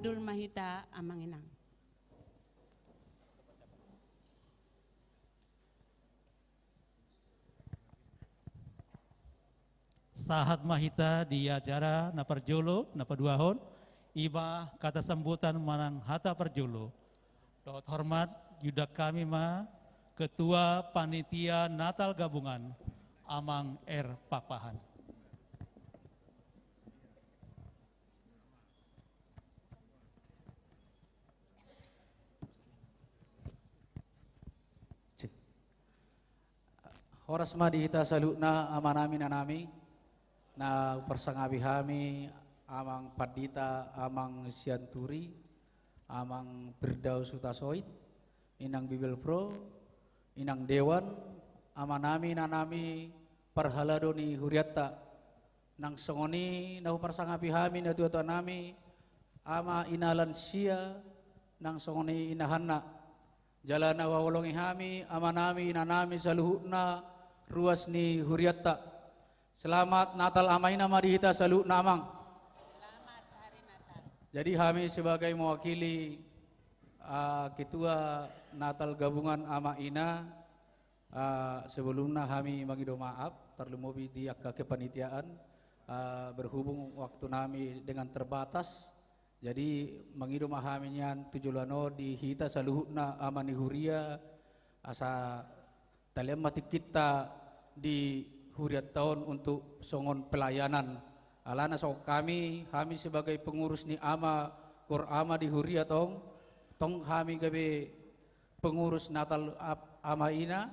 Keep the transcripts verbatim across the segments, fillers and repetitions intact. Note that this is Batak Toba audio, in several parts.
Dul ma hita amang inang. Sahat ma hita di acara na parjolo, na paduahon, i ma hata sambutan manang hata parjolo. Dohot hormat, diundang hami ma Ketua Panitia Natal Gabungan, Amang R. Pakpahan. Horas ma di hita saluhutna amanami inanami, na huparsangapi hami Amang Pandita, Amang Sianturi, Amang Firdaus Hutasoit, Inang Bibelvrouw, Inang Dewan, amanami inanami parhalado ni hurianta. Nang songon i na huparsangapi hami natuatuanami, ama ina lansia, nang songon i inahanna. Jala na huhaholongi hami amanami inanami saluhutna ruas ni hurianta. Selamat Natal ama ina ma di hita saluhutna amang. Selamat Hari Natal. Jadi hami sebagai mewakili, ah, Ketua Natal Gabungan Ama Ina, ah, sebelumna hami mangido maaf, tarlumobi di angka kepanitiaan, ah, berhubung waktunami dengan terbatas, jadi mangido ma hami nian tu joloan on di hita saluhutna ama ni huria, asa talean ma tingkinta di hurianta on untuk songon pelayanan. Alana songon hami, hami sebagai pengurus ni ama, koor ama di huria tong, tong hami gabe pengurus Natal ap-, ama ina,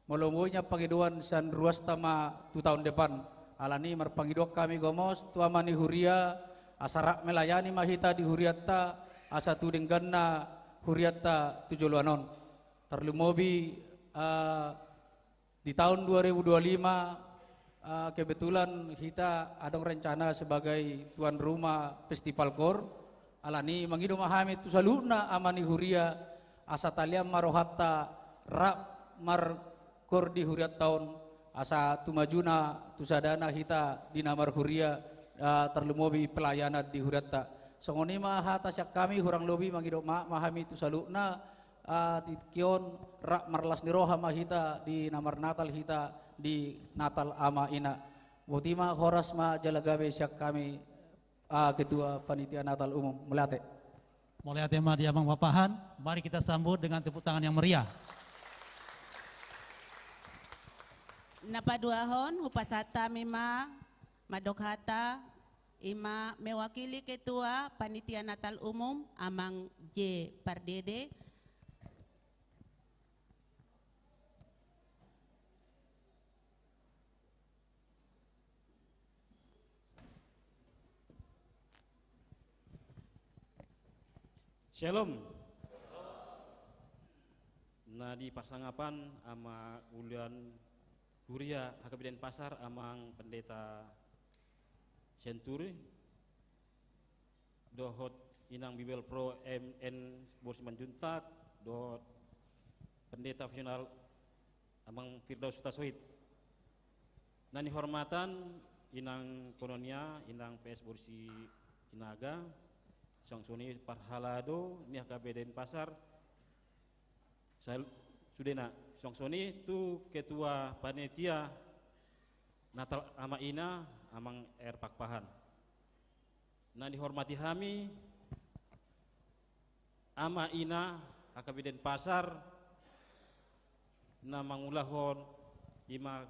molo boi nian pangidoan sian ruasta ma tu taon depan. Alani marpangidoan hami gomos tu ama ni huria, asa rap melayani ma hita di hurianta, asa tu dengganna hurianta tu joloan on. Tarlumobi, eh, di tahun dua ribu dua lima, eh, kebetulan hita adong rencana sebagai tuan rumah festival koor. Alani mangido ma hami tu saluhutna ama ni huria, asa talean ma rohanta rap markoor di hurianta on, asa tumajuna tu sadana hita di na marhuria, eh, tarlumobi pelayanan di hurianta. Songon i ma hata sian hami, hurang lobi mangido maaf ma hami tu saluhutna, ah, tingki on rap marlas ni roha ma hita di na marnatal hita di Natal Ama Ina. Boti ma, horas ma jala gabe sian hami, ah, Ketua Panitia Natal Umum. Mauliate. Mauliate ma di Amang Pakpahan. Mari kita sambut dengan tepuk tangan yang meriah. Na paduahon hupasahat hami ma mandok hata, i ma mewakili Ketua Panitia Natal Umum, Amang J. Pardede. Syalom. Na di parsangapan ama ulaon huria H K B Denpasar, Amang Pendeta Sianturi, dohot Inang Bibelvrouw M N Borsimanjuntak, dohot Pendeta Fungsional Amang Firdaus Hutasoit. Na nihormatan Inang Kononia, Inang P S Borsisinaga, suang songon i parhalado ni H K B Denpasar, sal-, sudena, suang songon i tu Ketua Panitia Natal Ama Ina, Amang R. Pakpahan. Na nihormati hami, Ama Ina H K B Denpasar, na mangulahon i ma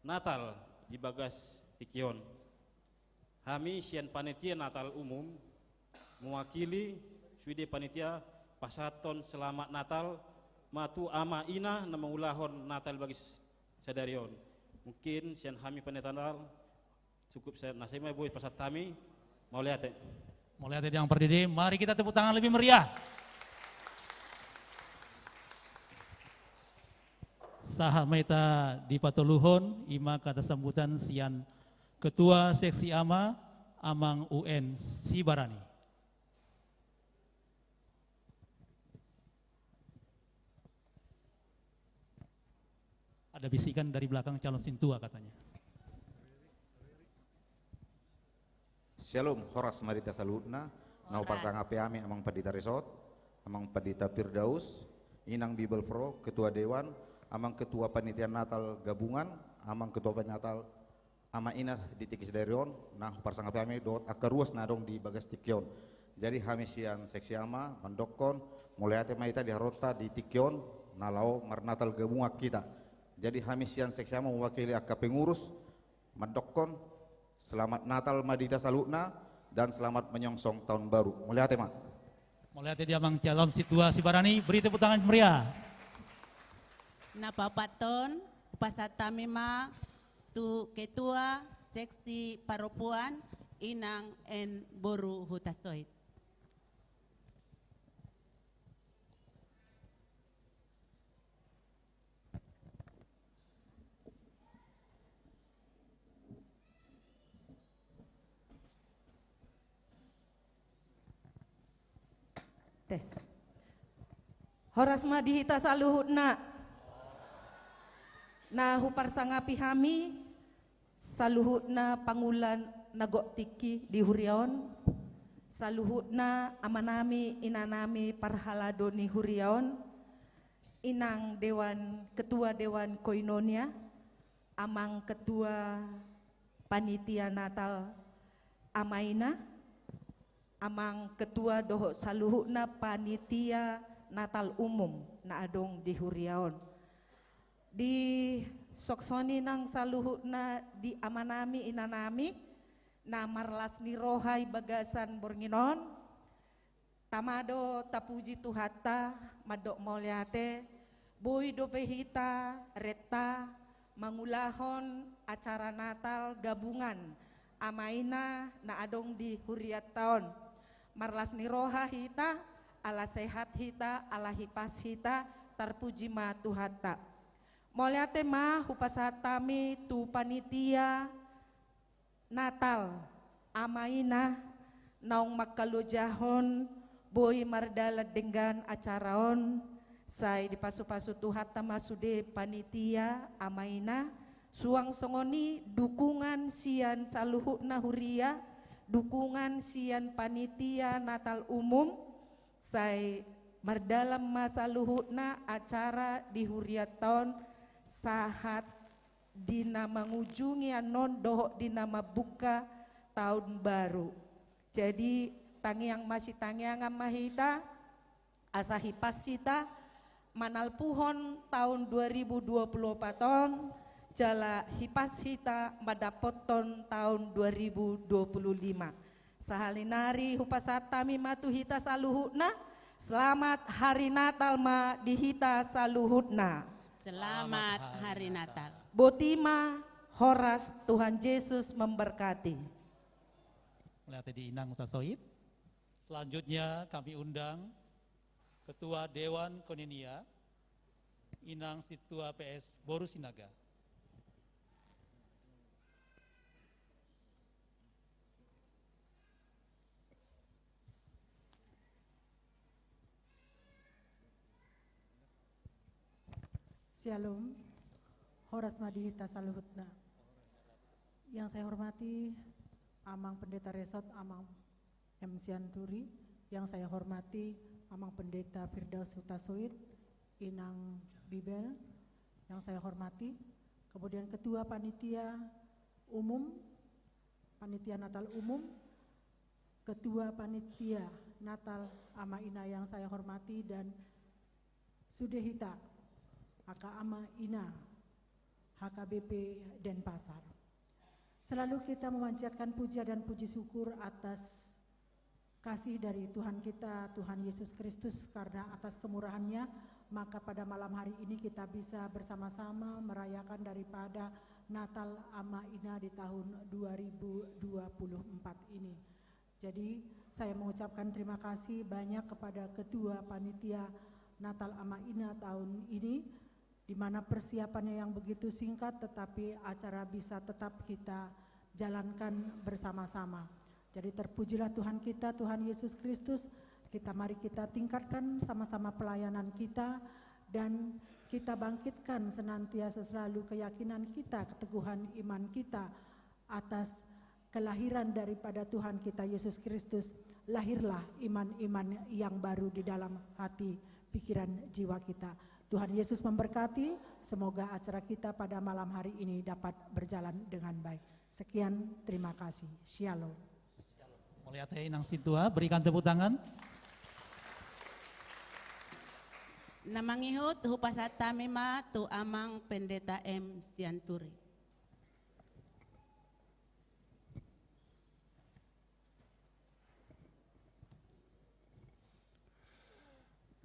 Natal di bagas tingki on. Hami sian Panitia Natal Umum, mewakili sude panitia pasahathon Selamat Natal ma tu Ama Ina na mangulahon Natal bagas sadari on. Mungkin sian hami Panitia Natal, cukup sa-, na sai ma boi pasahat hami. Mauliate. Mauliate di Amang Pardede. Mari kita tepuk tangan lebih meriah. Sahat ma hita dipatoluhon, i ma hata sambutan sian Ketua Seksi Ama, Amang U N Sibarani. Ada bisikan dari belakang calon sintua katanya. Syalom, horas ma di hita saluhutna. Na huparsangapi hami Amang Pandita Resot, Amang Pandita Firdaus, Inang Bibel Pro, Ketua Dewan, Amang Ketua Panitia Natal Gabungan, Amang Ketua Panitia Natal Ama Ina di tingki sadari on, na huparsangapi hami dohot angka ruas na adong di bagas tingki on. Jadi hami sian Seksi Ama mandokkon, mauliate ma hita di harorta di tingki on, na laho marnatal gabungan hita. Jadi hami sian Seksi Ama mewakili angka pengurus, mandokkon, selamat Natal ma di hita saluhutna, dan selamat menyongsong tahun baru. Mauliate ma. Mauliate di Amang Calon Sintua Sibarani, beri tepuk tangan meriah. Na paopathon, hupasahat hami ma tu Ketua Seksi Paropuan, Inang N Boru Hutasoit. Tes. Horas ma di hita saluhutna. Na huparsangapi hami, saluhutna pangula na gok tingki di huria on, saluhutna amanami, inanami parhalado ni huria on, Inang Dewan, Ketua Dewan Koinonia, Amang Ketua Panitia Natal Ama Ina, Amang Ketua dohot saluhutna Panitia Natal Umum na adong di huria on. Di songon i nang saluhutna di amanami, inanami, na marlas ni roha di bagasan borngin on, tama do tapuji Tuhanta, mandok mauliate, boi dope hita renta mangulahon acara Natal gabungan Ama Ina na adong di hurianta on. Marlas ni roha hita, ala sehat hita, ala hipas hita, tarpuji ma Tuhanta. Mauliate ma hupasahat hami tu panitia Natal Ama Ina naung mangkalojahon boi mardalan denggan acara on, sai dipasupasu Tuhanta ma sude panitia Ama Ina, suang songon i dukungan sian saluhutna huria, dukungan sian panitia Natal umum, sai mardalan ma saluhutna acara di hurianta on sahat di na mangujungi annon dohot di na mambuka taon baru. Jadi, tangiang masitangiangan ma hita, asa hipas hita manalpuhon taon dua ribu dua puluh opat on, jala hipas hita mandapothon taon dua ribu dua puluh lima. Sahali nari hupasahat hami ma tu hita saluhutna, selamat hari Natal ma di hita saluhutna. Selamat hari Natal. Boti ma, horas, Tuhan Yesus memberkati. Mauliate di Inang Hutasoit. Selanjutnya kami undang Ketua Dewan Koinonia, Inang Sintua P S Boru Sinaga. Syalom. Horas ma di hita saluhutna. Yang saya hormati Amang Pendeta Resot, Amang M Sianturi, yang saya hormati Amang Pendeta Firdaus Hutasoit, Inang Bibel, yang saya hormati, kemudian Ketua Panitia Umum, Panitia Natal Umum, Ketua Panitia Natal Ama Ina yang saya hormati, dan sude hita, H K Ama Ina, H K B P Denpasar. Selalu kita memanjatkan puja dan puji syukur atas kasih dari Tuhan kita, Tuhan Yesus Kristus, karena atas kemurahan-Nya, maka pada malam hari ini kita bisa bersama-sama merayakan daripada Natal Ama Ina di tahun dua ribu dua puluh empat ini. Jadi, saya mengucapkan terima kasih banyak kepada Ketua Panitia Natal Ama Ina tahun ini, di mana persiapannya yang begitu singkat, tetapi acara bisa tetap kita jalankan bersama-sama. Jadi, terpujilah Tuhan kita, Tuhan Yesus Kristus. Kita, mari kita tingkatkan sama-sama pelayanan kita, dan kita bangkitkan senantiasa selalu keyakinan kita, keteguhan iman kita atas kelahiran daripada Tuhan kita Yesus Kristus, lahirlah iman-iman yang baru di dalam hati, pikiran, jiwa kita. Tuhan Yesus memberkati, semoga acara kita pada malam hari ini dapat berjalan dengan baik. Sekian, terima kasih. Shalom. Mauliate, Inang Sintua, berikan tepuk tangan. Na mangihut, hupasahat hami ma tu Amang Pendeta M Sianturi.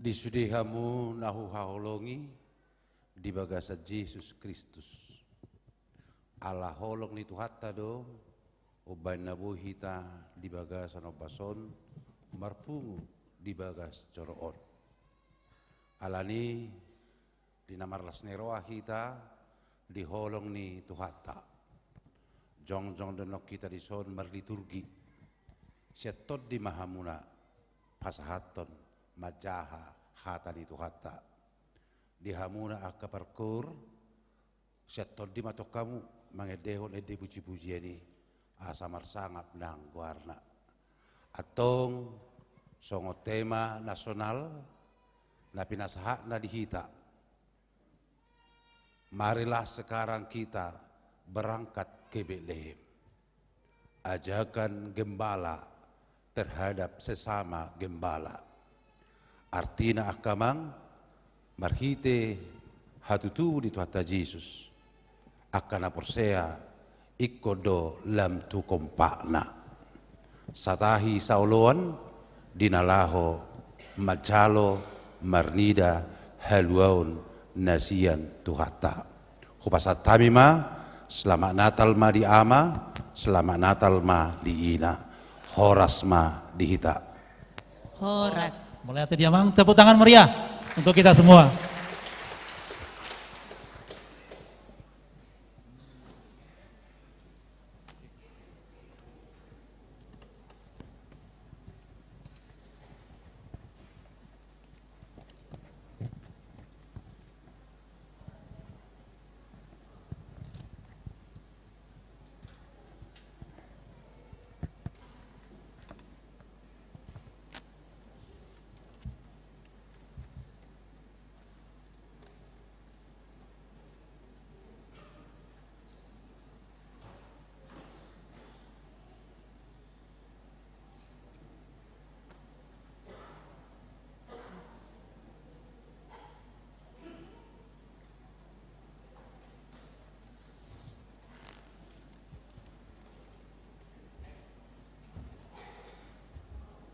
Di sude hamu na huhaholongi di bagasan Jesus Kristus. Ala holong ni Tuhanta do, umbahen na boi hita di bagasan ombas on marpungu di bagas joro on. Alani, di na marlas ni roha hita di holong ni Tuhanta, jongjong do annon hita dison marliturgi. Sian tondi ma hamuna pasahathon manjaha hata ni Tuhanta. Di hamuna angka parkoor, sian tondi ma tong hamu mangendehon ende pujipujian i, asa marsangap nang goarna. Antong, songon tema nasional na pinasahatna di hita, marilah sekarang kita berangkat ke Betlehem. Ajakan gembala terhadap sesama gembala. Artina, angka amang, marhite hatutubu ni Tuhanta Jesus, angka na porsea ingkon do lam tu kompakna, satahi saoloan di na laho manjalo marnida haluaon na sian Tuhanta. Hupasahat hami ma, selamat Natal ma di Ama, selamat Natal ma di Ina. Horas ma di hita. Horas. Mauliate di Amang, tepuk tangan meriah untuk kita semua.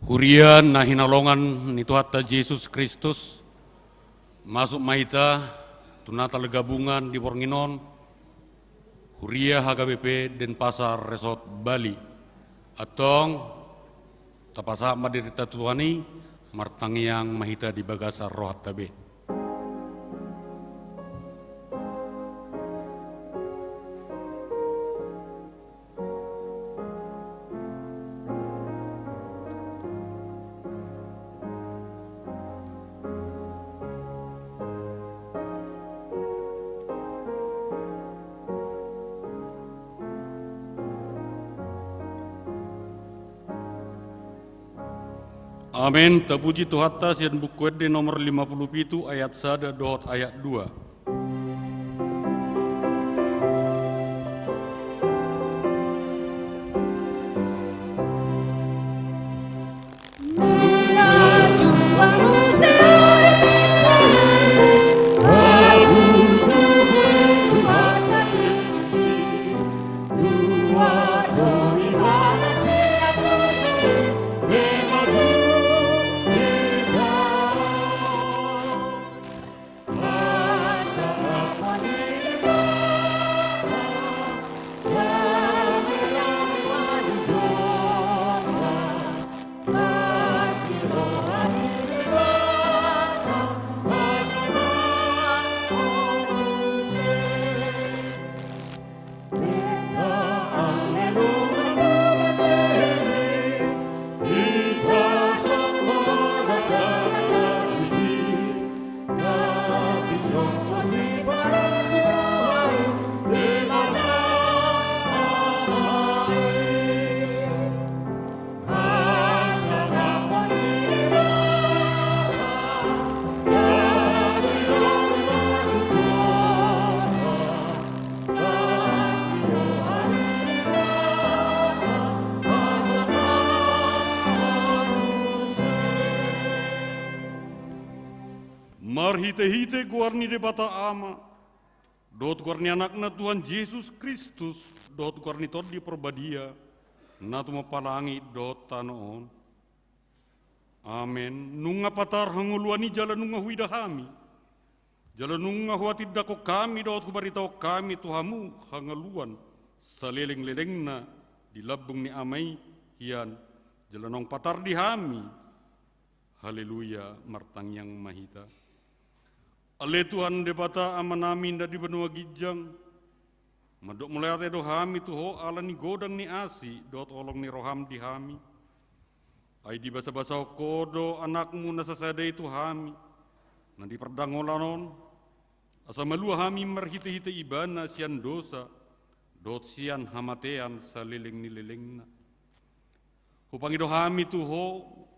Huria na hinaholongan ni Tuhanta Jesus Kristus, masuk ma hita tu Natal gabungan di borngin on, Huria H K B P Denpasar Resort Bali. Antong, tapasahat ma dirinta tu Tuhan i, martangiang ma hita di bagasan rohanta be. Amen. Tapuji Tuhanta sian Buku Ende nomor lima puluh pitu ayat sada dohot ayat dua. Marhite-hite goar ni Debata Ama, dohot goar ni Anakna Tuhan Jesus Kristus, dohot goar ni Tondi Parbadia, na tumompa langit dohot tano on. Amen. Nunga patar hangoluan i jala nunga huida hami. Jala nunga huhatindangkon hami dohot hubaritahon hami tu hamu hangoluan saleleng-lelengna di lambung ni Ama i hian, jala naung patar di hami. Haleluya, martangiang ma hita. Ale Tuhan Debata Amanami na di banua ginjang, mandok mauliate do hami tu Ho ala ni godang ni asi dohot holong ni roham di hami. Ai dibasabasahon Ho do Anakmu na sasada i tu hami, na di pardonganon on, asa malua hami marhite-hite Ibana sian dosa, dohot sian hamatean saleleng ni lelengna. Hupangido hami tu Ho,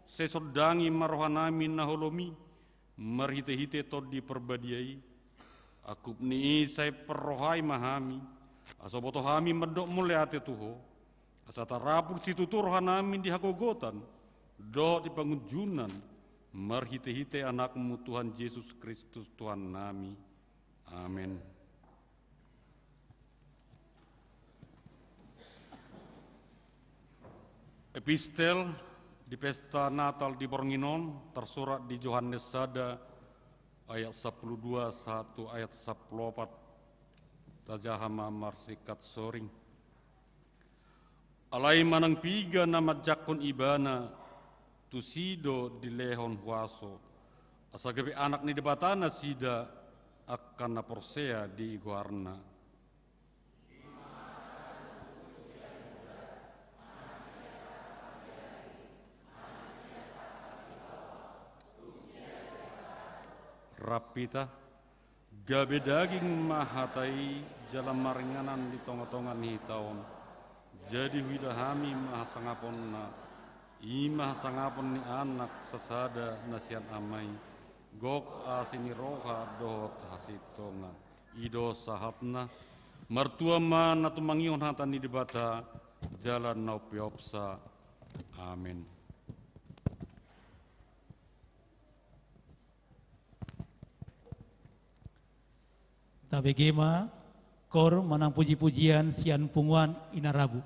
sai sondangi ma rohanami na holom i, marhite-hite Tondi Parbadia i. Angkup ni i sai parrohai ma hami, asa boto hami mandok mauliate tu Ho, asa tarapul situtu rohanami di hagogotan, dohot di pangunjunan, marhite-hite Anakmu Tuhan Jesus Kristus Tuhannami. Amen. Epistel di pesta Natal di borngin on tarsurat di Johannes sada ayat sampulu dua sahat tu ayat sampulu opat. Tajaha ma marsingkat soring. Alai manang piga na manjangkon ibana, tusi do dilehon huaso, asa gabe anak ni Debata nasida, angka na porsea di goarna. Rap hita. Gabe daging ma hata i jala maringanan di tonga-tonga ni hita on. Jadi huida hami ma hasangaponna, i ma hasangapon ni Anak sasada na sian Ama i, gok asi ni roha dohot hasintongan. I do sahatna. Martua ma na tumangihon hata ni Debata jala na umpeopsa. Amen. Tabege ma, kor manang puji-pujian sian punguan Inarabu.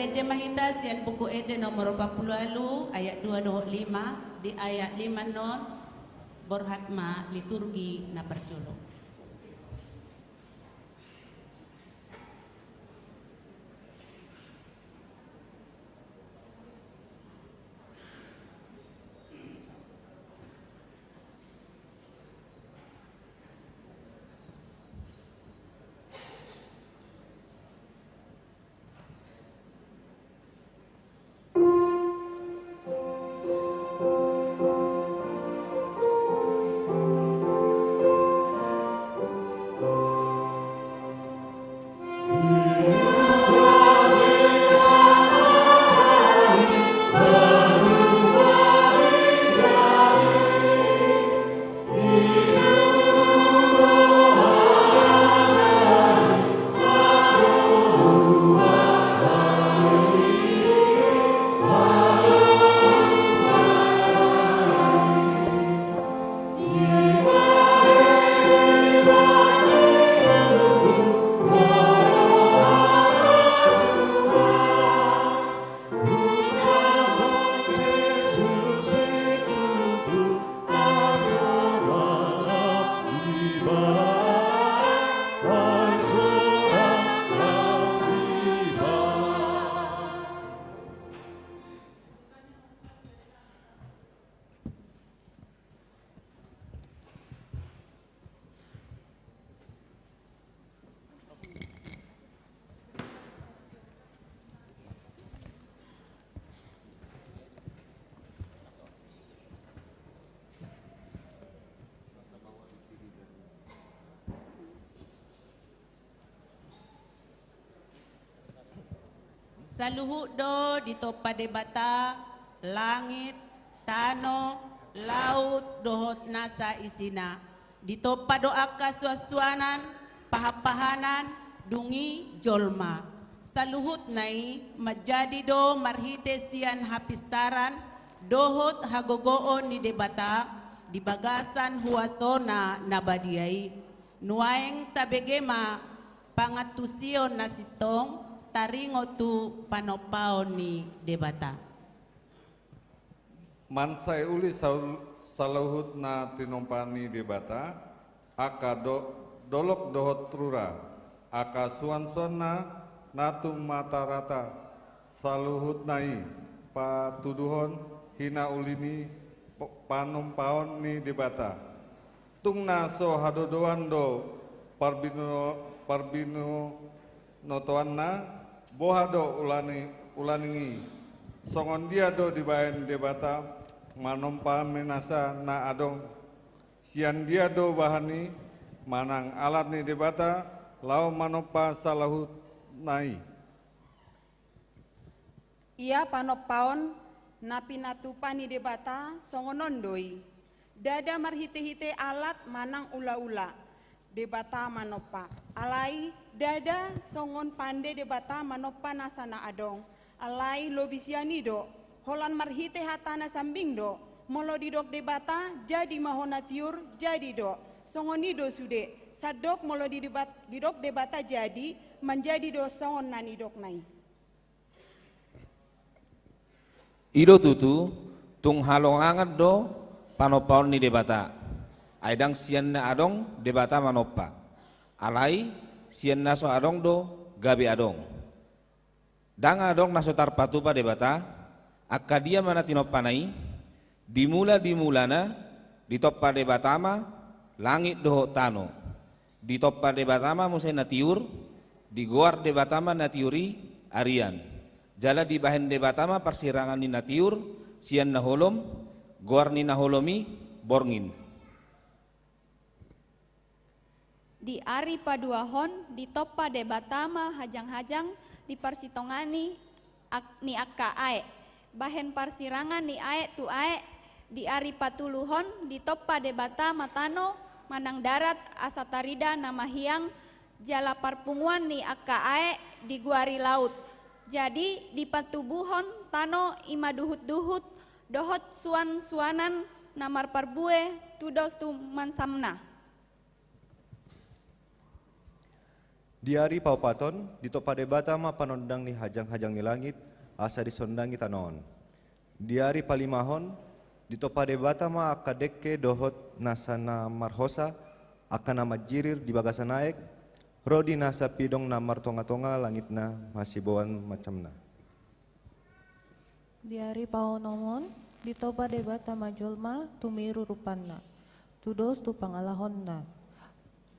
Ende ma hita sian Buku Ende nomor opat pulu ualu, ayat dua dohot lima, di ayat lima non, borhat ma liturgi na parjolo. Saluhut do ditompa Debata langit, tano, laut dohot nasa isina. Ditompa do angka suansuanan, pahanpahanan, dung i jolma. Saluhutna i manjadi do marhite sian hapistaran dohot hagogoon ni Debata di bagasan huasoNa na badia i. Nuaeng tabege ma pangantusion na sintong taringot tu panompaon ni Debata. Mansai uli saul-, saluhut na tinompa ni Debata, angka do-, dolok dohot rura, angka suansuanna na tumatarata, saluhutna i patuduhon hinauli ni p-, panompaon ni Debata. Tung na so hadodoan do parbino-, parbinotoanna, boha do ulani-, ulaning i? Songon dia do dibahen Debata manompa menasa na adong? Sian dia do bahan i manang alat ni Debata laho manompa saluhutna i? Ia panompaon na pinatupa ni Debata songon on do i. Ndada marhitehite alat manang ulaula Debata manompa. Alai ndada songon pande Debata manompa nasa na adong. Alai lobi sian i do, holan marhite hata na sambing do. Molo didok Debata, jadi ma hona tiur, jadi do. Songon i do sude, sandok molo di Debat-, didok Debata jadi, manjadi do songon na nidokna i. I do tutu, tung halongangan do panompaon ni Debata. Ai ndang sian na adong Debata manompa. Alai sian na so adong do gabe adong. Ndang adong na so tarpatupa Debata, angka dia ma na tinompana i? Di mula-di mulana ditompa Debata ma langit dohot tano. Ditompa Debata ma muse na tiur, digoar Debata ma na tiur i arian. Jala dibahen Debata ma parsirangan ni na tiur sian na holom, goar ni na holom i borngin. Di ari paduahon ditompa Debata ma hajang-hajang di parsitongaan ni ak-, ni angka aek. Bahen parsirangan ni aek tu aek, di ari patoluhon ditompa Debata ma tano manang darat asa tarida na mahiang, jala parpunguan ni angka aek digoari laut. Jadi dipatubuhon tano i ma duhut-duhut dohot suan-suanan na marparbue tudos tu mansamna. Di ari paopathon, ditompa Debata ma panondang ni hajang-hajang ni langit, asa disondangi tano on. Di ari palimahon, ditompa Debata ma angka dengke dohot nasa na marhosa, angka na manjirir di bagasan aek, ro di nasa pidong na martonga-tonga langitna masiboan macamna. Di ari paonomon, ditompa Debata ma jolma tumiru rupanna, tudos tu pangalahonna.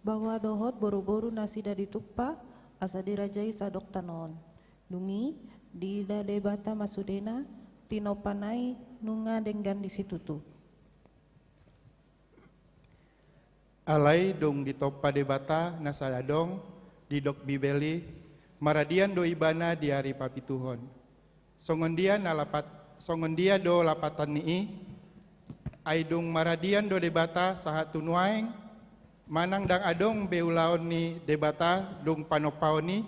Baoa dohot boru-boru nasida ditumpa, asa dirajai sadok tano on. Dung i, diida Debata ma sudena, tinompana i nunga denggan di situtu. Alai dung ditompa Debata nasa adong, didok Bibel i, maradian do ibana di ari papituhon. Songon dia na lapat, songon dia do lapatan ni i? Ai dung maradian do Debata sahat tu nuaeng, manang ndang adong be ulaon ni Debata dung panompaon i?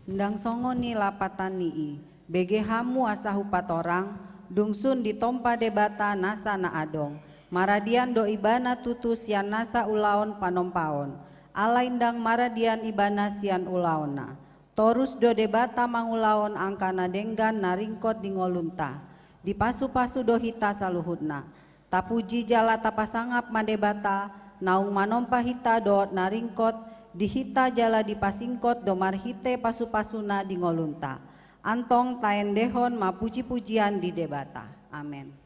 Ndang songon i lapatan ni i. Bege hamu asa hupatorang, dung sun ditompa Debata nasa na adong, maradian do ibana tutu sian nasa ulaon panompaon, alai ndang maradian ibana sian ulaonna. Torus do Debata mangulahon angka na denggan na ringkot di ngolunta. Dipasu-pasu do hita saluhutna. Tapuji jala tapasangap ma Debata, naung manompa hita dohot na ringkot di hita jala dipasingkot do marhite pasu-pasuna di ngolunta. Antong taendehon ma puji-pujian di Debata. Amen.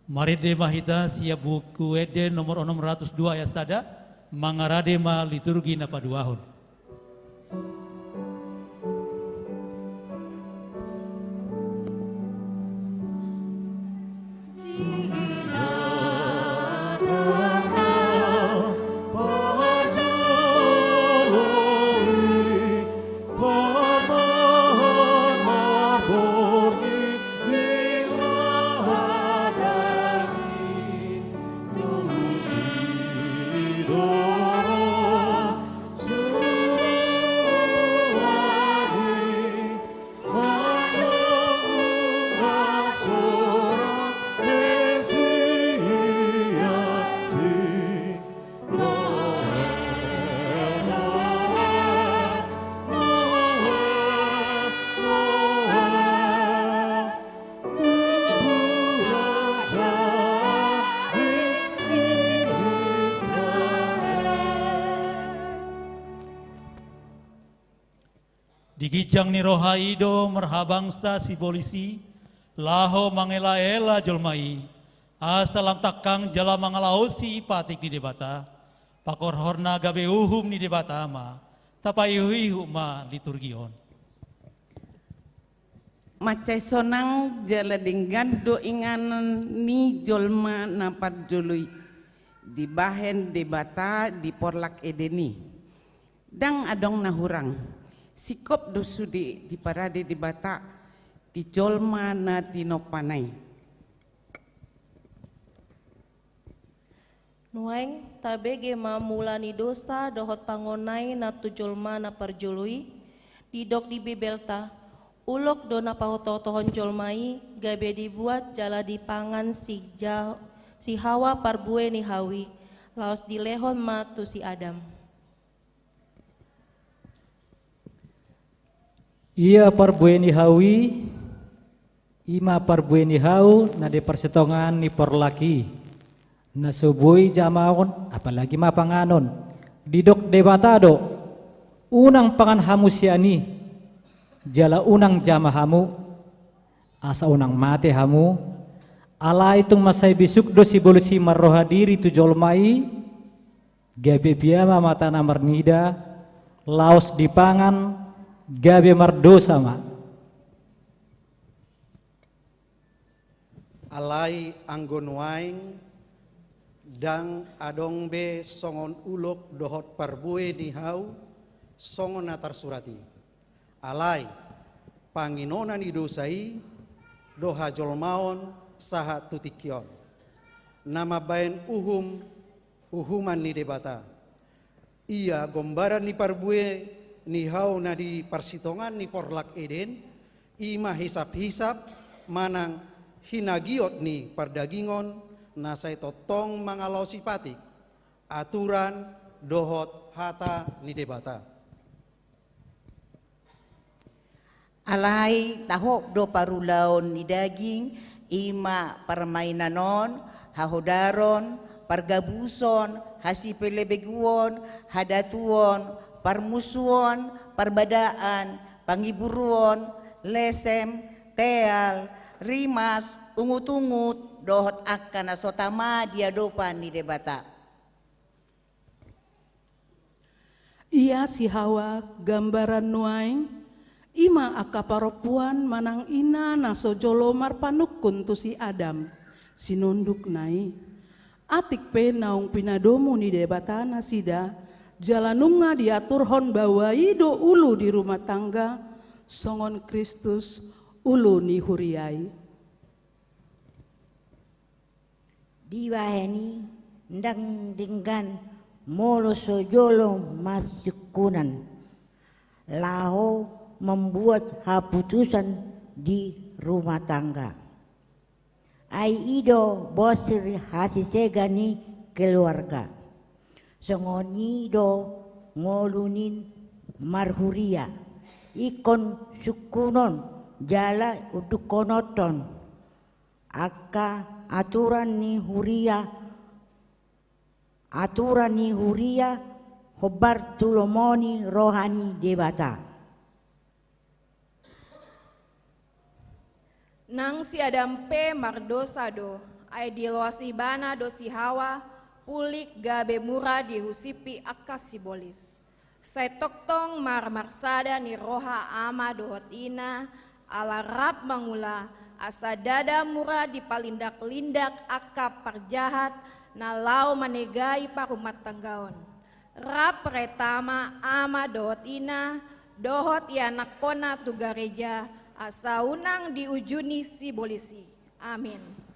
Marende ma hita sian Buku Ende nomor onom ratus dua ayat sada, mangarade ma liturgi na paduahon. Di ginjang ni roha i do marhabangsa sibolis i, laho mangela-ela jolma i, asa lam tangkang jala mangalaosi patik ni Debata, pakorhorna gabe uhum ni Debata ma, tapaihu-ihu ma liturgi on. Mansai sonang jala denggan do inganan ni jolma na parjolo i dibahen Debata di porlak Eden i. Ndang adong na hurang. Singkop do sude diparade Debata di jolma na tinompana i. Nuaeng tabege ma mula ni dosa dohot pangonai na tu jolma na parjolo i. Didok di Bibelta, ulok do na paoto-otohon jolma i, gabe dibuat jala dipangan si Ja-, si Hawa parbue ni hau i, laos dilehon ma tu si Adam. Ia parbue ni hau i, i ma parbue ni hau na di parsitongaan ni porlak i, na so boi jamaon, apalagi ma panganon. Didok Debata do, unang pangan hamu sian i, jala unang jama hamu, asa unang mate hamu. Alai tung mansai bisuk do sibolis i marroha diri tu jolma i, gabe pia ma matana marnida, laos dipangan, gabe mardosa ma. Alai anggo nuaeng, ndang adong be songon ulok dohot parbue ni hau, songon na tarsurat i. Alai, panginona ni dosa i do hajolmaon sahat tu tingki on. na mambahen uhum, uhuman ni Debata. Ia gombaran ni parbue ni hau na di parsitongaan ni porlak Eden, i ma hisap-hisap manang hinagiot ni pardagingon na sai tongtong mangalaosi patik, aturan dohot hata ni Debata. Alai tahop do parulaon ni daging, i ma parmainan on, hahodaron, pargabuson, hasipelebeguon, hadatuon, parmusuon, parbadaan, pangiburuon, lesem, teal, rimas, ungut-ungut, dohot angka na so tama di adopan ni Debata. Ia si Hawa gambaran nuaeng, i ma angka parompuan manang ina na so jolo marpanungkun tu si Adam, sinondukna i. Atik pe naung pinadomu ni Debata nasida, jala nunga diaturhon bahwa i do ulu di rumah tangga, songon Kristus ulu ni huria i. Dibahen i, ndang denggan molo so jolo marsungkunan laho mambuat haputusan di rumah tangga. Ai i do bosir hasisegan ni keluarga. Songon i do ngolu ni marhuria, ingkon sungkunon jala undukkononhon angka aturan ni huria, aturan ni huria hombar tu lomo ni roha ni Debata. Nang si Adam pe mardosa do, ai diloas ibana do si Hawa, pulik gabe mura dihusip angka sibolis. Sai tongtong marmarsada ni roha ama dohot ina, ala rap mangula, asa ndada mura dipalindak-lindak angka parjahat na laho manegai parrumatanggaon. Rap retama ama dohot ina, dohot ianakhonna tu gareja, asa unang diujuni sibolis i. Amin.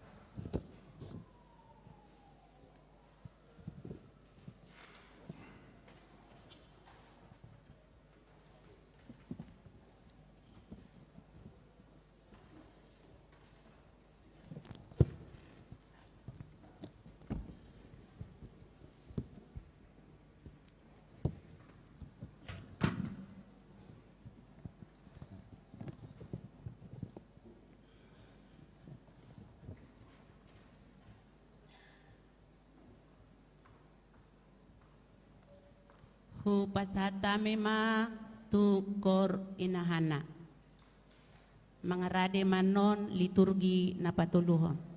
Hupasahat hami ma tu koor inahana mangarade ma annon liturgi na patoluhon.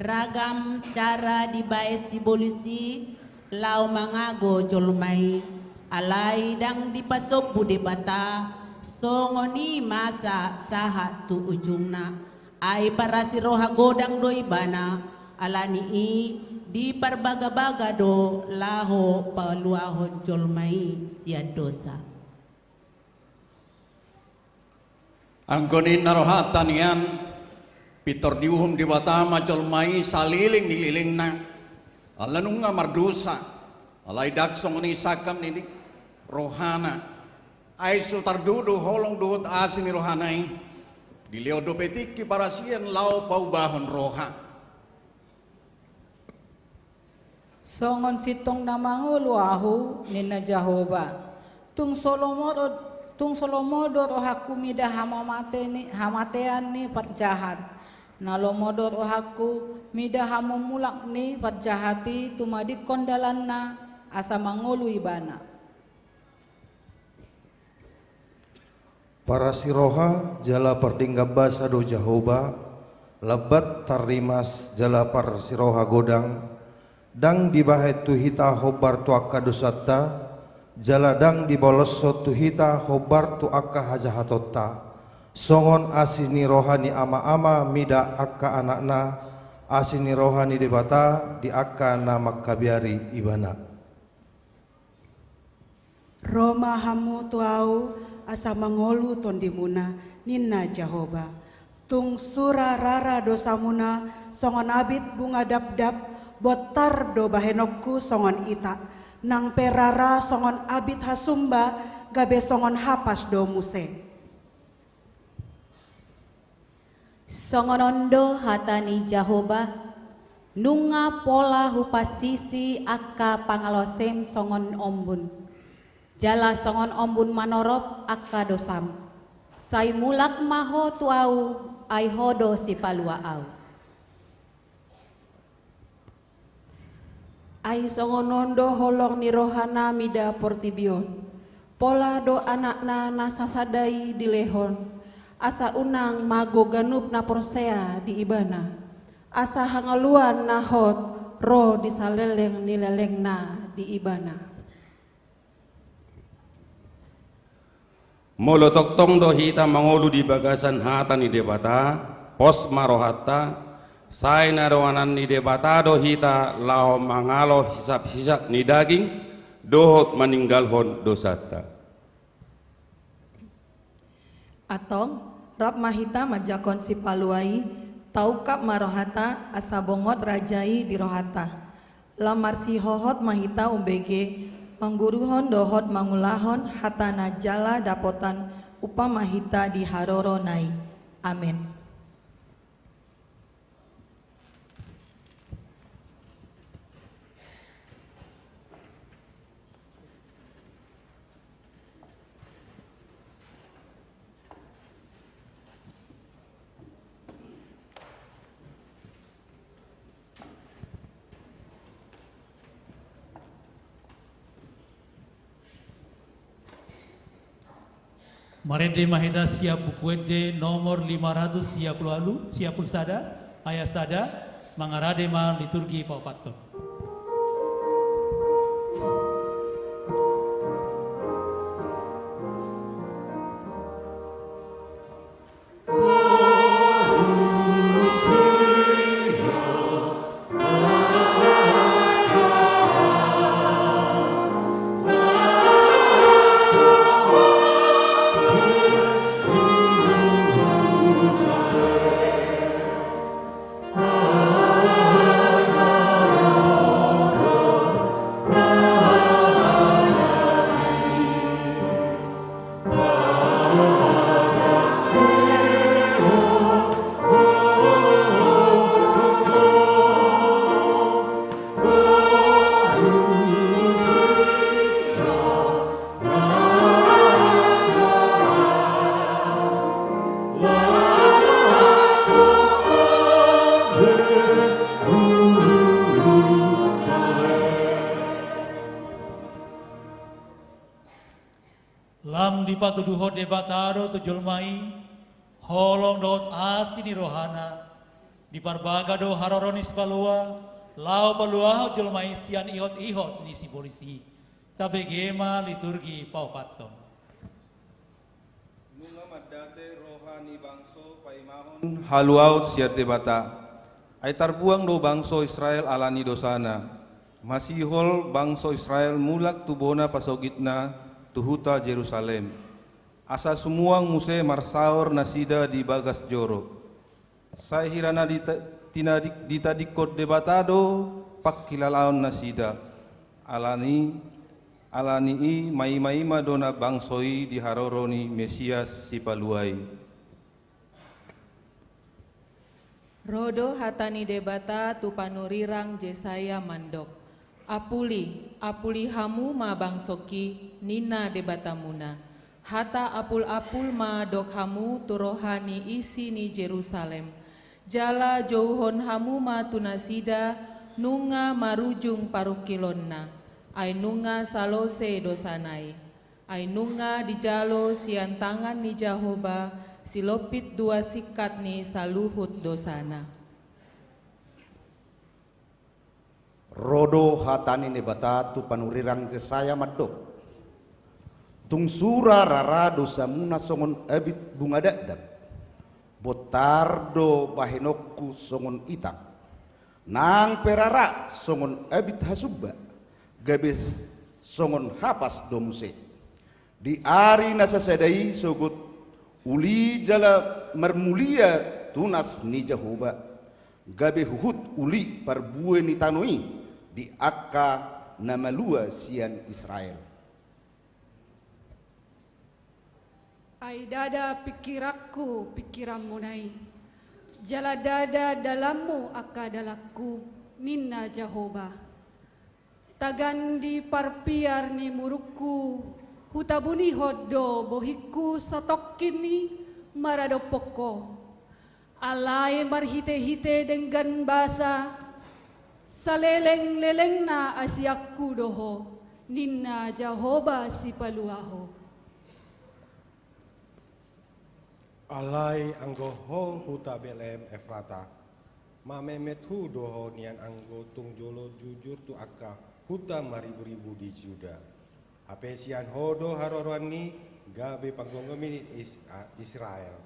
Ragam cara dibaen sibolis i laho mangago jolma i, alai ndang dipasombu Debata, songon i masa sahat tu ujungna. Ai parasiroha godang do ibana, alani i diparbagabaga do laho paluahon jolma i sian dosa. Anggo ninna rohanta nian, pintor diuhum Debata ma jolma i saleleng ni lelengna, ala nunga mardosa, alai ndang songon i sangkap ni rohana. Ai so tardudu holong dohot asi ni rohana i, dilehon dope tingki parasian laho paubahon roha. Songon sintong na mangolu ahu, ninna Jahowa. Tung so lomo do, tung so lomo do rohangku mida hamamate ni, hamatean ni parjahat. Na lomo do rohangku mida hamumulak ni parjahat i tumadingkon dalanna, asa mangolu ibana. Parasiroha jala pardenggan basa do Jahowa, lambat tarrimas jala parsiroha godang, ndang dibahen tu hita hombar tu angka dosanta, jala ndang dibaloshon tu hita hombar tu angka hajahatonta. Songon asi ni roha ni ama-ama mida angka anakna, asi ni roha ni Debata di angka na mangkabiari ibana. Ro ma hamu tu ahu asa mangolu tondimuna, ninna Jahowa. Tung sura rara dosamuna songon abit bunga dapdap, bontar do bahenonku songon ita. Nang pe rara songon abit hasumba, gabe songon hapas do muse. Songon on do hata ni Jahowa, nunga pola hupansisi angka pangalaosim songon ombun, jala songon ombun manorop angka dosam. Sai mulak ma ho tu ahu, ai ho do sipalua ahu. Ai songon on do holong ni rohana mida portibi on. Pola do anakna na sasada i dilehon, asa unang mago ganup na porsea di ibana, asa hangoluan na hot ro di saleleng ni lelengna di ibana. Molo tongtong do hita mangolu di bagasan hata ni Debata, pos ma rohanta, sai na doanan ni Debata do hita laho mangalo hisap-hisap ni daging, dohot maninggalhon dosanta. Antong, rap ma hita manjangkon sipalua i, taungkap ma rohanta asa bongot Raja i di rohanta. Lam marsihohot ma hita umbege, mangguruhon dohot mangulahon hata na jala dapotan upa ma hita di harorona i. Amen. Marende ma hita sian Buku Ende nomor lima ratus sia pulu ualu, sia pulu sada, ayat sada, mangarade ma liturgi paopathon. Lam dipatuduhon Debata do tu jolma i holong dohot asi ni rohana, Diparbaga do haroro ni Sipalua, laho paluahon jolma i sian ihot-ihot ni sibolis i. Tabege ma liturgi paopathon. Nunga mandate roha ni bangso paimahon haluaon sian Debata. Ai tarbuang do bangso Israel ala ni dosana. Masihol bangso Israel mulak tu bona pasogitna tu huta Jerusalem. Asa sumuang muse marsaor nasida di bagas joro. Sai hira na dita-, tinadi-, ditadingkon Debata do panghilalaon nasida. Ala ni, ala ni i maima-ima do na bangso i di haroro ni Mesias Sipalua i. Ro do hata ni Debata tu panurirang Jesaya mandok: Apuli, apuli hamu ma bangsongki, ninna Debatamuna. Hata apul-apul ma dok hamu tu roha ni isi ni Jerusalem. Jala jouhon hamu ma tu nasida nunga marujung parungkilonna, ai nunga salose dosana i. Ai nunga dijalo sian tangan ni Jahowa silompit dua singkat ni saluhut dosana. Ro do hata ni Debata tu panurirang Jesaya mandok: Tung sura rara dosamuna songon abit bunga dakdak, bontar do bahenonku songon itang. Nang pe rara songon abit hasumba, gabe songon hapas do muse. Di ari na sasada i sogot uli jala marmulia tunas ni Jahowa, gabe huhut uli parbue ni tano i di angka na malua sian Israel. Ai ndada pingkiranku pingkiranmuna i, jala ndada dalanmu angka dalanku, ninna Jahowa. Tagan di parpiar ni murungku, hutabunihon do bohingku satongkin i maradophon ho. Alai marhite-hite denggan basa, saleleng-lelengna asianku do ho, ninna Jahowa Sipalua ho. Alai anggo ho huta Betlehem Efrata, mametmethu do ho nian anggo tung jolo jujur tu angka huta mariburibu di Juda. Hape sian ho do haroroan ni gabe panggomgomi ni Is-, a-, Israel.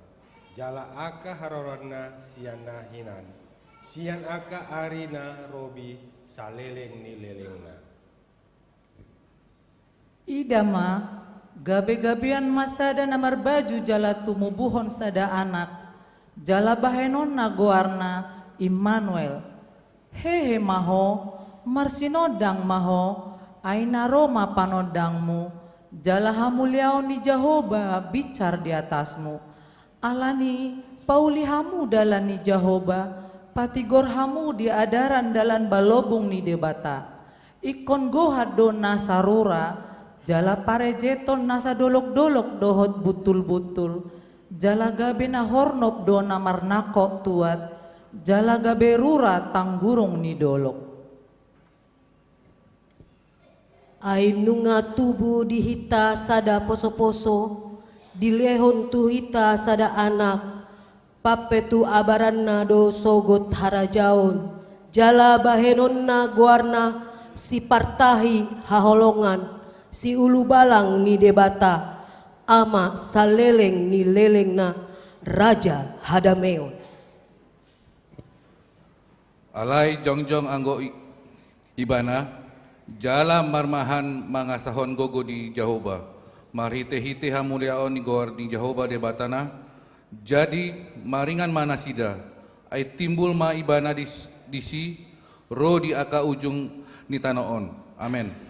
Jala angka haroroanna sian na hinan, sian angka ari na robi saleleng ni lelengna. Ida ma, gabe-gabean ma sada na marbaju jala tumubuhon sada anak, jala bahenonna goarna Immanuel. Hehe ma ho, marsinondang ma ho, ai na ro ma panondangmu, jala hamuliaon ni Jahowa binsar di atasmu. Alani pauli hamu dalan ni Jahowa, patigor hamu di adaran dalan balobung ni Debata. Ingkon gohat do nasa rura, jala parejeton nasa dolok-dolok dohot buntul-buntul, jala gabe na hornop do na marnangkok tuat, jala gabe rura tanggurung ni dolok. Ai nunga tubu di hita sada poso-poso, dilehon tu hita sada anak, pampetu abaranna do sogot harajaon, jala bahenonna goarna Sipartahi Haholongan, Siulubalang ni Debata, Ama saleleng ni lelengna, Raja Hadameon. Alai jongjong anggo i-, ibana, jala marmahan mangasahon gogo di Jahowa, marhite-hite hamuliaon ni goar ni Jahowa Debatana, jadi maringan ma nasida, ai timbul ma ibana di s-, disi, ro di angka ujung ni tano on. Amen.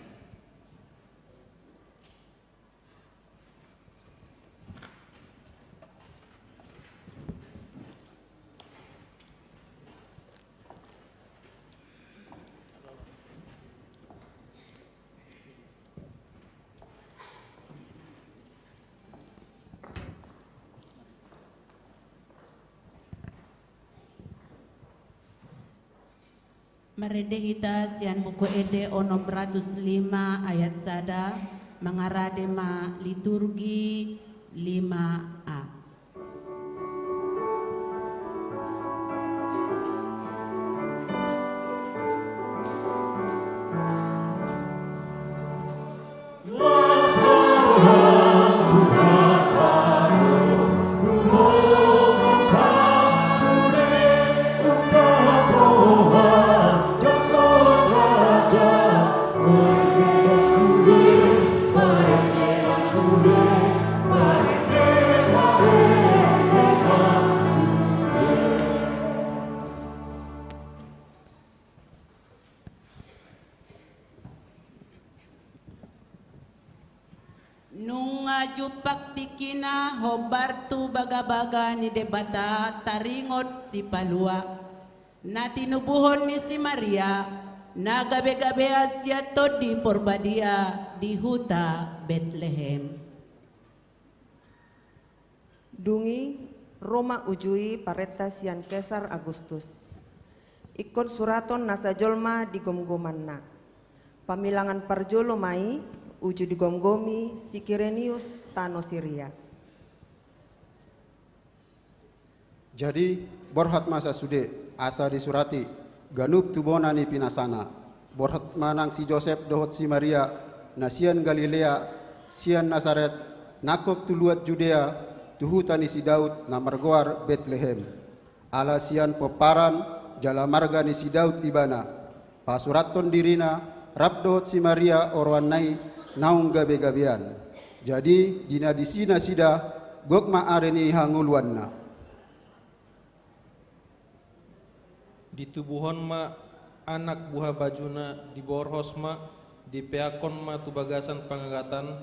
Marende hita sian Buku Ende onom ratus lima ayat sada, mangarade ma liturgi lima A. Nunga jumpang tingkina hombar tu bagabaga ni Debata taringot sipalua, na tinubuhon ni si Maria, na gabegabean sian Tondi Porbadia di huta Betlehem. Dung i, ro ma uju i parenta sian Kesar Agustus. Ingkon suraton nasa jolma di gomgomanna. Pamilangan parjolo ma i, uju digomgomi si Kirenius tano Siria. Jadi, borhat ma sasude, asa disurati, ganup tu bona ni pinasana. Borhat ma nang si Josep dohot si Maria, na sian Galilea, sian Nasaret, nangkok tu luat Judea, tu huta ni si Daud, na margoar Betlehem. Ala sian pomparan, jala marga ni si Daud ibana. Pasurathon dirina, rap dohot si Maria oroanna i, naung gabegabean. Jadi, di na disi nasida, gok ma ari ni hangoluanna. Ditubuhon ma anak buha bajuna, diborhos ma, dipeakhon ma tu bagasan panggagatan,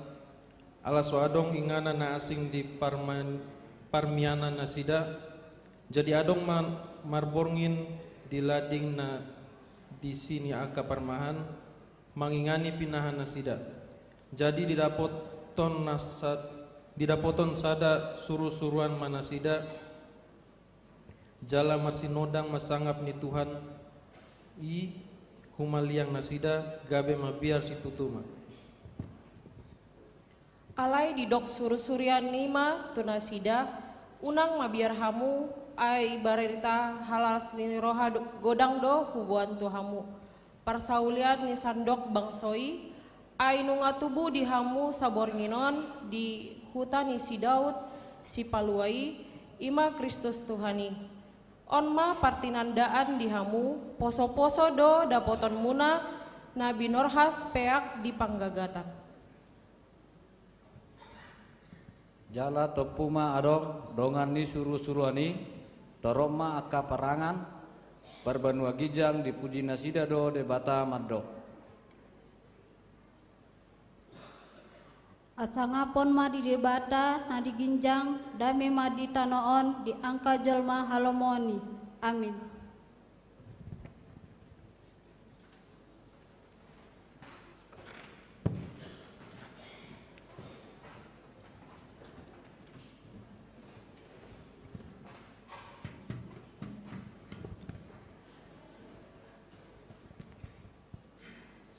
ala so adong inganan na asing di parman-, parmianan nasida. Jadi adong ma marborngin di lading na disi ni angka parmahan, mangingani pinahan nasida. Jadi didapothon nasa-, didapothon sada surusuruan ma nasida, jala marsinondang ma sangap ni Tuhan i humaliang nasida, gabe mabiar situtu ma. Alai didok surusuruan i ma tu nasida, unang mabiar hamu, ai barita halas ni roha do-, godang do huboan tu hamu. Parsaulian ni sandok bangso i, ai nunga tubu di hamu saborngin on di huta ni si Daud, sipalua i, i ma Kristus Tuhan i. On ma partinandaan di hamu, posoposo do dapotonmuna na binorhas peak di panggagatan. Jala tompu ma adong dongan ni surusuruan i, torop ma angka parangan, parbanua ginjang dipuji nasida do Debata mandok. Hasangapon ma di Debata na di ginjang, dame ma di tano on di angka jolma halomoan i. Amin.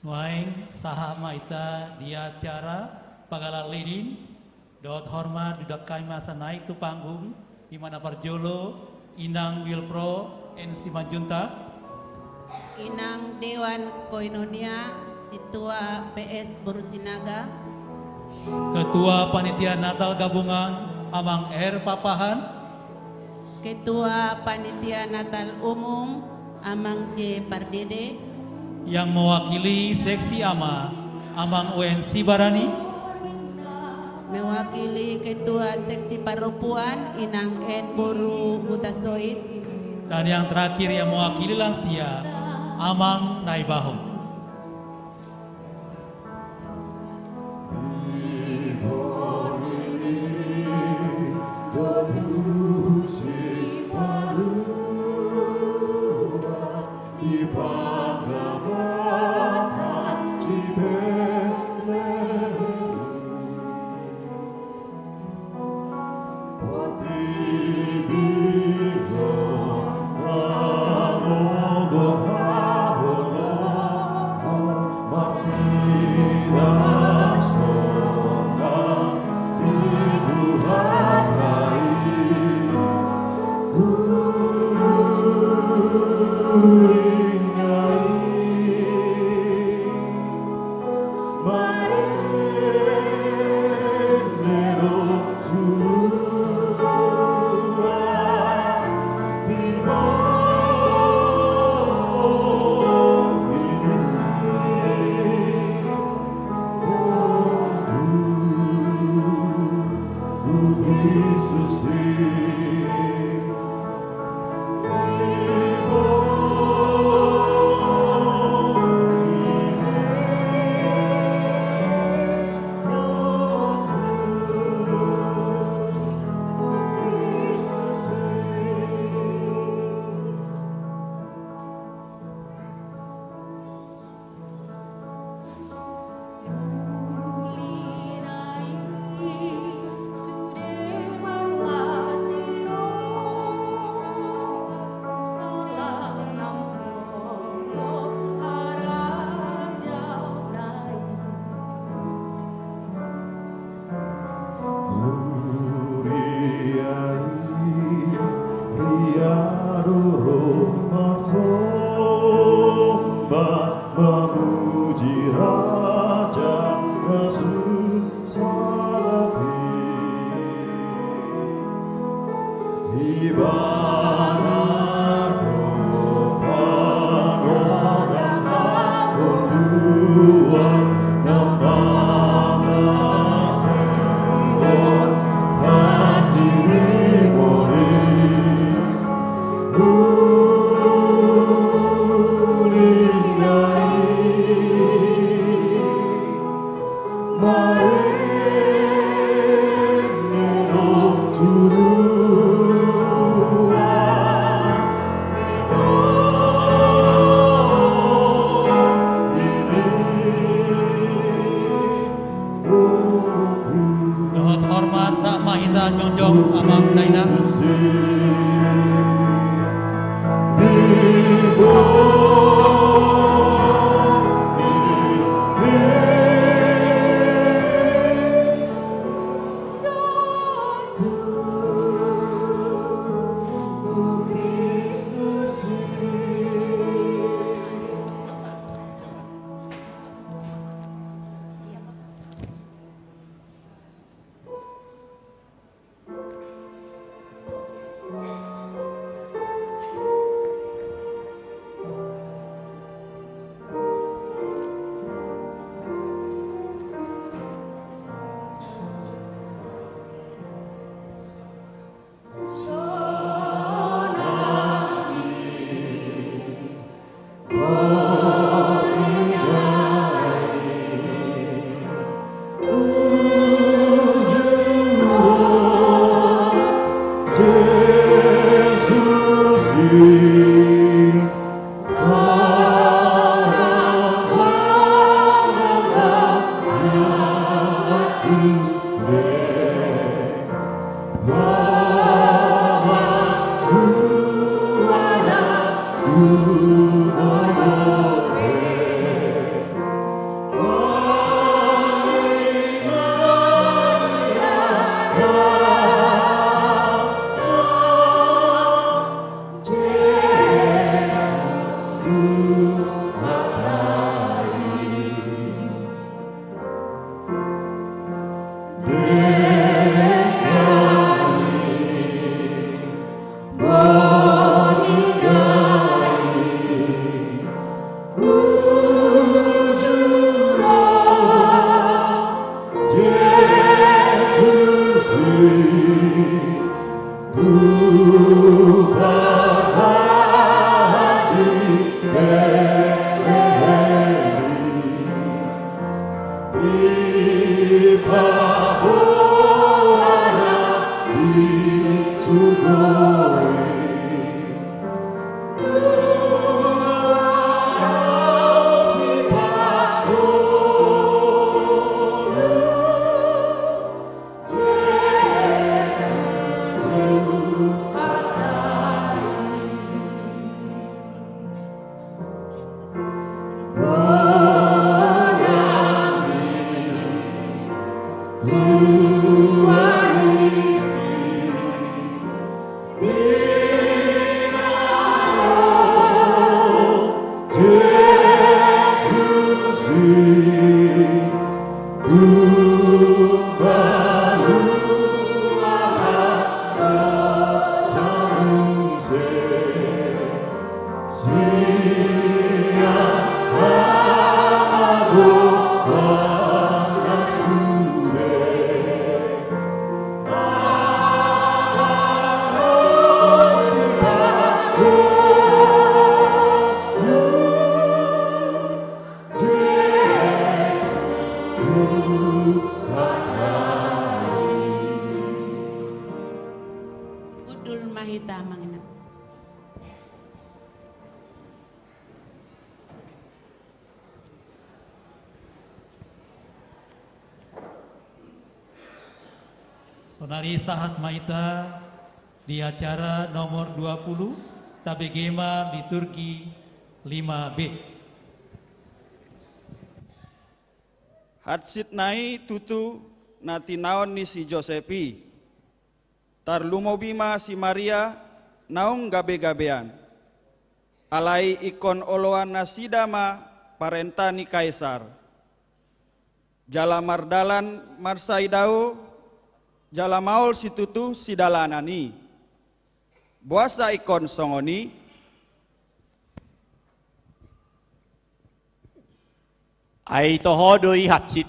Nuaeng sahat ma hita di acara panggalan lilin, dohot hormat didok hami ma asa naik tu panggung, i ma na parjolo, Inang Wilpro N Simanjuntak. Inang Dewan Koinonia, Sintua P S Boru Sinaga. Ketua Panitia Natal Gabungan, Amang R Papahan. Ketua Panitia Natal Umum, Amang J Pardede. Yang mewakili seksi ama, Amang U N Sibarani. Mewakili Ketua Seksi Parompuan, Inang N Boru Hutasoit. Dan yang terakhir yang mewakili lansia, Amang Naibaho. Raja na so salpu i. Ibana do pangodang na uluan na mangalehon hatirimon i. Uli nai marende do tuduhan ni on ini. Dohot hormat, rap ma hita jongjong, amang dainang. Hundul ma hita, amang inang. Saonari sahat ma hita di acara nomor dua puluh, tabege ma liturgi lima B. Hansit nai tutu na tinaon ni si Josep i. Tarlumobi ma si Maria naung gabegabean. Alai ingkon oloan nasida ma parenta ni Kaisar. Jala mardalan mansai dao, jala maol situtu sidalanan i. Boasa ingkon songon i? Ai toho do i hansit,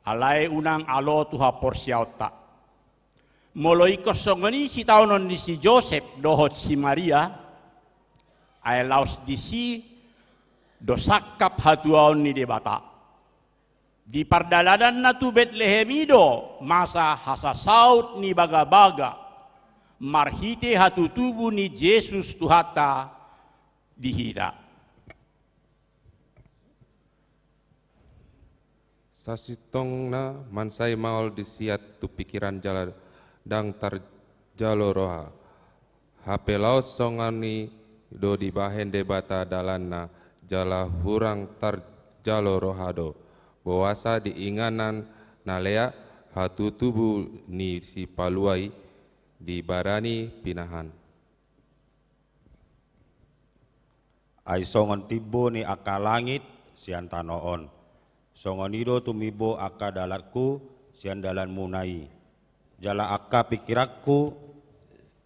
alai unang alo tu haporseaonta. Molo ingkon songon i sitaonon ni si Josep dohot si Maria, ai laos disi do sangkap hatuaon ni Debata. Di pardalananna tu Betlehem i do masa hasasaut ni bagabaga marhite hatutubu ni Jesus Tuhanta di hita. Sasintongna mansai maol disi tu pingkiran jala ndang tarjalo roha. Hape laos songon i do dibahen Debata dalanna, jala hurang tarjalo roha do. Boasa di inganan na lea hatutubu ni Sipalua i dibarani pinahan. Ai songon timbo ni angka langit sian tano on, songon i do tumimbo angka dalanku sian dalanmuna i, jala angka pingkiranku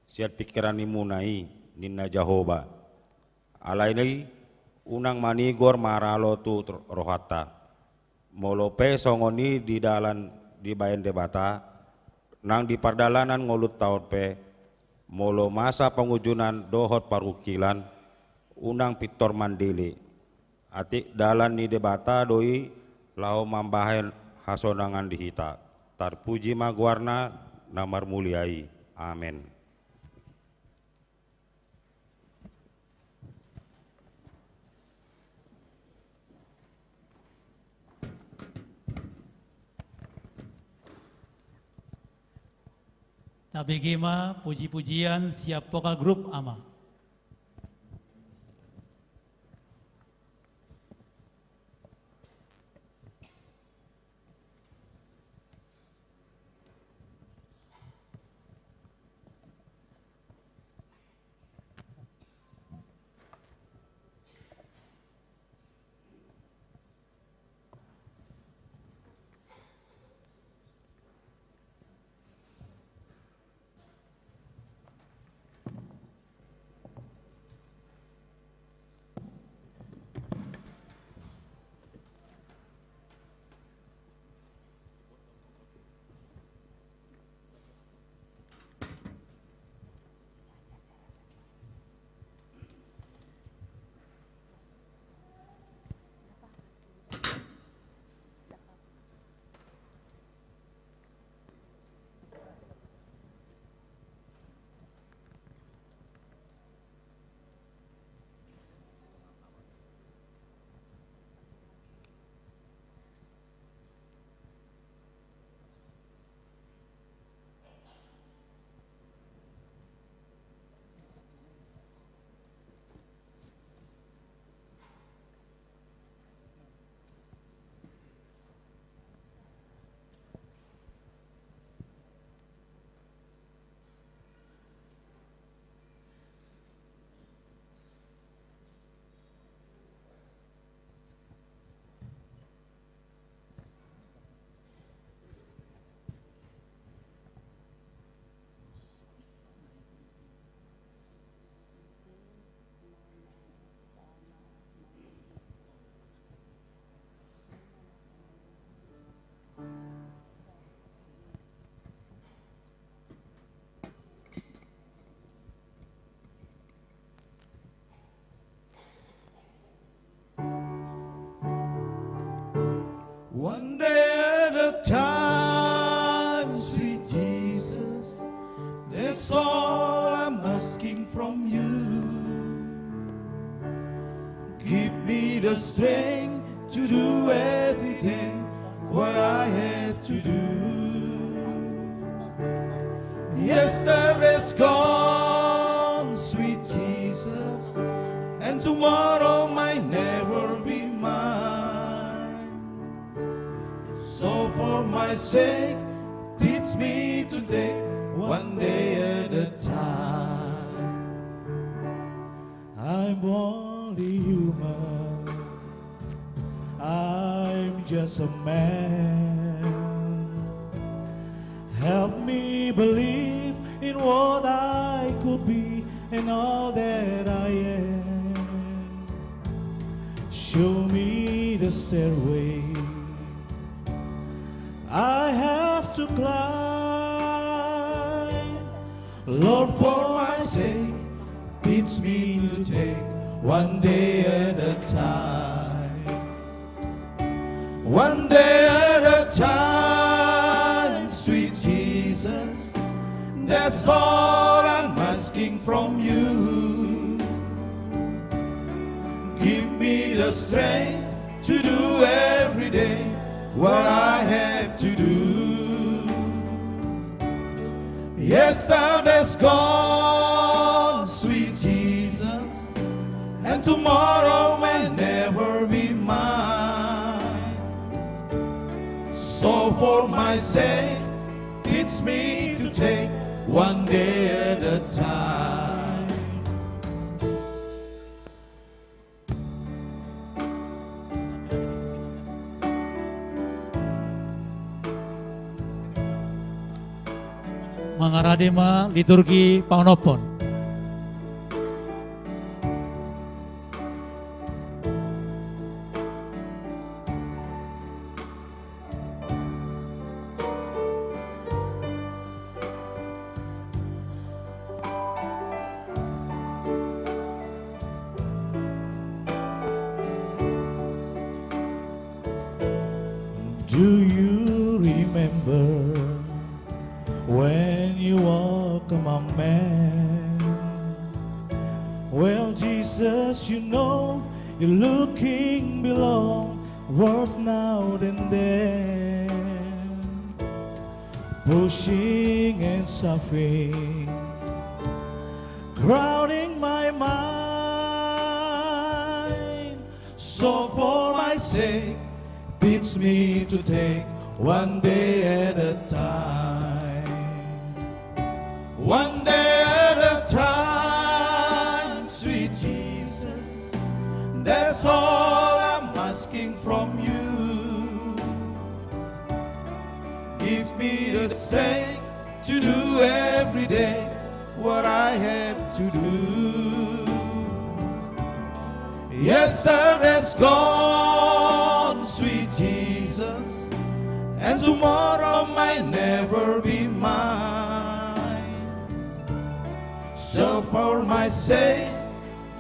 sian pingkirannimuna i, ninna Jahowa. Alani i unang manigor maralo tu rohanta. Molo pe songon i di dalan dibahen Debata, nang di pardalanan ngolunta on pe, molo masa pangunjunan dohot parungkilan, unang pintor mandele. Atik dalan ni Debata do i laho mambahen hasonangan di hita. Tarpuji ma goarna na marmulia i. Amen. Tabege ma puji-pujian sian vokal grup, Ama. One day at a time, sweet Jesus, that's all I'm asking from you. Give me the strength to do everything what I have to do. Yesterday's gone, sweet Jesus, and tomorrow might never be mine. So for my sake, teach me to take one day at a time. I'm only human. Just a man. Help me believe in what I could be and all that I am. Show me the stairway I have to climb. Lord, for my sake, teach me to take one day at a time. One day at a time, sweet Jesus. That's all I'm asking from you. Give me the strength to do every day what I have to do. Yesterday's gone, sweet Jesus, and tomorrow may never be mine. So for my sake, teach me to take one day at a time. Mangarade ma liturgi paonomhon. Do you remember when you walk among men? Well, Jesus, you know, you're looking below, worse now than then. Pushing and shoving, crowding my mind. So for my sake, teach me to take one day at a time. One day at a time, sweet Jesus. That's all I'm asking from you. Give me the strength to do every day what I have to do. Yesterday's gone, sweet Jesus, and tomorrow might never be mine. So for my sake,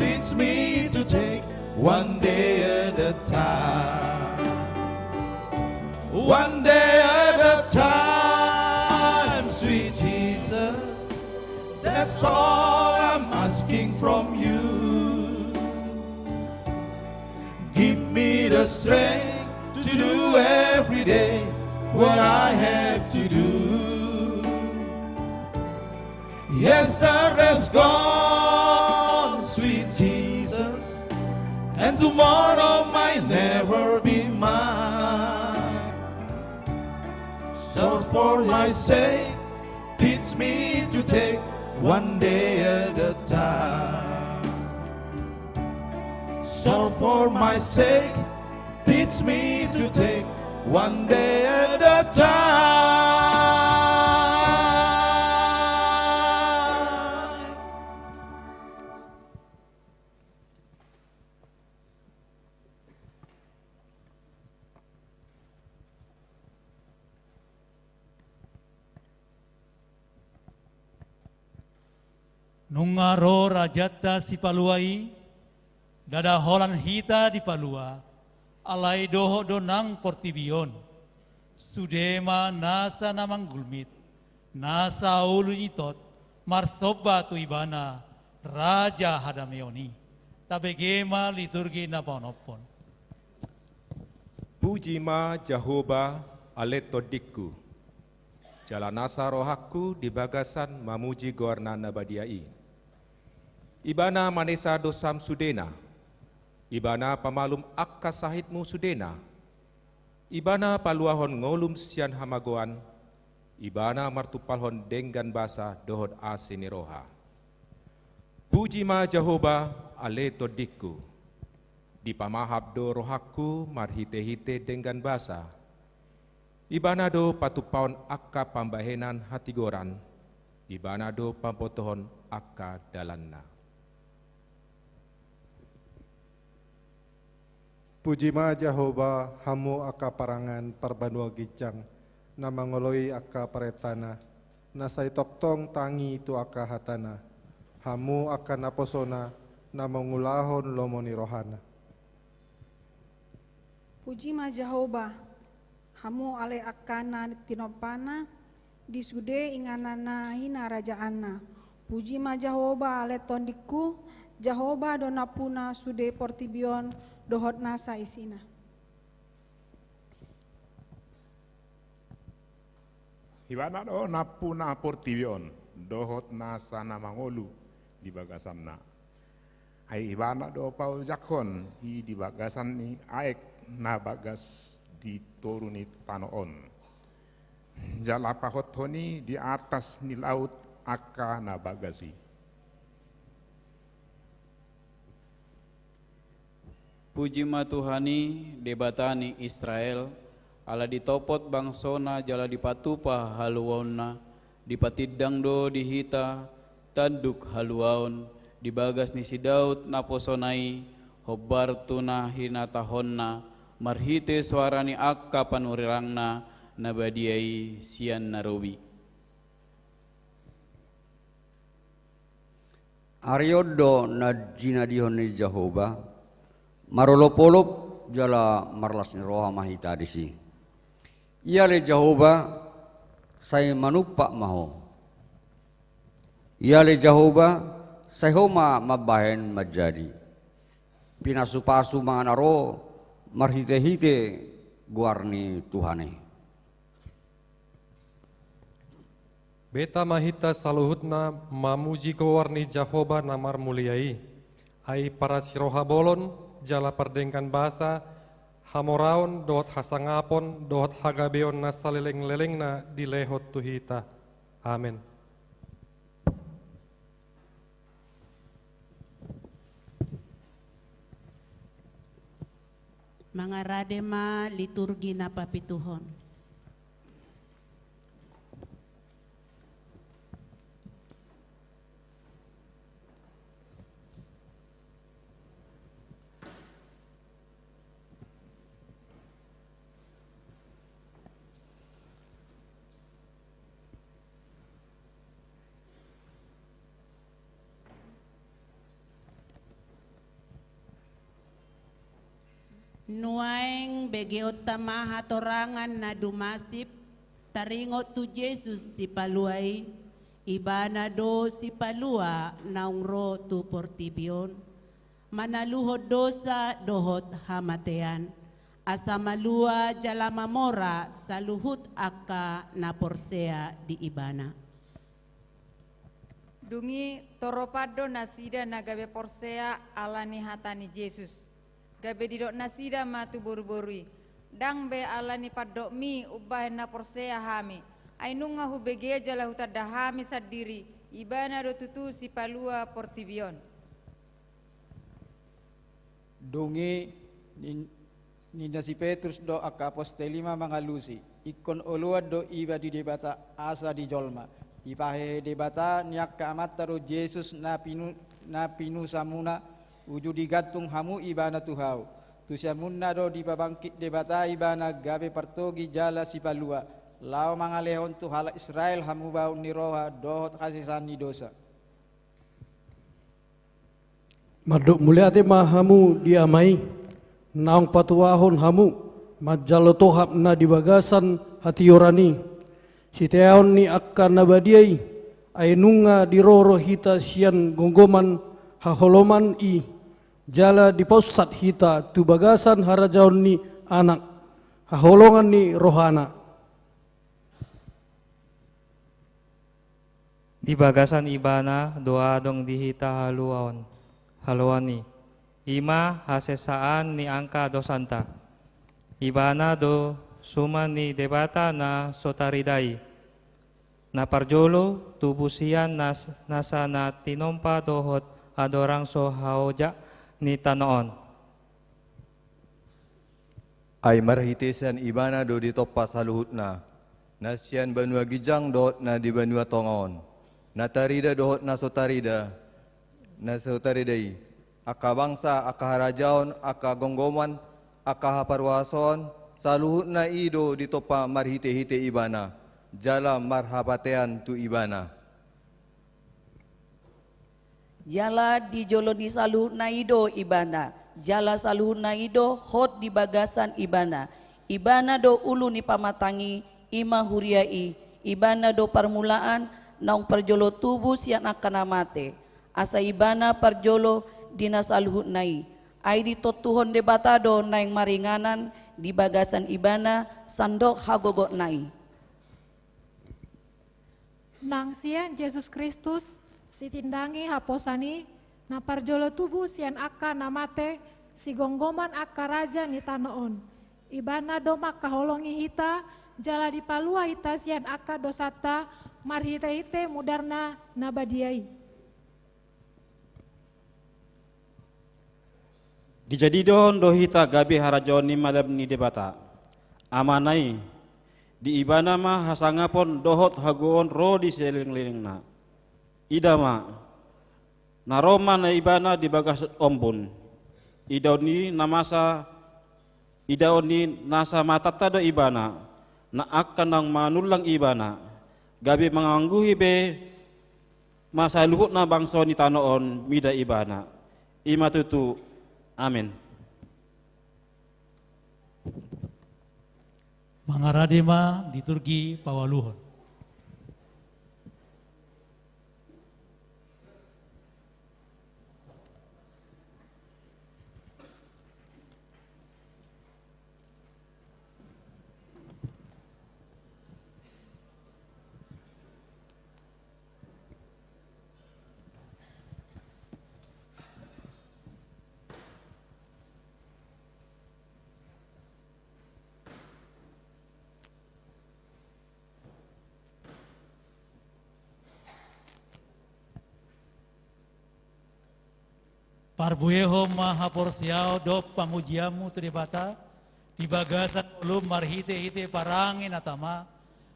teach me to take one day at a time. One day at a time, sweet Jesus. That's all I'm asking from you. Give me the strength to do every day what I have to do. Yesterday's gone, sweet Jesus, and tomorrow might never be mine. So for my sake, teach me to take one day at a time. So for my sake, teach me to take one day at a time. Nunga ro rajanta Sipalua i, ndada holan hita dipalua, alai dohot do nang portibi on. Sude ma nasa na manggulmit, nasa ulu ni tot, marsomba tu Ibana, Raja hadameon i. Tabege ma liturgi na paonomhon. Puji ma Jahowa, ale tondingku. Jala nasa rohangku di bagasan mamuji goarna na badia i. Ibana manesa dosam sudena. Ibana pamalum angka sahitmu sudena. Ibana paluahon ngolum sian hamagoan. Ibana martumpalhon denggan basa dohot asi ni roha. Puji ma Jahowa, ale tondingku. Dipamahap do rohangku marhite-hite denggan basa. Ibana do patupaon angka pambahenan hatigoran. Ibana do pambotohon angka dalanna. Puji ma Jahowa, hamu angka parangan parbanua ginjang, na mangoloi angka parentana, na sai tongtong tangi tu angka hatana, hamu angka naposona, na mangulahon lomo ni rohana. Puji ma Jahowa, hamu ale angka na tinompana, di sude inganan na hinarajaanna. Puji ma Jahowa ale tondingku, Jahowa do nampuna sude portibi on dohot nasa isina. Ibana do nampuna portibi on dohot nasa na mangolu di bagasanna. Ai Ibana do paojakhon i di bagasan ni aek na bagas di toru ni tano on, jala pahothon i di atas ni laut angka na bagas i. Puji ma Tuhan i, Debata ni Israel, ala ditopot bangsona jala dipatupa haluaonna, dipatindang do di hita tanduk haluaon di bagas ni si Daud naposona i, hombar tu na hinatahonna marhite soara ni angka panurirangna na badia i sian na robi. Ari on do na jinadihon ni Jahowa, marolopolop jala marlas ni roha ma hita disi. Ia ale Jahowa, sai manumpak ma Ho. Ia ale Jahowa, sai Ho ma mambahen manjadi. Pinasupasu ma na ro marhitehite goar ni Tuhan i. Beta ma hita saluhutna mamuji goar ni Jahowa na marmulia i. Ai parasirohabolon jala pardenggan basa, hamoraon dohot hasangapon dohot hagabeon na salelenglelengna dilehon tu hita. Amen. Mangarade ma liturgi na papituhon. Nuaeng begeonta ma hatorangan na dumasip, taringot tu Jesus Sipalua i, Ibana do Sipalua naung ro tu portibi on, manaluhon dosa dohot hamatean, asa malua jala mamora saluhut angka na porsea di Ibana. Dung i, toropan do nasida na gabe porsea ala ni hata ni Jesus, gabe didok nasida ma tu boruboru i: Ndang be ala ni pandokmi umbahen na porsea hami, ai nunga hubege jala hutanda hami sandiri, Ibana do tutu Sipalua portibi on. Dung i, nin-, ninna si Petrus dohot angka apostel i ma mangalusi: Ingkon oloan do iba di Debata asa di jolma. Dipahehe Debata ni angka amanta do Jesus na pinu-, na pinusamuna, uju digantung hamu Ibana tu hau. Tu siamunna do dipabangkit Debata Ibana gabe partogi jala Sipalua, laho mangalehon tu halak Israel hamubaon ni roha dohot hasesaan ni dosa. Mandok mauliate ma hamu di Ama i, naung patuahon hamu manjalo tohap na di bagasan hatigoran i, siteaon ni angka na badia i, ai nunga diroro hita sian gomgoman haholomon i, jala dipausat hita tu bagasan harajaon ni Anak, haholongan ni rohana. Di bagasan Ibana do adong di hita haluaon, haluaon i, i ma hasesaan ni angka dosanta. Ibana do suman ni Debata na so tarida i. Na parjolo, tubu sian nas-, nasa na tinompa dohot andorang so haojak ni tano on. Ai marhite sian Ibana do ditompa saluhutna, na sian banua ginjang dohot na di banua tonga on, na tarida dohot na so tarida, na so tarida i, angka bangsa, angka harajaon, angka gomgoman, angka haparhuasoan, saluhutna i do ditompa marhitehite Ibana, jala marhapatean tu Ibana. Jala di jolo ni saluhutna i do Ibana, jala saluhutna i do hot di bagasan Ibana. Ibana do ulu ni pamatang i, i ma huria i. Ibana do parmulaan, naung parjolo tubu sian angka na mate. Asa Ibana parjolo di na saluhutna i. Ai ditontuhon Debata do naeng maringanan di bagasan Ibana sandok hagogotna i. Nang sian Jesus Kristus, sitindangi haposan i, na parjolo tubu sian angka na mate, sigomgoman angka raja ni tano on. Ibana do mangkaholongi hita, jala dipalua hita sian angka dosanta, marhitehite mudarna na badia i. Dijadihon do hita gabe harajaon ni malim ni Debata, Amana i. Di Ibana ma hasangapon dohot hagogoon ro di salelenglelengna. Ida ma, na ro ma na Ibana di bagas ombun. Idaon ni na masa Idaon ni nasa matanta do Ibana, na angka naung manullang Ibana, gabe mangangguhi be ma saluhutna bangso ni tano on mida Ibana. I ma tutu. Amen. Mangarade ma liturgi paualuhon. Parbuehon ma haporseaon dohot pangujianmu tu Debata, di bagasan olom marhitehite parange na tama,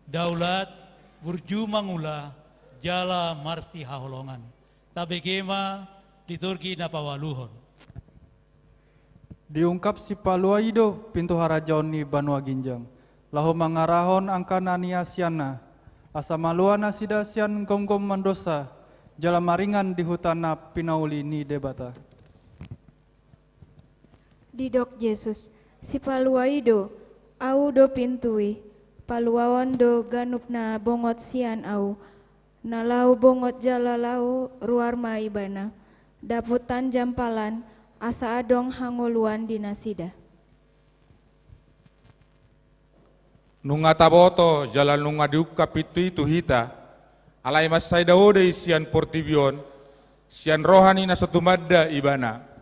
daulat, burju mangula, jala marsihaholongan. Tabege ma liturgi na paualuhon. Diungkap Sipalua i do pintu harajaon ni banua ginjang, laho mangarahon angka na niasianna, asa malua nasida sian gomgom mandonsa, jala maringan di huta na pinauli ni Debata. Didok Jesus, Sipalua i do, Ahu do pintu i, paluaon do ganup na bongot sian Ahu, na laho bongot jala laho ruar ma ibana, dapotan jampalan, asa adong hangoluan di nasida. Nunga taboto jala nunga diungkap pintu i tu hita, alai mansai dao do i sian portibi on, sian roha ni na so tumanda ibana.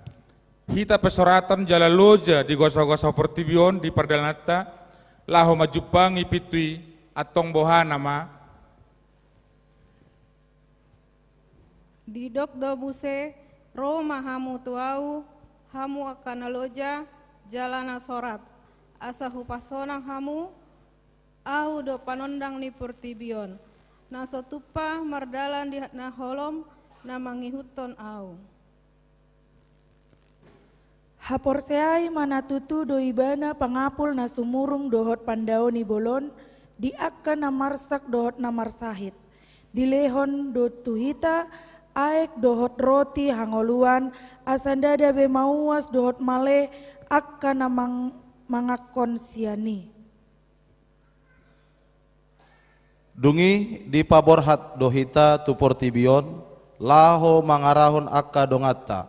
Hita pe soratan jala loja di gosogoso portibi on di pardalananta, laho manjumpangi pintu i, antong boha nama. Didok do muse, Ro ma hamu tu Ahu, hamu angka na loja jala na sorat, asa hupasonang hamu. Ahu do panondang ni portibi on, na so tumpa mardalan di na holom na mangihuthon Ahu. Haporseai ma na tutu do Ibana pangapul na sumurung dohot pandao ni bolon di angka na marsak dohot na marsahit. Dilehon do tu hita aek dohot roti hangoluan, asa ndada be mauas dohot male angka na mang-, manganhon sian i. Dung i dipaborhat do hita tu portibi on, laho mangarahon angka donganta.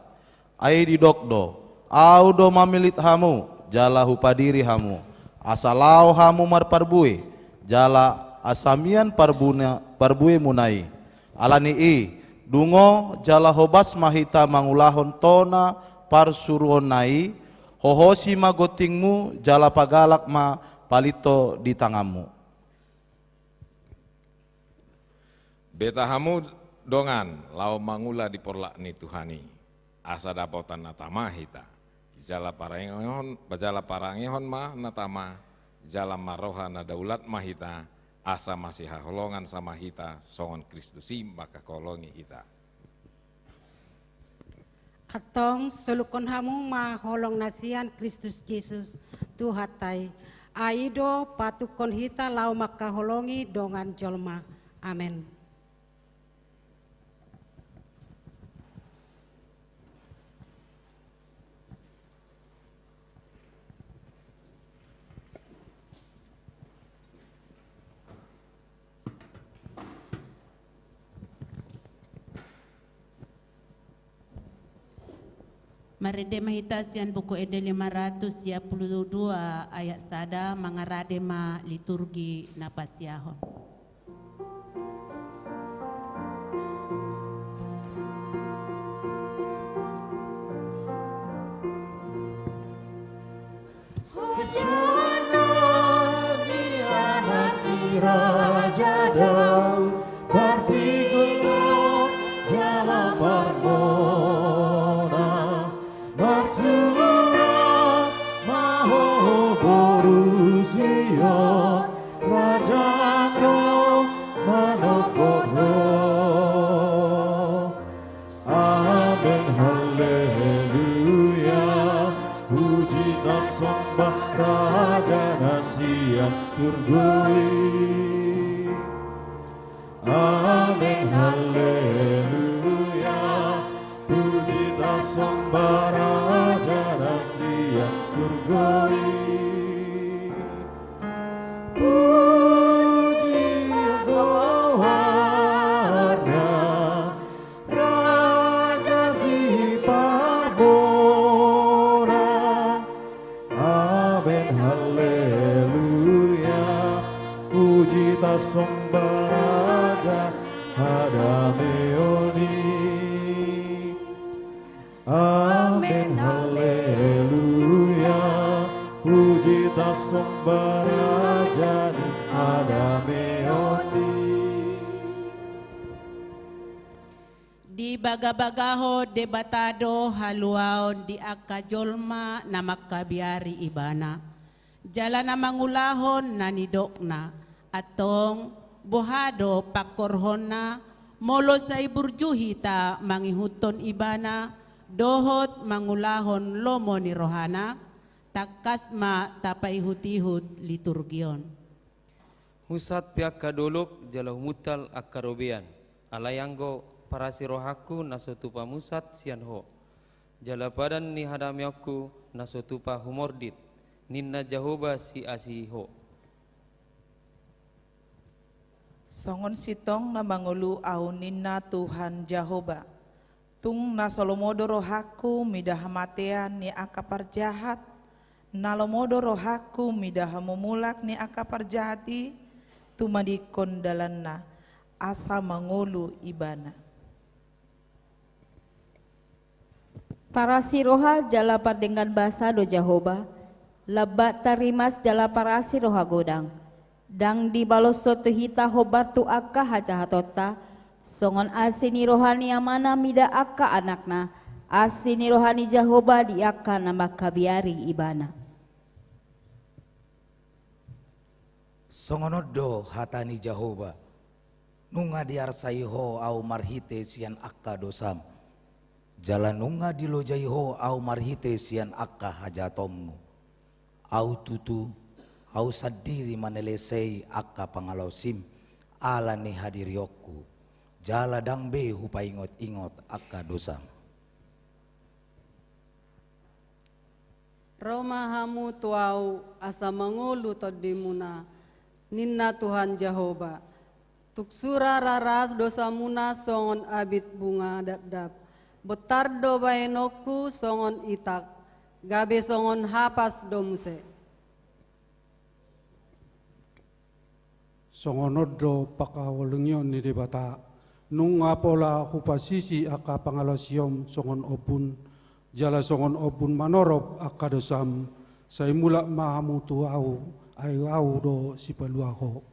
Ai didok do, Ahu do mamillit hamu, jala hupadiri hamu, asa laho hamu marparbue, jala asa mian parbuna-, parbuemuna i. Ala ni i, dungo jala hobas ma hita mangulahon tona parsuruonna i, hohosi ma gontingmu, jala pagalak ma palinto di tanganmu. Beta hamu dongan, laho mangula di porlak ni Tuhan i, asa dapotan na tama hita. Jala parangehon, jala parangehon ma na tama, jala marroha na daulat ma hita, asa masihaholongan sama hita songon Kristus i mangkaholongi hita. Antong solukkon hamu ma holong na sian Kristus Jesus, Tuhanta i. Ai i do patungkon hita laho mangkaholongi dongan jolma. Amen. Marende ma hita sian Buku Ende lima ratus sia pulu dua ayat sada, mangarade ma liturgi na pasiahon. Hosana di Anak ni Raja Daud, partingkian jala parmona, marsurak ma ho boru Sion, Raja ro manopot ho. Amen, haleluya. Puji na somba Raja na sian surgo i. Amen, haleluya. Puji na somba Raja na sian surgo i. Puji ma goarna, Raja Siparbona. Amen, haleluya. Puji tasomba Raja hadameon i. Amen, haleluya. Puji tasomba Raja ni hadameon i. Dibagabagahon Debata do haluaon di angka jolma na mangkabiari Ibana, jala na mangulahon na nidokna. Antong, boha do pangkorhonna, molo sai burju hita mangihuthon Ibana dohot mangulahon lomo ni rohana? Tangkas ma tapaihutihut liturgi on. Husahat pe angka dolok jala humuntal angka robean, alai anggo parasi rohangku na so tupa musat sian Ho, jala padan ni hadameonku na so tupa humordit, ninna Jahowa siasi Ho. Songon sintong na mangolu ahu, ninna Tuhan Jahowa. Tung na so lomo do rohangku mida hamatean ni angka parjahat, na lomo do rohangku mida hamumulak ni angka parjahat i, tumadingkon dalanna, asa mangolu ibana. Parasi roha jala pardenggan basa do Jahowa, lambat tarimas jala parasi roha godang. Ndang dibaloshon tu hita hombar tu angka hajahatonta, songon asi ni roha ni amana mida angka anakna, asi ni roha ni Jahowa di angka na mangkabiari ibana. Songon on do hata ni Jahowa: Nunga diarsai ho ahu marhite sian angka dosam, jala nunga dilojai ho ahu marhite sian angka hajahatonmu. Ahu tutu, ahu sandiri manelesei angka pangalaosim ala ni hadirionku, jala ndang be hupaingotingot angka dosam. Ro ma hamu tu ahu asa mangolu tondimuna, ninna Tuhan Jahowa. Tung sura raras dosamuna songon abit bunga dapdap, bontar do baenonku songon itak, gabe songon hapas do muse. Songon on do pangkaholongion ni Debata: Nunga pola hupasisi angka pangalaosion songon ombun, jala songon ombun manorop angka dosam. Sai mulak ma hamu tu ahu, ai ahu do sipalua ho.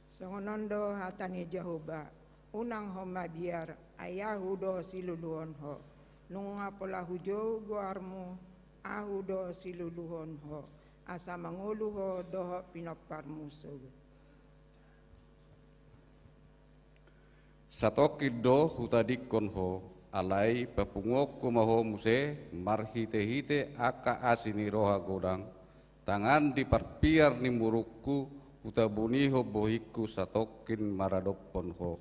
Songon on do hata ni Jahowa: Unang ho mabiar, ai ahu do siluluhon ho. Nunga pola hujou goarmu, ahu do siluluhon ho, asa mangolu ho dohot pinomparmu sogot. Satongkin do hutadingkon ho, alai papunguonku ma ho muse marhitehite angka asi ni roha godang, tangan di parpiar ni murukku, hutabunihon bohingku satongkin maradophon ho.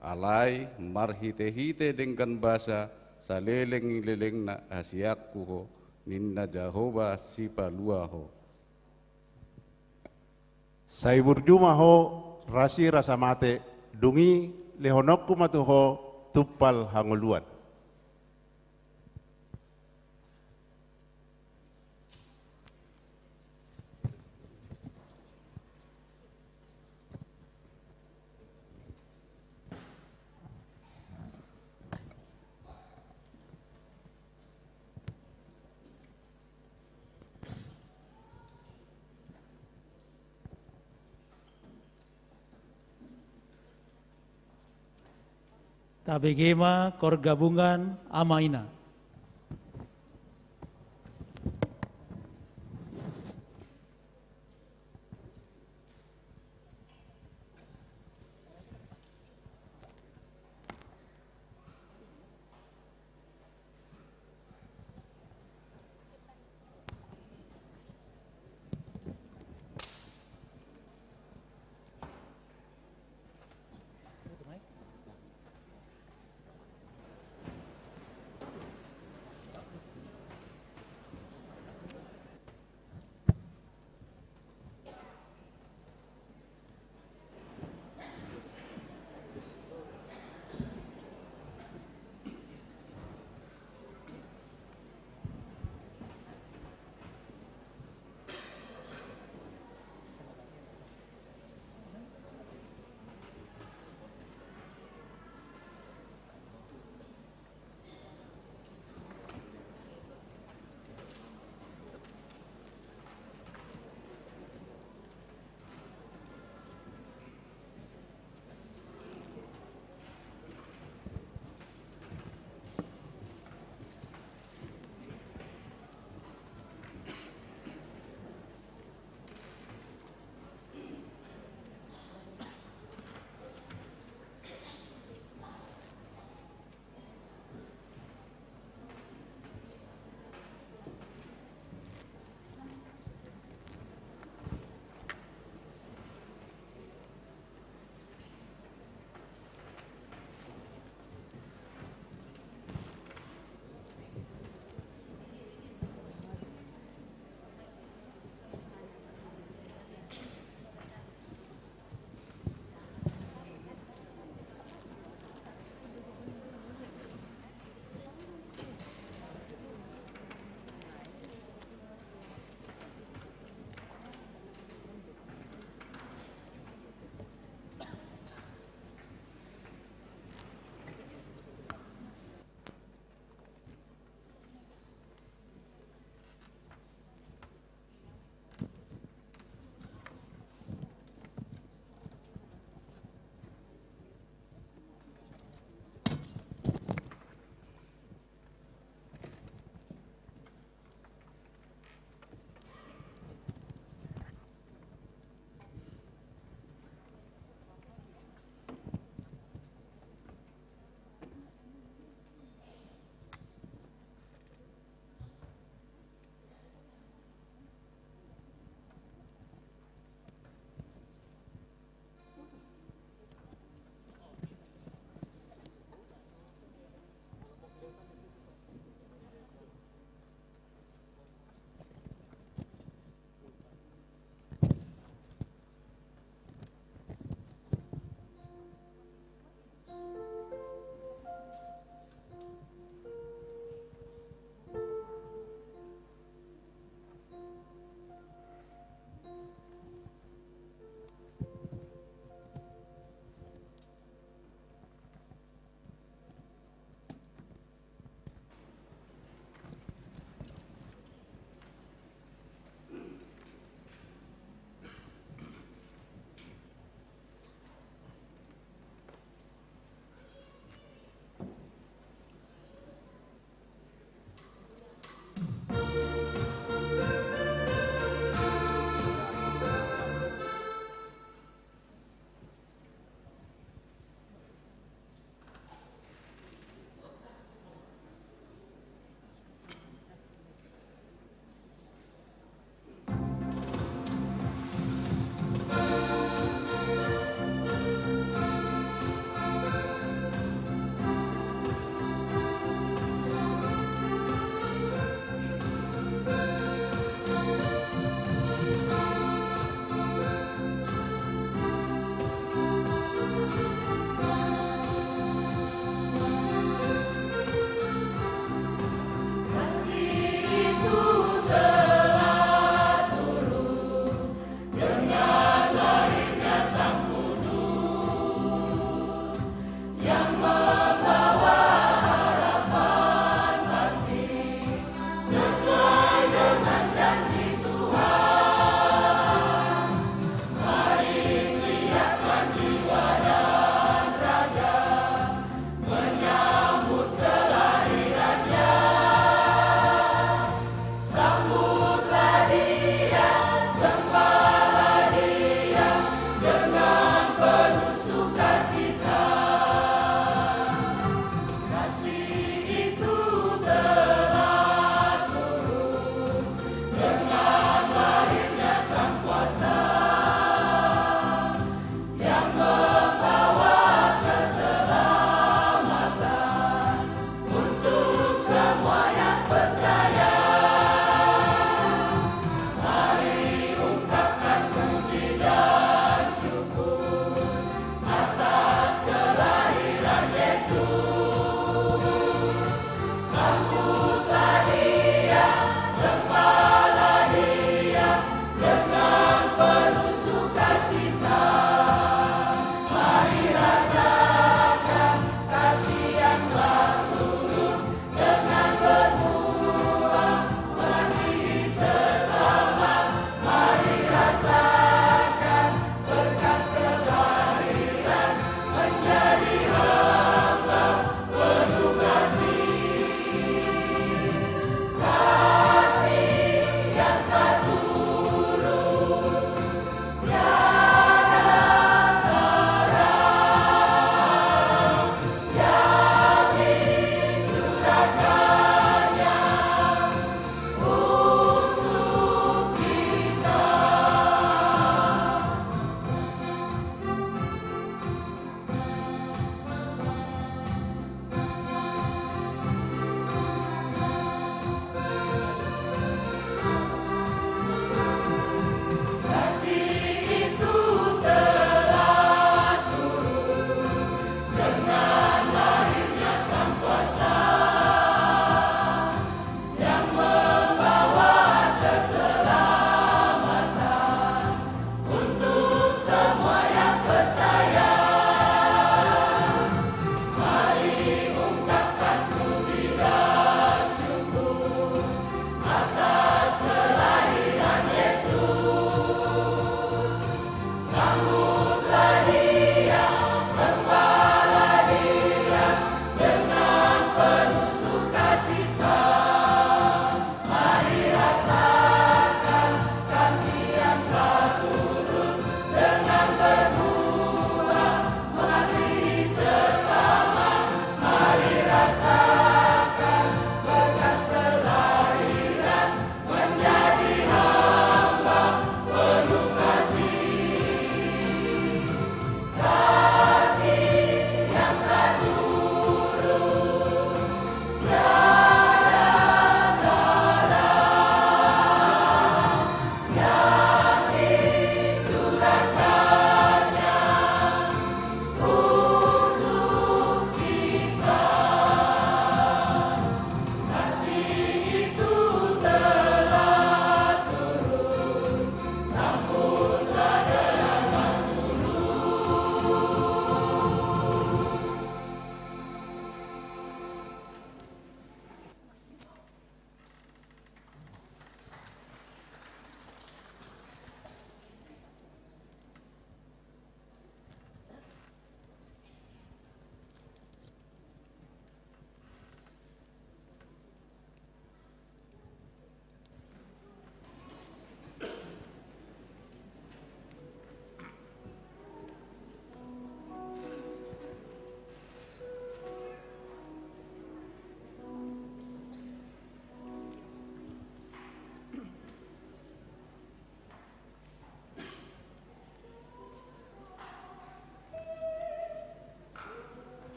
Alai marhitehite denggan basa saleleng ni lelengna hasianku ho, ninna Jahowa Sipalua ho. Sai burju ma ho, rasi rasa mate, dung i lehononku ma tu ho tumpal hangoluan. Tabege ma koor gabungan ama ina.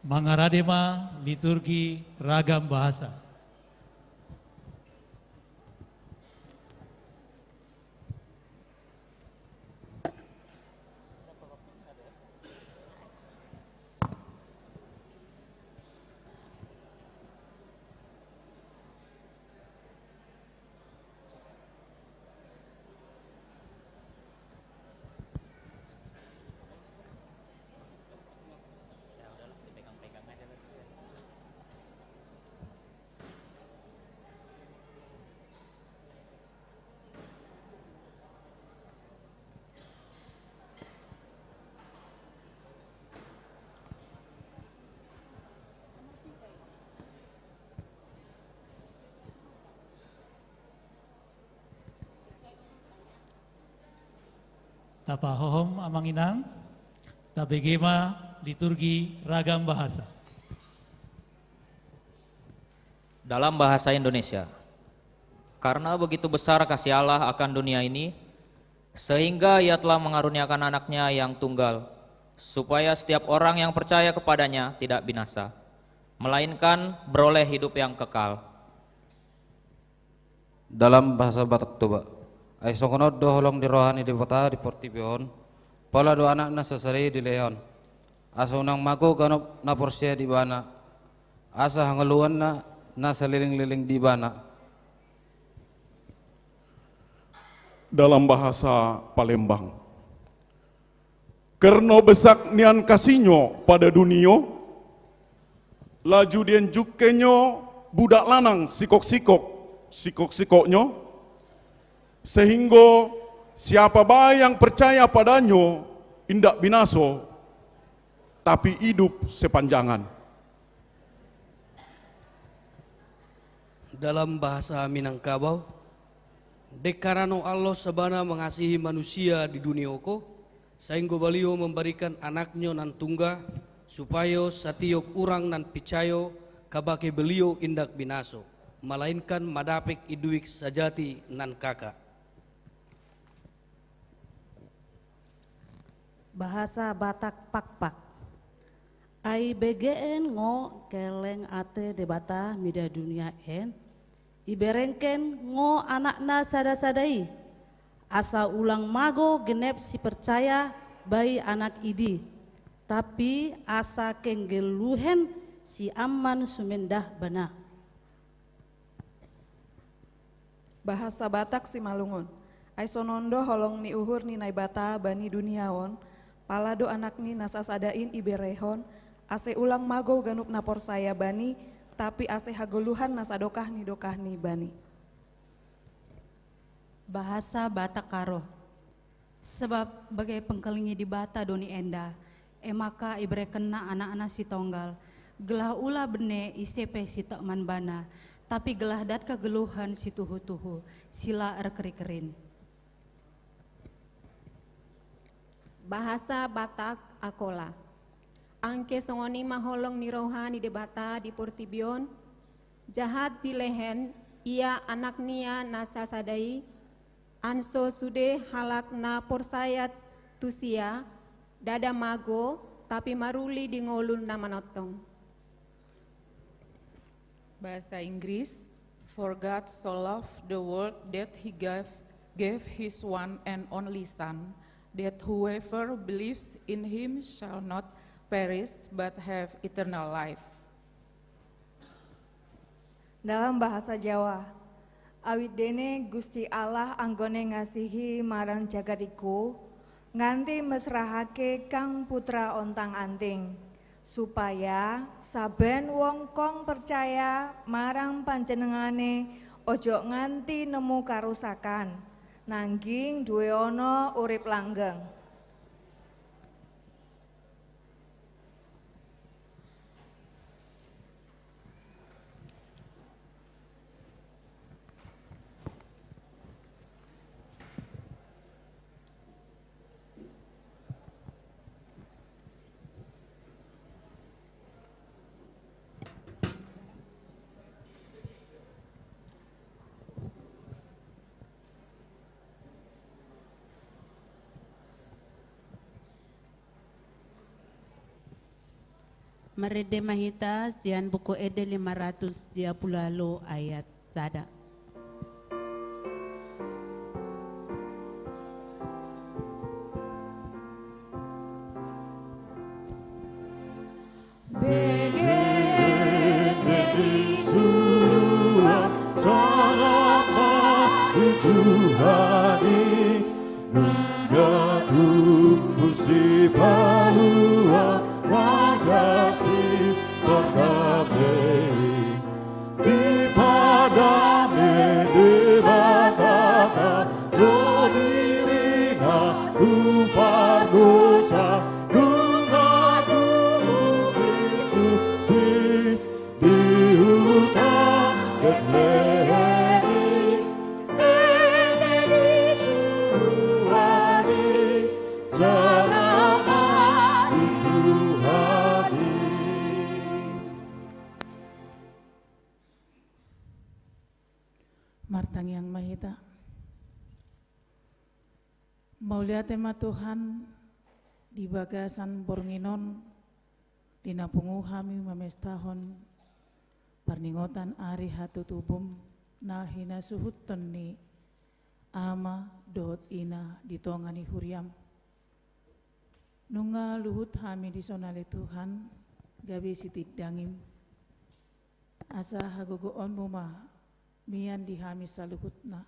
Mangarade ma liturgi ragam bahasa. Tapahohom amang inang, tabege ma liturgi ragam bahasa. Dalam bahasa Indonesia. Karena begitu besar kasih Allah akan dunia ini, sehingga Ia telah mengaruniakan Anaknya yang tunggal, supaya setiap orang yang percaya kepada-Nya tidak binasa, melainkan beroleh hidup yang kekal. Dalam bahasa Batak Toba. Ai songon on do holong ni roha ni Debata di portibi on, pola do Anakna sasada i dilehon, asa unang mago ganup na porsea di Ibana, asa hangoluanna na saleleng-leleng di Ibana. Dalam bahasa Palembang. Kerno besak nian kasih-Nyo pada dunio, laju dienjungke-Nyo budak lanang sikok-sikok, sikok-sikoknyo, sehingga siapa bae yang percaya pada-Nyo indak binaso, tapi idup sepanjangan. Dalam bahasa Minangkabau, dengkarano Allah sabana mangasihi manusia di dunio ko, sainggo Baliau memberikan Anaknyo nan tunggal, supayo satiop urang nan picayo kabake Beliau indak binaso, malainkan madapek iduik sajati nan kaka. Bahasa Batak Pakpak. Ai begeen ngo keleng ate Debata mida dunia en, iberengken ngo Anakna sada-sada i, asa ulang mago genep sipercaya bai Anak i di, tapi asa kenggelluhen siamman sumendah bana. Bahasa Batak Simalungun. Ai songon on do holong ni uhur ni Naibata bani dunia on, pala do Anakni na sasada in iberehon, ase ulang mago ganup na porsaya Bani, tapi ase hagoluhan na sadokah ni dokahni Bani. Bahasa Batak Karo. Sebab bage pengkelengi Debata do ni enda, emaka iberekenna Anakna sitonggal, gelah ula bene ise pe sitokman bana, tapi gelah dat kegeluhan situhu-tuhu, sila erkeri-kerin. Bahasa Batak Akola. Angke songon i ma holong ni roha ni Debata di portibi on, jahat dilehen ia Anaknia na sasada i, anso sude halak na porsaya tu sia, ndada mago, tapi maruli di ngolu na manongtong. Bahasa Inggris. For God so loved the world that he gave, gave his one and only Son, that whoever believes in him shall not perish but have eternal life. Dalam bahasa Jawa. Awit dene Gusti Allah anggone ngasihi marang jagat iku, nganti mesrahake kang putra ontang anting, supaya saben wong kong percaya marang panjenengane ojo nganti nemu karusakan, nanging dueono urip langgeng. Marende ma hita sian Buku Ende lima ratus sia pulu ualu ayat sada. Bege ni suruan salama di Tuhan i, nunga tumpu sipalua raja si pardame i. Dipadame Debata do dirina tu pardosa, nunga tubu Kristus i di huta Betlehem i. Eme ni suruan i, salama di Tuhan i. Martangiang ma hita. Mauliate ma Tuhan, di bagasan borngin on, di na pungu hami mamestahon parningotan ari hatutubum na hinasuhuton ni ama dohot ina di tonga ni huriam. Nunga luhut hami dison ale Tuhan, gabe sitindangim. Asa hagogoonmu ma mian di hami saluhutna,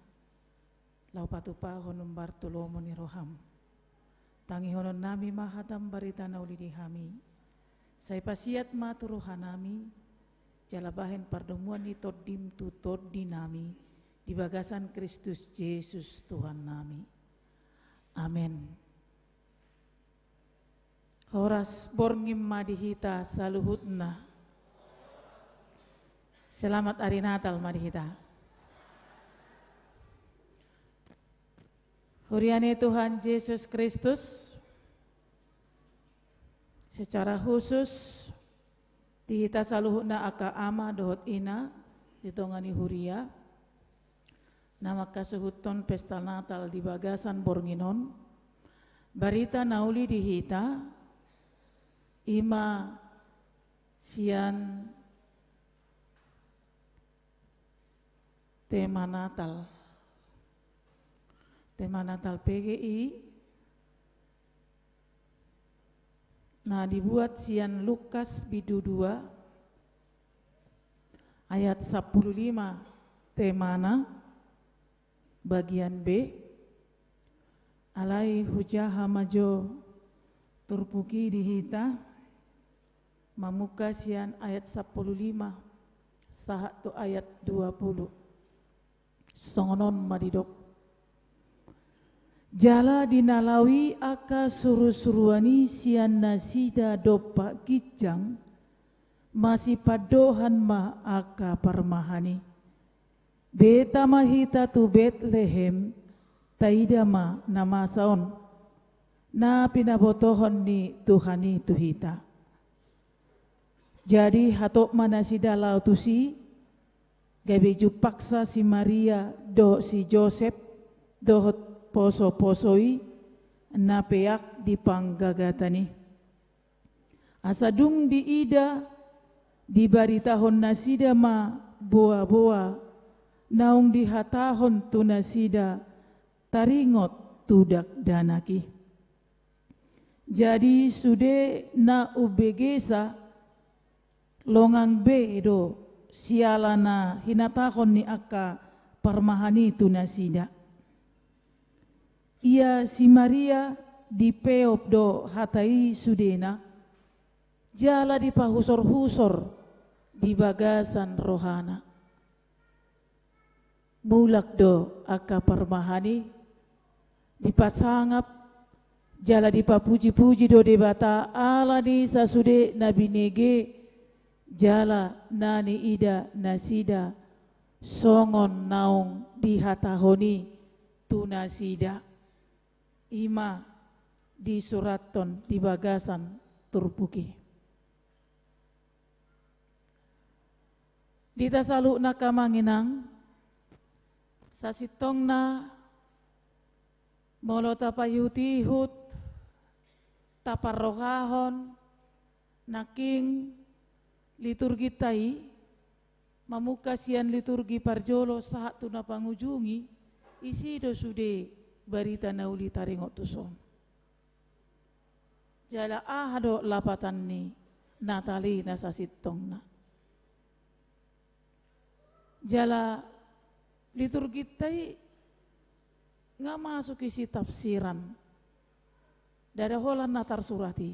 laho patupahon umbar tu lomo ni roham. Tangihononnami ma hatam barita na uli di hami. Sai pasiat ma tu rohanami, jala bahen pardomuan ni tondim tu tondinami, di bagasan Kristus Jesus Tuhannami. Amen. Horas borngin ma di hita saluhutna. Selamat Ari Natal ma di hita. Huria ni Tuhan Jesus Kristus, secara khusus di hita saluhutna angka ama dohot ina di tonga ni huria, na mangkasuhuthon pesta Natal di bagasan borngin on, barita na uli di hita, i ma sian tema Natal. Tema Natal P G I na dibuat sian Lukas bindu dua ayat sampulu lima temana, bagian B. Alai hujaha ma jo turpuk i di hita, mamungka sian ayat sampulu lima sahat tu ayat dua pulu. Songon on ma didok. Jala di na laho i angka surusuruan i sian nasida dompak ginjang, masipandohan ma angka parmahan i. Beta ma hita tu Betlehem, taida ma na masa on, na pinabotohon ni Tuhan i tu hita. Jadi hatop ma nasida laho tusi, gabe jumpangsa si Maria dohot si Josep dohot posoposo i na peak di panggagatan i. Asa dung diida, dibaritahon nasida ma boaboa naung dihatahon tu nasida taringot tu dakdanak i. Jadi sude na umbegesa longang be do siala na hinatahon ni angka parmahan i tu nasida. Ia si Maria dipeop do hata i sudena, jala dipahusorhusor di bagasan rohana. Mulak do angka parmahan i, dipasangap jala dipapujipuji do Debata ala ni sasude na binege jala na niida nasida songon naung dihatahon i tu nasida. I ma disurathon di bagasan turpuk i. Di hita saluhutna angka amang inang, sasintongna molo tapaihutihut, taparrohahon, Nangkin liturginta i mamungka sian liturgi parjolo sahat tu na pangujungi, isi do sude barita na uli taringot tuson. Jala aha do lapatan ni Natal i na sasintongna? Jala liturginta i nga masuk isi tafsiran. Ndada holan na tarsurat i.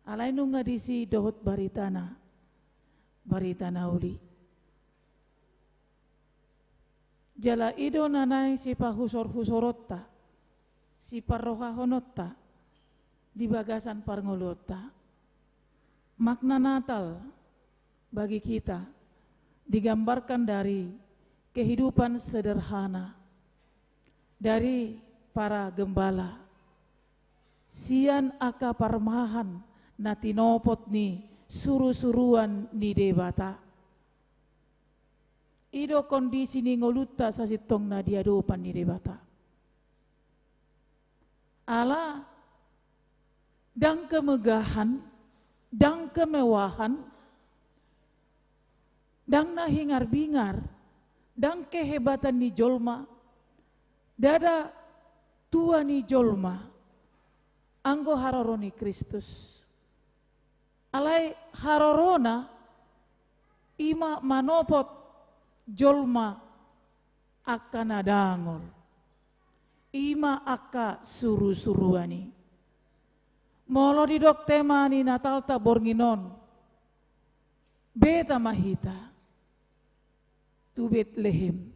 Alai nunga disi dohot baritana, barita na uli. Jala i do na naeng sipahusor-husoronta, siparrohahononta di bagasan parngoluonta. Makna Natal bagi kita digambarkan dari kehidupan sederhana dari para gembala sian angka parmahan na tinopot ni surusuruan ni Debata. I do kondisi ni ngolunta sasintongna di adopan ni Debata. Ala ndang kemegahan, ndang kemewahan, ndang na hingar-bingar, ndang kehebatan ni jolma, ndada tua ni jolma anggo haroro ni Kristus. Alai harorona i ma manopot jolma angka na dangol, i ma angka surusuruan i. Molo didok tema ni Natalta borngin on, beta ma hita tu Betlehem.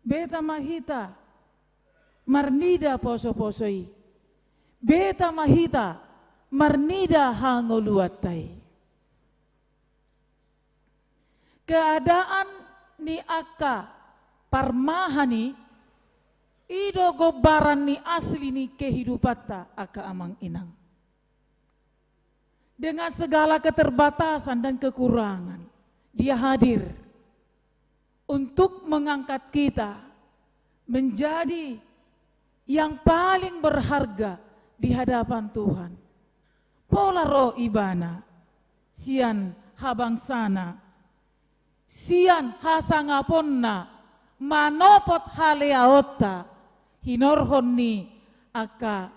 Beta ma hita marnida posoposo i. Beta ma hita marnida hangoluanta i. Keadaan ni angka parmahan i, i do gombaran ni asli ni kehidupanta angka amang inang. Dengan segala keterbatasan dan kekurangan, Dia hadir untuk mengangkat kita menjadi yang paling berharga di hadapan Tuhan. Pola ro Ibana sian habangsana, sian hasangaponna, manopot haleaonta, hinorhon ni angka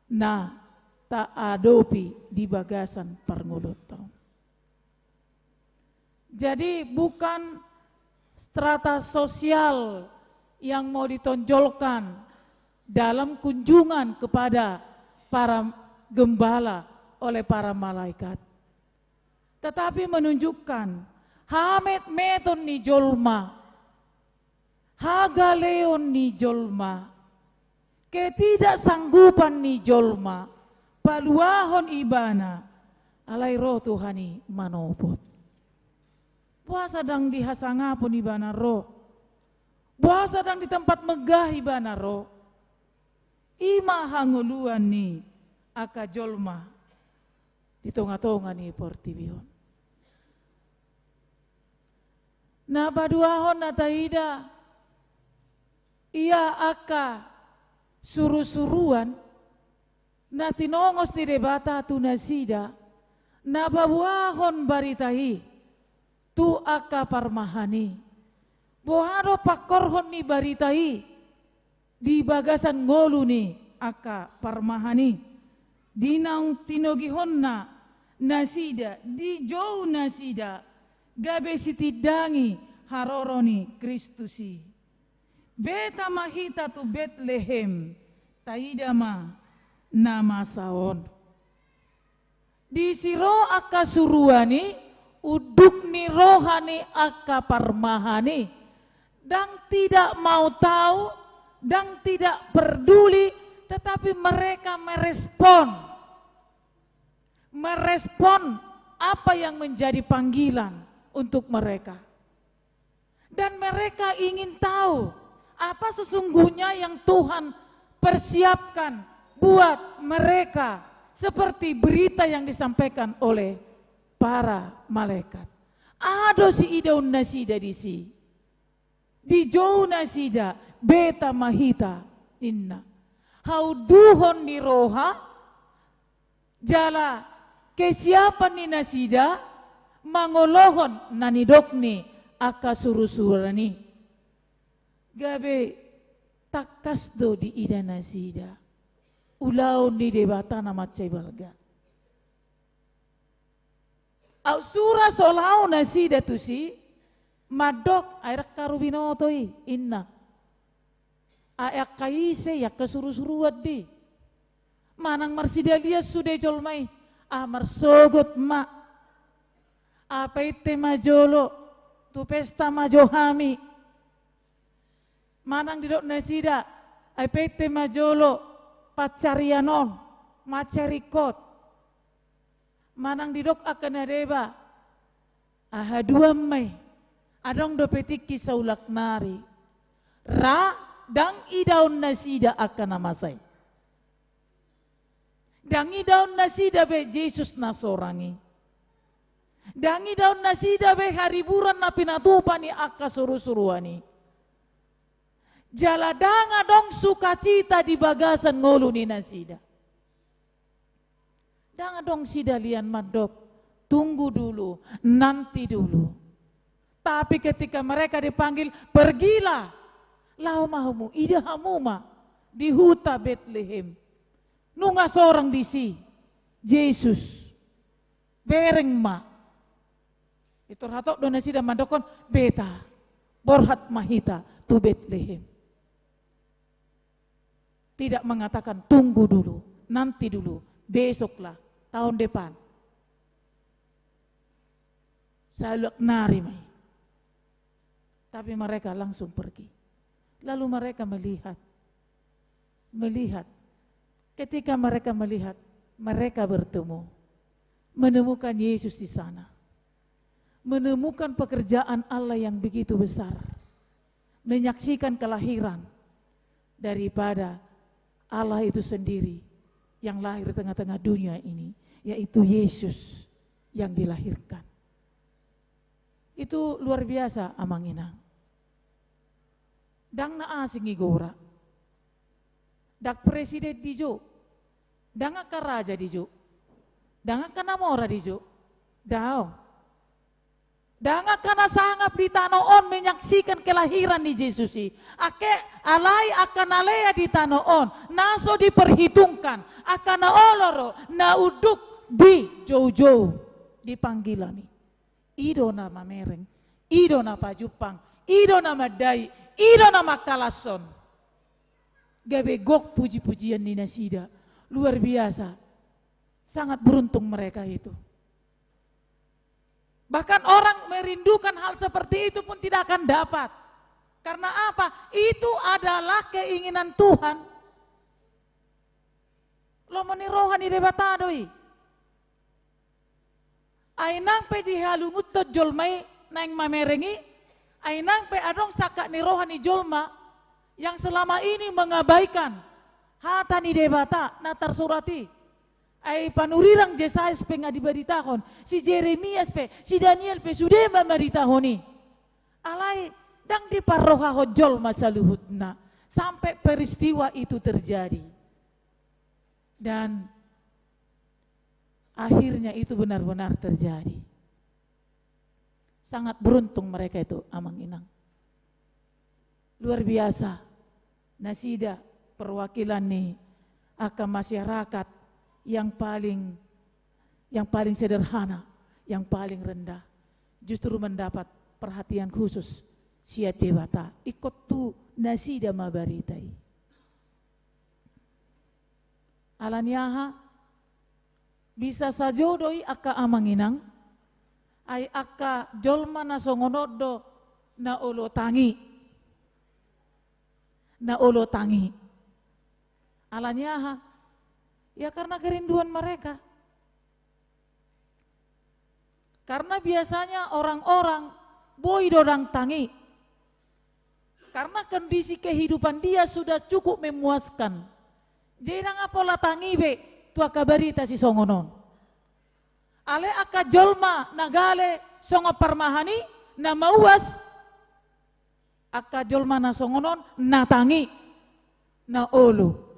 na taadopi di bagasan parngoluonta. Jadi, bukan strata sosial yang mau ditonjolkan dalam kunjungan kepada para gembala oleh para malaikat, tetapi menunjukkan hametmeton ni jolma, hagaleon ni jolma, ketidaksanggupan ni jolma paluahon Ibana, alai ro Tuhan i manopot. Boasa ndang di hasangapon Ibana ro? Boasa ndang di tempat megah Ibana ro? I ma hangoluan ni angka jolma di tongatonga ni portibi on. Na paduahon na taida, ia angka surusuruan na tinongos ni Debata tu nasida, na paboahon barita i tu angka parmahan i. Boha do pangkorhon ni barita i di bagasan ngolu ni angka parmahan i? Di naung tinogihonna nasida, dijou nasida, gabe sitindangi haroro ni Kristus i. Beta ma hita tu Betlehem, taida ma na masa on. Disi ro angka suruan i, unduk ni roha ni angka parmahan i. Ndang tidak mau tahu, ndang tidak peduli, tetapi mereka merespon. Merespon apa yang menjadi panggilan untuk mereka. Dan mereka ingin tahu apa sesungguhnya yang Tuhan persiapkan buat mereka, seperti berita yang disampaikan oleh para malaikat. Aha do siidaon nasida disi? Dijou nasida, beta ma hita, ninna. Haunduhon ni roha, Jala kesiapan ni nasida mangolohon na nidok ni angka surusuruan i. Gabe tangkas do diida nasida ulaon ni Debata na mansai balga. Aut sura so laho nasida tusi, mandok, ai rangka ro binoto i, inna. Ai angka ise i angka surusuruan di. Manang marsidalian sude jolma i, ah, marsogot ma. Ah, painte ma jolo, tu pesta ma jo hami. Manang didok nasida, ai painte ma jolo pansarian on, mansai ringkot. Manang didok angka na deba, ah, haduan ma i, adong dope tingki saulak nari. Ra, ndang idaon nasida angka na masa i. Ndang idaon nasida be Jesus na sorang i. Ndang idaon nasida be hariburan na pinatupa ni angka surusuruan i. Jala ndang adong sukacita di bagasan ngolu ni nasida. Ndang adong sidalian mandok, tunggu dulu, nanti dulu. Tapi ketika mereka dipanggil, pergilah, laho ma hamu, ida hamu ma di huta Betlehem. Nunga sorang disi Jesus. Bereng ma. Pintor hatop do nasida mandokhon, beta, borhat ma hita tu Betlehem. Tidak mengatakan, tunggu dulu, nanti dulu, besoklah, tahun depan. Saulak nari ma i. Tapi mereka langsung pergi. Lalu mereka melihat. Melihat. Ketika mereka melihat, mereka bertemu. Menemukan Yesus di sana. Menemukan pekerjaan Allah yang begitu besar. Menyaksikan kelahiran daripada Allah itu sendiri yang lahir di tengah-tengah dunia ini, yaitu Yesus yang dilahirkan. Itu luar biasa, Amang Inang. Ndang na asing igora. Ndang presiden di jo. Ndang angka raja di jo. Ndang angka na mora di jo. Daong. Ndang angka na sangap di tano on menyaksikan kelahiran ni Jesus i. Angke alai angka na lea di tano on, na so diperhitungkan, angka na olo ro, na unduk di joujou di panggilan i. I do na mamereng, i do na pajumpang, i do na mandai, i do na mangkalashon. Gabe gok puji-pujian ni nasida. Luar biasa. Sangat beruntung mereka itu. Bahkan orang merindukan hal seperti itu pun tidak akan dapat. Karena apa? Itu adalah keinginan Tuhan. Lomo ni roha ni Debata do i. Ai nang pe dihalungunhon jolma i naeng mamereng i, ai nang pe adong sangkap ni roha ni jolma yang selama ini mengabaikan hata ni Debata na tarsurat i. Ai panurirang Jesayas pe nga dibaritahon, si Jeremias pe, si Daniel pe sude ma maritahon i. Alai ndang diparrohahon jolma saluhutna sampe peristiwa itu terjadi. Dan akhirnya itu benar-benar terjadi. Sangat beruntung mereka itu, Amang Inang. Luar biasa. Nasida perwakilan ni angka masyarakat yang paling, yang paling sederhana, yang paling rendah, justru mendapat perhatian khusus sian Debata. Ingkon tu nasida ma barita i. Ala ni aha? Bisa sajo do i angka Amang Inang, ai angka jolma na songon on do na olo tangi. Na olo tangi. Ala ni aha? Ya, karena kerinduan mereka. Karena biasanya orang-orang boi do ndang tangi. Karena kondisi kehidupan dia sudah cukup memuaskan. Jadi ndang pola tangi be tu angka barita sisongon on. Alai angka jolma na gale songon parmahan i, na mauas, angka jolma na songon on na tangi, na olo.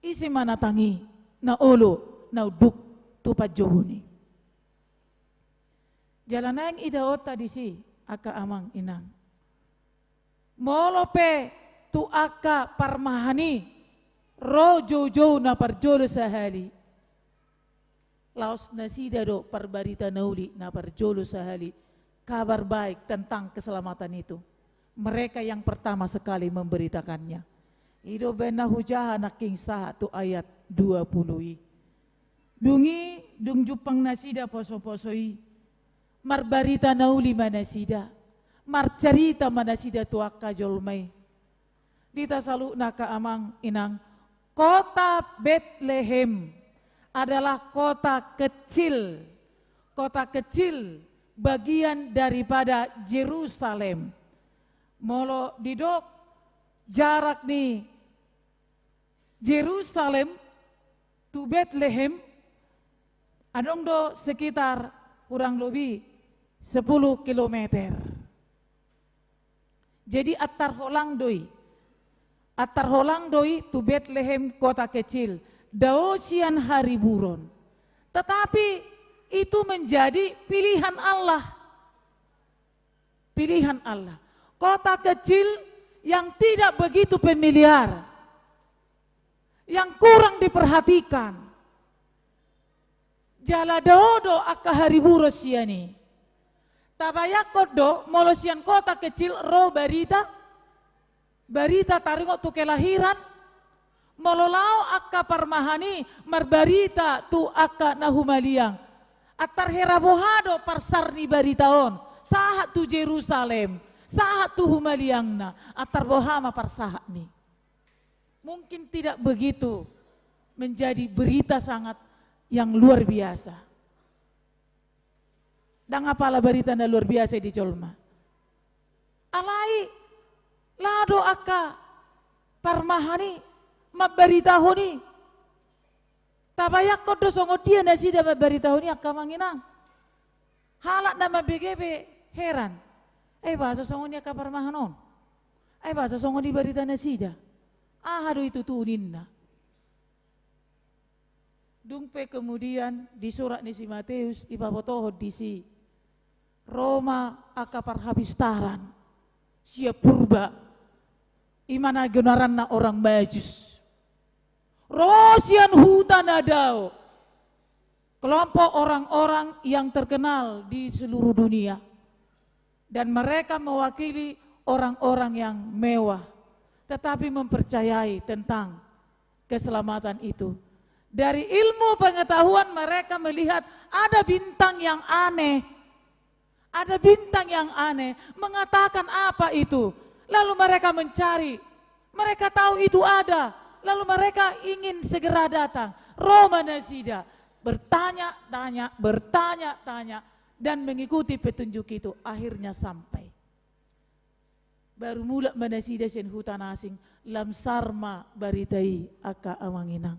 Ise ma na tangi, na olo, na unduk tu panjouon i. Jala naeng idaonta disi, angka amang inang. Molo pe tu angka parmahan i ro joujou na parjolo sahali, laos nasida do parbarita na uli na parjolo sahali kabar baik tentang keselamatan itu. Mereka yang pertama sekali memberitakannya. I do umbahen na hujaha nangkin sahat tu ayat dua puluh i. Dung i, dung jumpang nasida poso-poso i, marbarita na uli ma nasida, marcarita ma nasida tu angka jolma i. Di hita saluhutna, angka amang inang, kota Betlehem adalah kota kecil, kota kecil bagian daripada Jerusalem. Molo didok jarak ni Jerusalem tu Betlehem, adong do sekitar kurang lebih sepuluh kilometer. Jadi antar holang do i. Antar holang do i tu Betlehem, kota kecil. Dao sian Hariburon. Tetapi itu menjadi pilihan Allah. Pilihan Allah. Kota kecil yang tidak begitu familiar, yang kurang diperhatikan. Jala dao do angka Hariburon sian i. Tabayangkon do, molo sian kota kecil ro barita, barita taringot tu kelahiran, molo laho angka parmahan i marbarita tu angka na humaliang, antar hera boha do parsar ni barita on sahat tu Jerusalem, sahat tu humaliangna, antar boha ma parsahat ni. Mungkin tidak begitu menjadi berita sangat yang luar biasa. Ndang apala barita na luar biasa i di jolma. Alai laho do angka parmahan i mambaritahon i. Tabayangkon do songon dia nasida mambaritahon i, angka amang inang. Halak na mambege pe heran. Ai boasa songon i angka parmahan on? Ai boasa songon i barita nasida? Aha do i tutu ninna? Dung pe kemudian di surat ni si Mateus dipabotohon disi, ro ma angka parhapistaran sian purba, i ma na gonaranna orang Majus. Ro sian huta na dao, kelompok orang-orang yang terkenal di seluruh dunia. Dan mereka mewakili orang-orang yang mewah, tetapi mempercayai tentang keselamatan itu. Dari ilmu pengetahuan mereka melihat ada bintang yang aneh. Ada bintang yang aneh, mengatakan, "Apa itu?" Lalu mereka mencari. Mereka tahu itu ada, lalu mereka ingin segera datang. Ro ma nasida, bertanya-tanya, bertanya-tanya, dan mengikuti petunjuk itu, akhirnya sampai. Baru mulak ma nasida sian huta na asing, lam sar ma barita i, angka amang inang.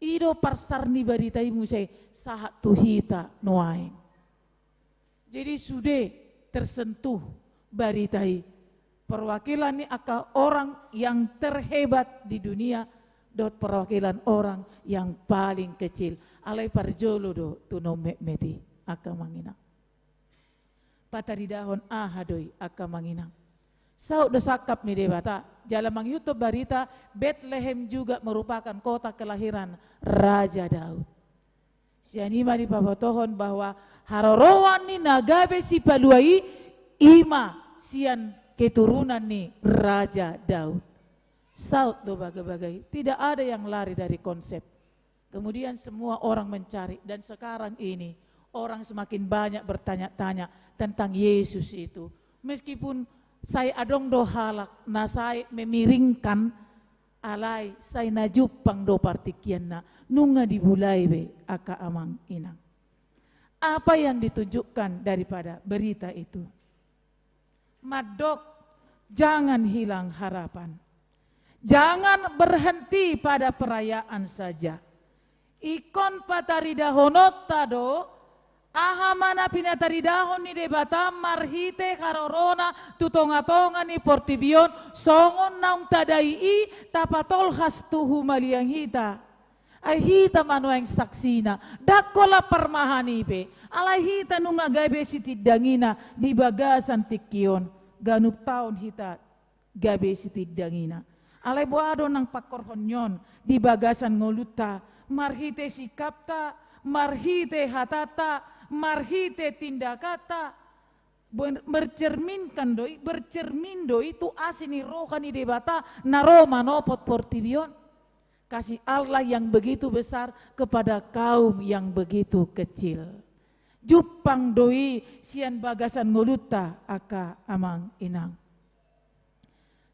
I do parsar ni barita i muse sahat tu hita nuaeng. Jadi sude tersentuh barita i. Perwakilan ni angka orang yang terhebat di dunia dohot perwakilan orang yang paling kecil. Alai parjolo do tu na ummetmet i, angka amang inang. Pataridahon aha do i, angka amang inang? Saut do sangkap ni Debata, jala mangihuthon barita, Betlehem juga merupakan kota kelahiran Raja Daud. Sian i ma dipabotohon bahwa haroroan ni na gabe sipalua i, i ma sian keturunan ni Raja Daud. Saut do bagabaga i, tidak ada yang lari dari konsep. Kemudian semua orang mencari, dan sekarang ini orang semakin banyak bertanya-tanya tentang Yesus itu. Meskipun sai adong do halak na sai memiringkan, alai sai na jumpang do partingkianna, nunga dibulai be, angka amang inang. Apa yang ditunjukkan daripada berita itu? Mandok, jangan hilang harapan. Jangan berhenti pada perayaan saja. Ingkon pataridahononta do, aha ma na pinataridahon ni Debata marhite harorona tu tongatonga ni portibi on, songon naung tadai i tapatolhas tu humaliang hita. Ai hita ma nuaeng saksina, ndang holan parmahan i pe. Alai hita nunga gabe sitindangina di bagasan tingki on, ganup taon hita gabe sitindangina. Alai boha do nang pangkorhon ni on di bagasan ngolunta, marhite sikapta, marhite hatanta, marhite tindakanta, ber-, bercerminkan do i, bercermin do i tu asi ni roha ni Debata na ro manopot portibi on. Kasih Allah yang begitu besar kepada kaum yang begitu kecil. Jumpang do i sian bagasan ngolunta, angka amang inang.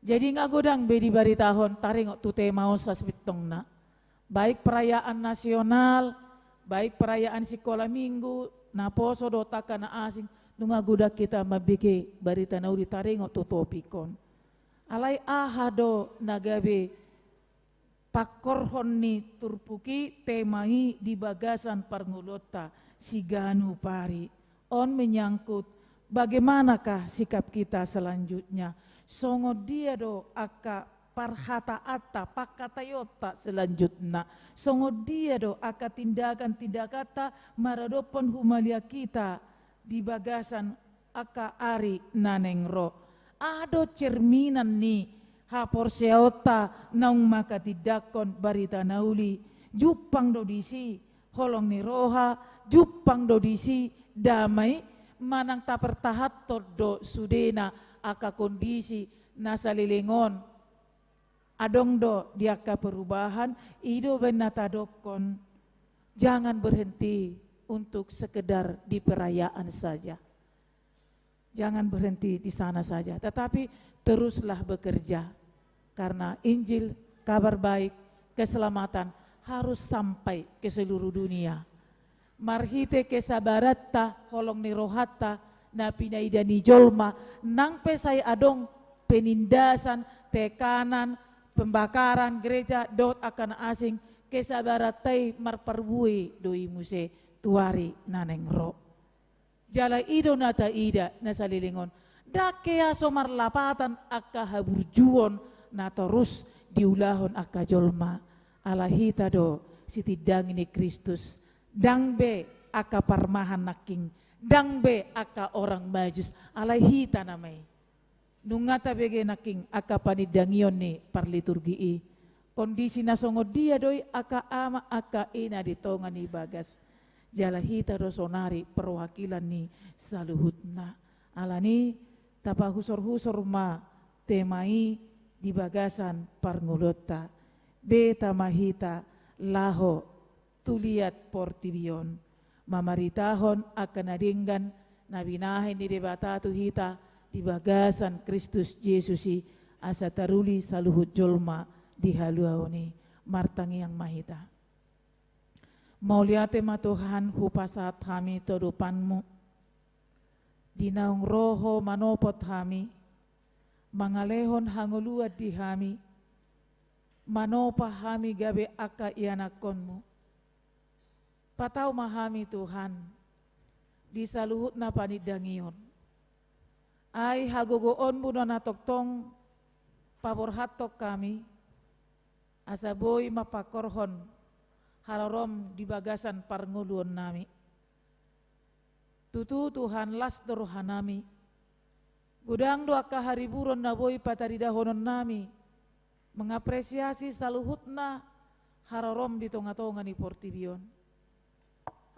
Jadi nga godang be dibaritahon taringot tu tema on sasintongna. Baik perayaan nasional, baik perayaan sikola minggu, naposo dohot angka na asing, nunga godang hita mambege barita na uli taringot tu topik on. Alai aha do na gabe pangkorhon ni turpuk i, tema i di bagasan parngoluonta siganup ari? On menyangkut bagaimanakah sikap kita selanjutnya? Songon dia do angka parhataanta, pangkataionta selanjutna? Songon dia do angka tindakan-tindakanta maradophon humaliang hita di bagasan angka ari na naeng ro? Aha do cerminan ni haporseaonta naung manghatindanghon barita na uli? Jumpang do disi holong ni roha, jumpang do disi damai, manang tapertahanhon do sudena angka kondisi na saleleng on? Adong do di angka perubahan? I do umbahen na tadokhon, jangan berhenti untuk sekedar di perayaan saja. Jangan berhenti di sana saja, tetapi teruslah bekerja. Karena Injil, kabar baik, keselamatan harus sampai ke seluruh dunia. Marhite kesabaranta, holong ni rohanta, na pinaida ni jolma, nang pe sai adong penindasan, tekanan, pembakaran gereja dohot angka na asing, kesabaranta i marparbue do i muse tu ari na naeng ro. Jala i do na taida na saleleng on. Ndang hea so marlapatan angka haburjuon na torus diulahon angka jolma. Ala hita do sitindangi ni Kristus. Ndang be angka parmahan nangkin, ndang be angka orang Majus, alai hita nama i. Nunga tabege nangkin angka panindangion ni parliturgi i. Kondisi na songon dia do i angka ama, angka ina di tonga ni bagas. Jala hita do sonari perwakilan ni saluhutna. Alani, tapahusorhusor ma tema i di bagasan parngoluonta. Beta ma hita laho tu liat portibi on, mamaritahon angka na denggan na binahen ni Debata tu hita di bagasan Kristus Jesus i, asa taruli saluhut jolma di haluaon i. Martangiang ma hita. Mauliate ma Tuhan, hupasahat hami tu adopanMu. Di naung ro Ho manopot hami, mangalehon hangoluan di hami, manopa hami gabe angka ianakkonMu. Patau ma hami Tuhan, di saluhutna panindangion. Ai hagogoonMu do na tongtong paborhathon hami, asa boi mampangkorhon halorom di bagasan parngoluonnami. Tutu Tuhan, las do rohanami. Godang do angka hariburon na boi pataridahononnami, mangapresiasi saluhutna harorom di tongatonga ni portibi on.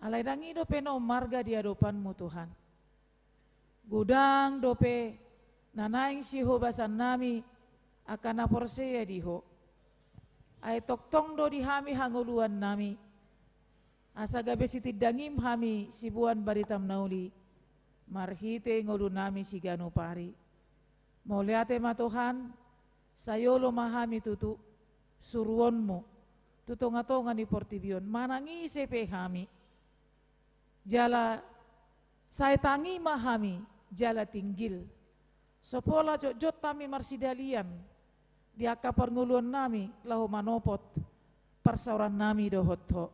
Alai ndang i dope naung marga di adopanMu Tuhan. Godang dope na naeng sihobasannami angka na porsea di Ho. Ai tongtong do di hami hangoluannami, asa gabe sitindangim hami siboan baritam na uli, marhite ngolunami siganup ari. Mauliate ma Tuhan, sai olo ma hami tutu suruonMu tu tongatonga ni portibi on, manang ise pe hami. Jala sai tangi ma hami, jala tinggil. So pola jotjot hami marsidalian di angka parngoluonnami laho manopot parsaorannami dohot Ho.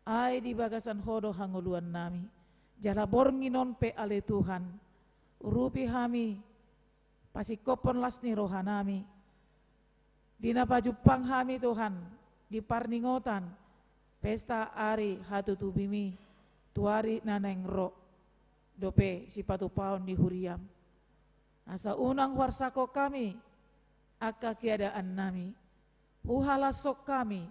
Ai di bagasan Ho do hangoluannami. Jala borngin on pe ale Tuhan, urupi hami, pasingkophon las ni rohanami. Di na pajumpang hami Tuhan, di parningotan pesta ari hatutubimi, tu ari na naeng ro, dope sipatupaon ni huriam. Asa unang huarsangkon hami angka keadaannami, huhalashon hami,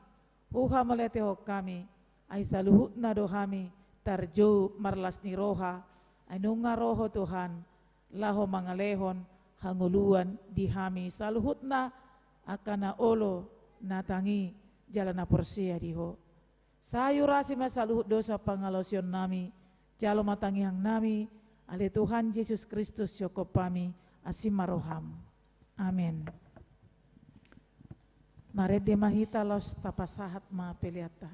huhamauliatehon hami, ai saluhutna do hami tarjou marlas ni roha, ai nunga ro Ho Tuhan, laho mangalehon hangoluan di hami saluhutna, angka na olo, na tangi, jala na porsea di Ho. Sai urasi ma saluhut dosa pangalaosionnami, jalo ma tangiangnami, ale Tuhan Jesus Kristus, sihophop hami, asi ma roham. Amen. Marende ma hita laos tapasahat ma peleanta.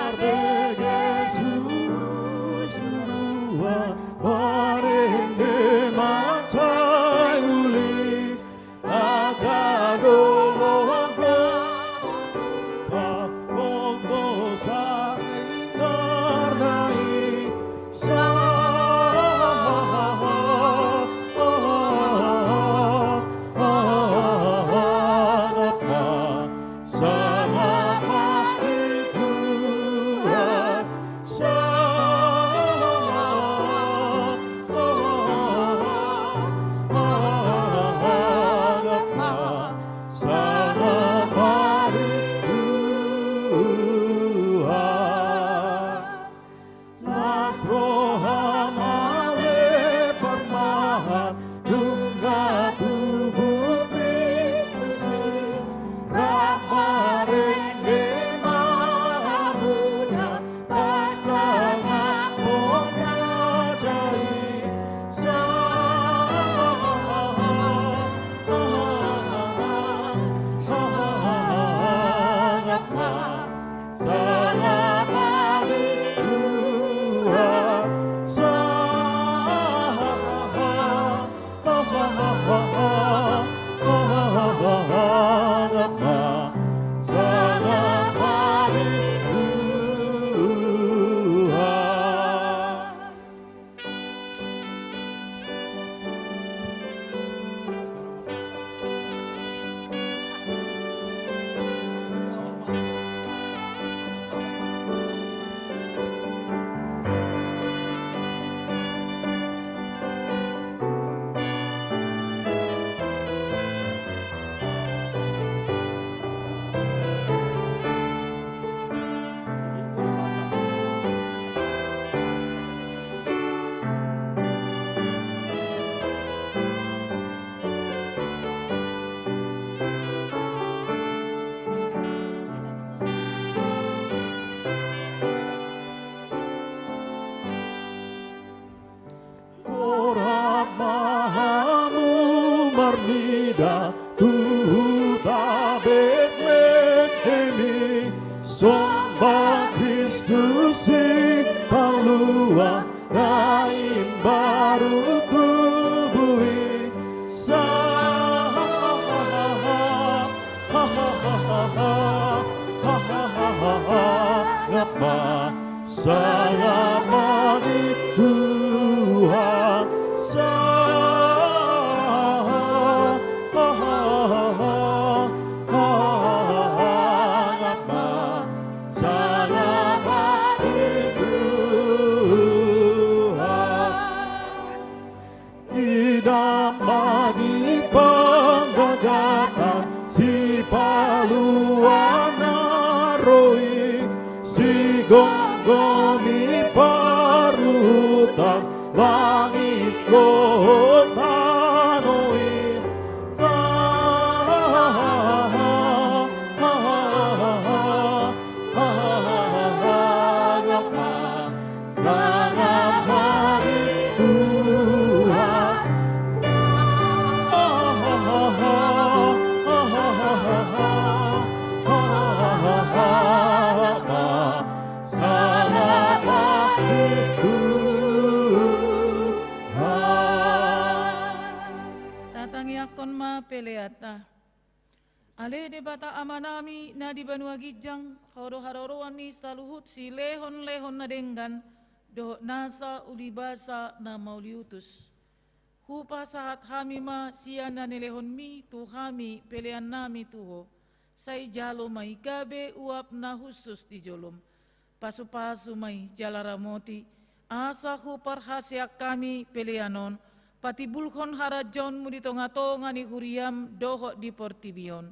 Tarbege suru-suruan, marende mansai uli, angka dolok na mamungka, ponggo sari ngarnai sa. Las roham ale parmahan, nunga tubu Kristus i, rap marende ma hamuna, pasangaphon raja i. Sa Horas ma hamu marnida tu huta Betlehem i, songon Kristus i pauluan na imbaru tubu i. Sa Sangap ma, sangap ma di Tuhan. Sangap ma, sangap ma di Tuhan. Idam ma di panggagatan Sipaluan na ro i, sigomgomi parluhutan langit dohot tano i. Sa Sangap ma, sangap ma di Tuhan. Sangap ma, sangap ma di Tuhan. Tatangiangkon ma peleanta. Ale Debata Amanami na di banua ginjang, Ho do haroroan ni saluhut silehonlehon na denggan dohot nasa ulibasa na mauliutus. Hupasahat hami ma sian na nilehonmi tu hami peleannami tu Ho, sai jalo ma i gabe uap na hushus di jolom. Pasupasu ma i jala ramoti, asa huparhaseang hami pelean on patimbulhon harajaonmu di tongatonga ni huriam dohot di portibi on.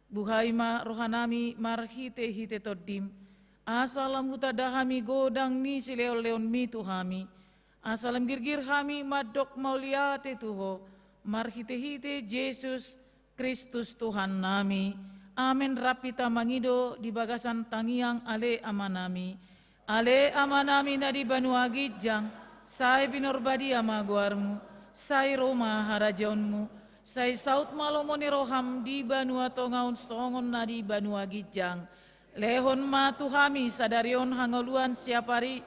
Buhai ma rohanami marhitehite Tondim, asa lam hutanda hami godang ni silehonlehonmi tu hami, asa lam girgir hami mandok mauliate tu Ho, marhitehite Jesus Kristus Tuhannami. Amen. Rap hita mangido di bagasan tangiang Ale Amanami. Ale Amanami na di banua ginjang, sai pinarbadia ma goarmu, sai ro ma harajaonmu, sai saut ma lomo ni roham di banua tonga on songon na di banua ginjang. Lehon ma tu hami sadari on hangoluan siapari,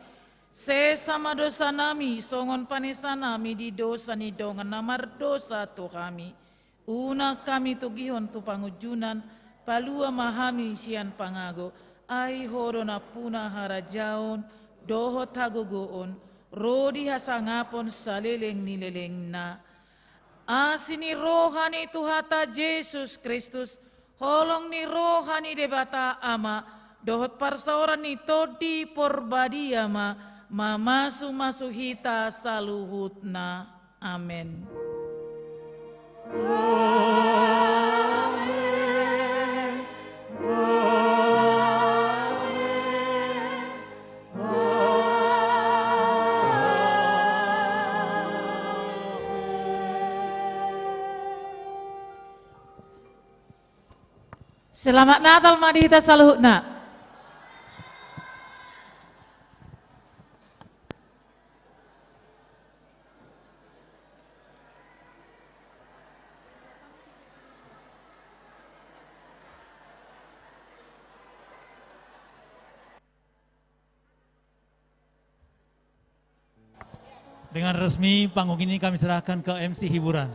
sesa ma dosanami songon panesanami di dosa ni dongan na mardosa tu hami. Unang hami togihon tu pangunjunan, palua ma hami sian pangago, ai Ho do nampuna harajaon, dohot hagogoon, ro di hasangapon saleleng ni lelengna. Asi ni roha ni Tuhanta Jesus Kristus, holong ni roha ni Debata Ama, dohot parsaoran ni Tondi Porbadia ma, mamasumasu hita saluhutna. Amen. Selamat Natal ma di hita saluhutna. Dengan resmi panggung ini kami serahkan ke M C hiburan.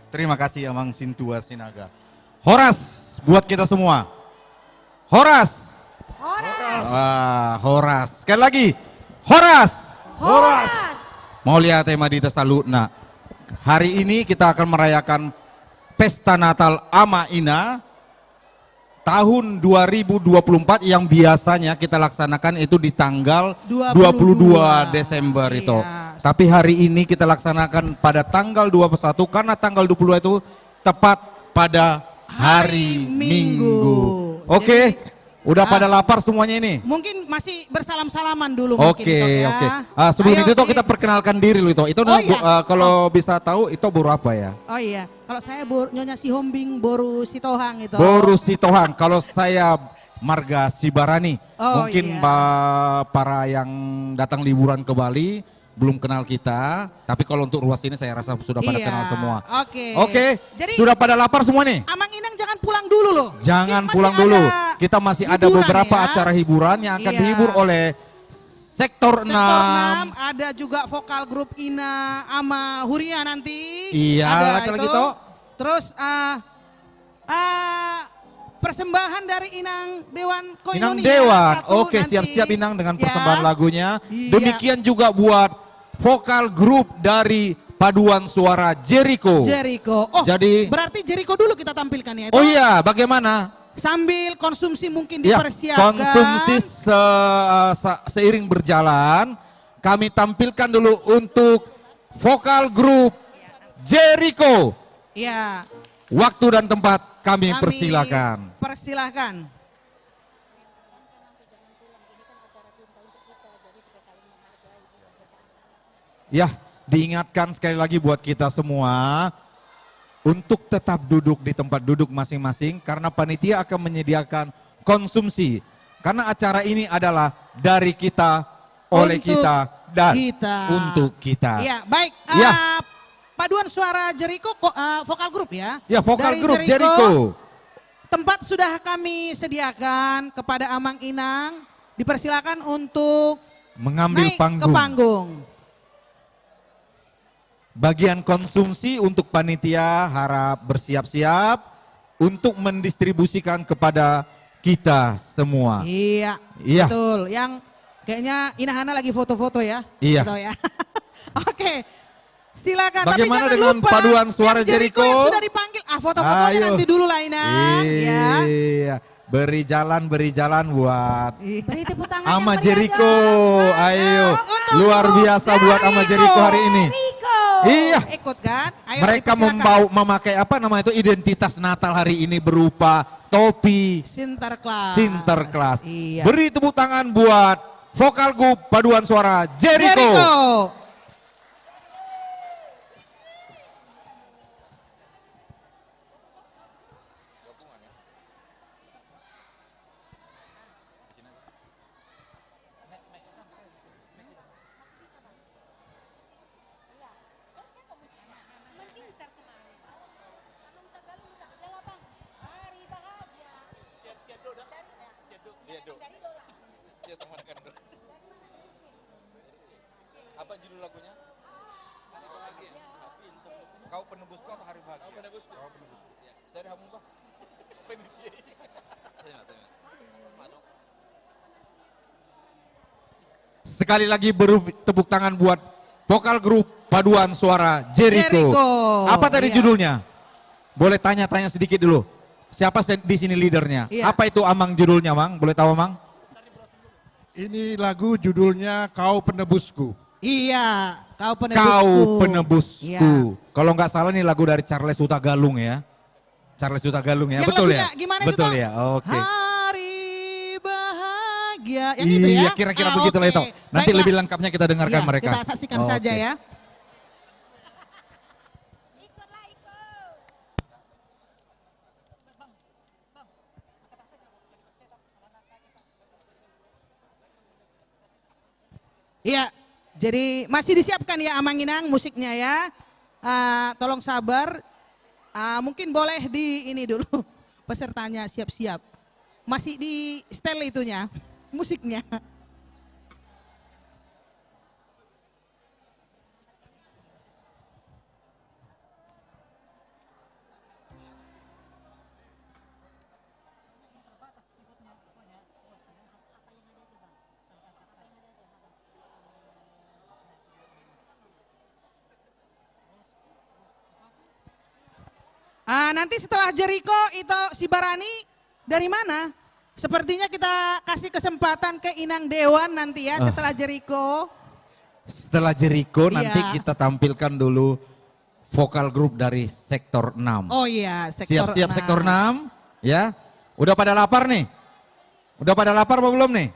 Terima kasih Amang Sintua Sinaga. Horas buat kita semua. Horas. Horas. Wah, horas. Sekali lagi. Horas. Horas. Mauliate ma di hita saluhutna. Hari ini kita akan merayakan Pesta Natal Ama Ina tahun dua ribu dua puluh empat yang biasanya kita laksanakan itu di tanggal dua puluh dua Desember itu. Iya. Tapi hari ini kita laksanakan pada tanggal dua puluh satu karena tanggal dua puluh dua itu tepat pada hari Minggu. Oke, udah pada lapar semuanya ini? Mungkin masih bersalam-salaman dulu mungkin, Ito, ya. Oke, oke. Ah, sebelum itu, Ito, kita perkenalkan diri dulu, Ito. Ito, oh, iya, kalau bisa tahu, Ito boru apa ya? Oh iya. Kalau saya bor-, Nyonya Sihombing, boru Sitohang itu. Boru Sitohang. Kalau saya marga Sibarani. Oh, mungkin iya. Ba-, para yang datang liburan ke Bali belum kenal kita, tapi kalau untuk ruas ini saya rasa sudah pada kenal semua. Iya, oke. Oke, jadi sudah pada lapar semua nih? Amang Inang jangan pulang dulu loh. Jangan pulang dulu. Kita masih ada beberapa acara hiburan yang akan dihibur oleh Sektor enam. Sektor enam, ada juga vokal grup Ina Ama Huria nanti. Iya, ada lagi, itu. Terus, ah, ah, persembahan dari Inang Dewan Koinonia. Inang Dewan. Oke, siap-siap Inang dengan persembahan lagunya. Iya. Demikian juga buat vokal grup dari Paduan Suara Jericho. Jericho. Oh, jadi berarti Jericho dulu kita tampilkan ya, itu? Oh iya, bagaimana? Sambil konsumsi mungkin dipersiapkan. Ya, konsumsi se-, eh, se-, seiring berjalan, kami tampilkan dulu untuk vokal grup Jericho. Ya. Waktu dan tempat kami persilakan. Persilakan. Ya, diingatkan sekali lagi buat kita semua untuk tetap duduk di tempat duduk masing-masing karena panitia akan menyediakan konsumsi. Karena acara ini adalah dari kita, oleh kita, dan untuk kita. Ya, baik. Ya. Eh, Paduan Suara Jericho, ko-, eh, vokal grup ya. Ya, vokal grup Jericho. Tempat sudah kami sediakan kepada Amang Inang. Dipersilakan untuk mengambil naik ke panggung. Bagian konsumsi untuk panitia harap bersiap-siap. untuk mendistribusikan kepada kita semua. Iya, iya, betul. Yang kayaknya Inahana lagi foto-foto ya. Iya. Atau ya. Oke. Silakan. Bagaimana dengan paduan suara Jericho? Yang sudah dipanggil. Ah, foto-fotonya nanti dulu lah, Inang. Iya. Beri jalan, beri jalan buat Ama Jericho. Ayo. Luar biasa buat Ama Jericho hari ini. Iya. Ikut kan? Ayo, mereka membawa, memakai apa namanya itu, identitas Natal hari ini berupa topi Sinterklas. Sinterklas. Iya. Beri tepuk tangan buat vokal grup paduan suara Jericho. Jericho. Apa judul lagunya? Hari Bahagia. Kau Penebusku apa Hari Bahagia? Kau Penebusku. Kau Penebusku. Ya. Saya ada hamu, Bang. Panitia. Terima, terima. Sekali lagi beri tepuk tangan buat vokal grup paduan suara Jericho. Jericho. Apa tadi judulnya? Boleh tanya-tanya sedikit dulu. Siapa se-, di sini leadernya? Iya. Apa itu, Amang, judulnya, Mang? Boleh tahu, Mang? Ini lagu judulnya Kau Penebusku. Iya, Kau Penebusku. Kau Penebusku. Iya. Kalau nggak salah, ini lagu dari Charles Hutagalung, ya. Charles Hutagalung, ya. Yang betul, lagunya ya? Gimana itu, betul, Bang? Ya? Oke. Hari Bahagia. Yang itu, ya? Iya, kira-kira begitulah itu. Ah, oke. Nanti lebih lengkapnya kita dengarkan mereka. Iya, kita saksikan saja, ya. Oke. Iya, jadi masih disiapkan ya, Amang Inang, musiknya ya. Eh, tolong sabar. Eh, mungkin boleh di ini dulu, pesertanya siap-siap. Masih di setel itunya, musiknya. Ah, nanti setelah Jericho, Ito Sibarani, dari mana? Sepertinya kita kasih kesempatan ke Inang Dewan nanti ya, setelah Jericho. Setelah Jericho, nanti kita tampilkan dulu vokal grup dari sektor enam. Oh iya, sektor enam. Siap-siap sektor enam, ya. Udah pada lapar nih? Udah pada lapar apa belum nih?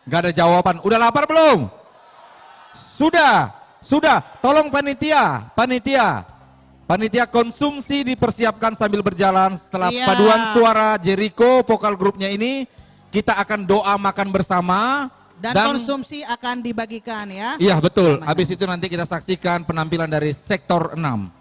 Nggak ada jawaban. Udah lapar belum? Sudah, sudah. Tolong panitia, panitia. Panitia, konsumsi dipersiapkan sambil berjalan. Setelah paduan suara Jericho, vokal grupnya ini, kita akan doa makan bersama. Dan konsumsi akan dibagikan, ya. Iya, betul. Habis itu nanti kita saksikan penampilan dari sektor enam.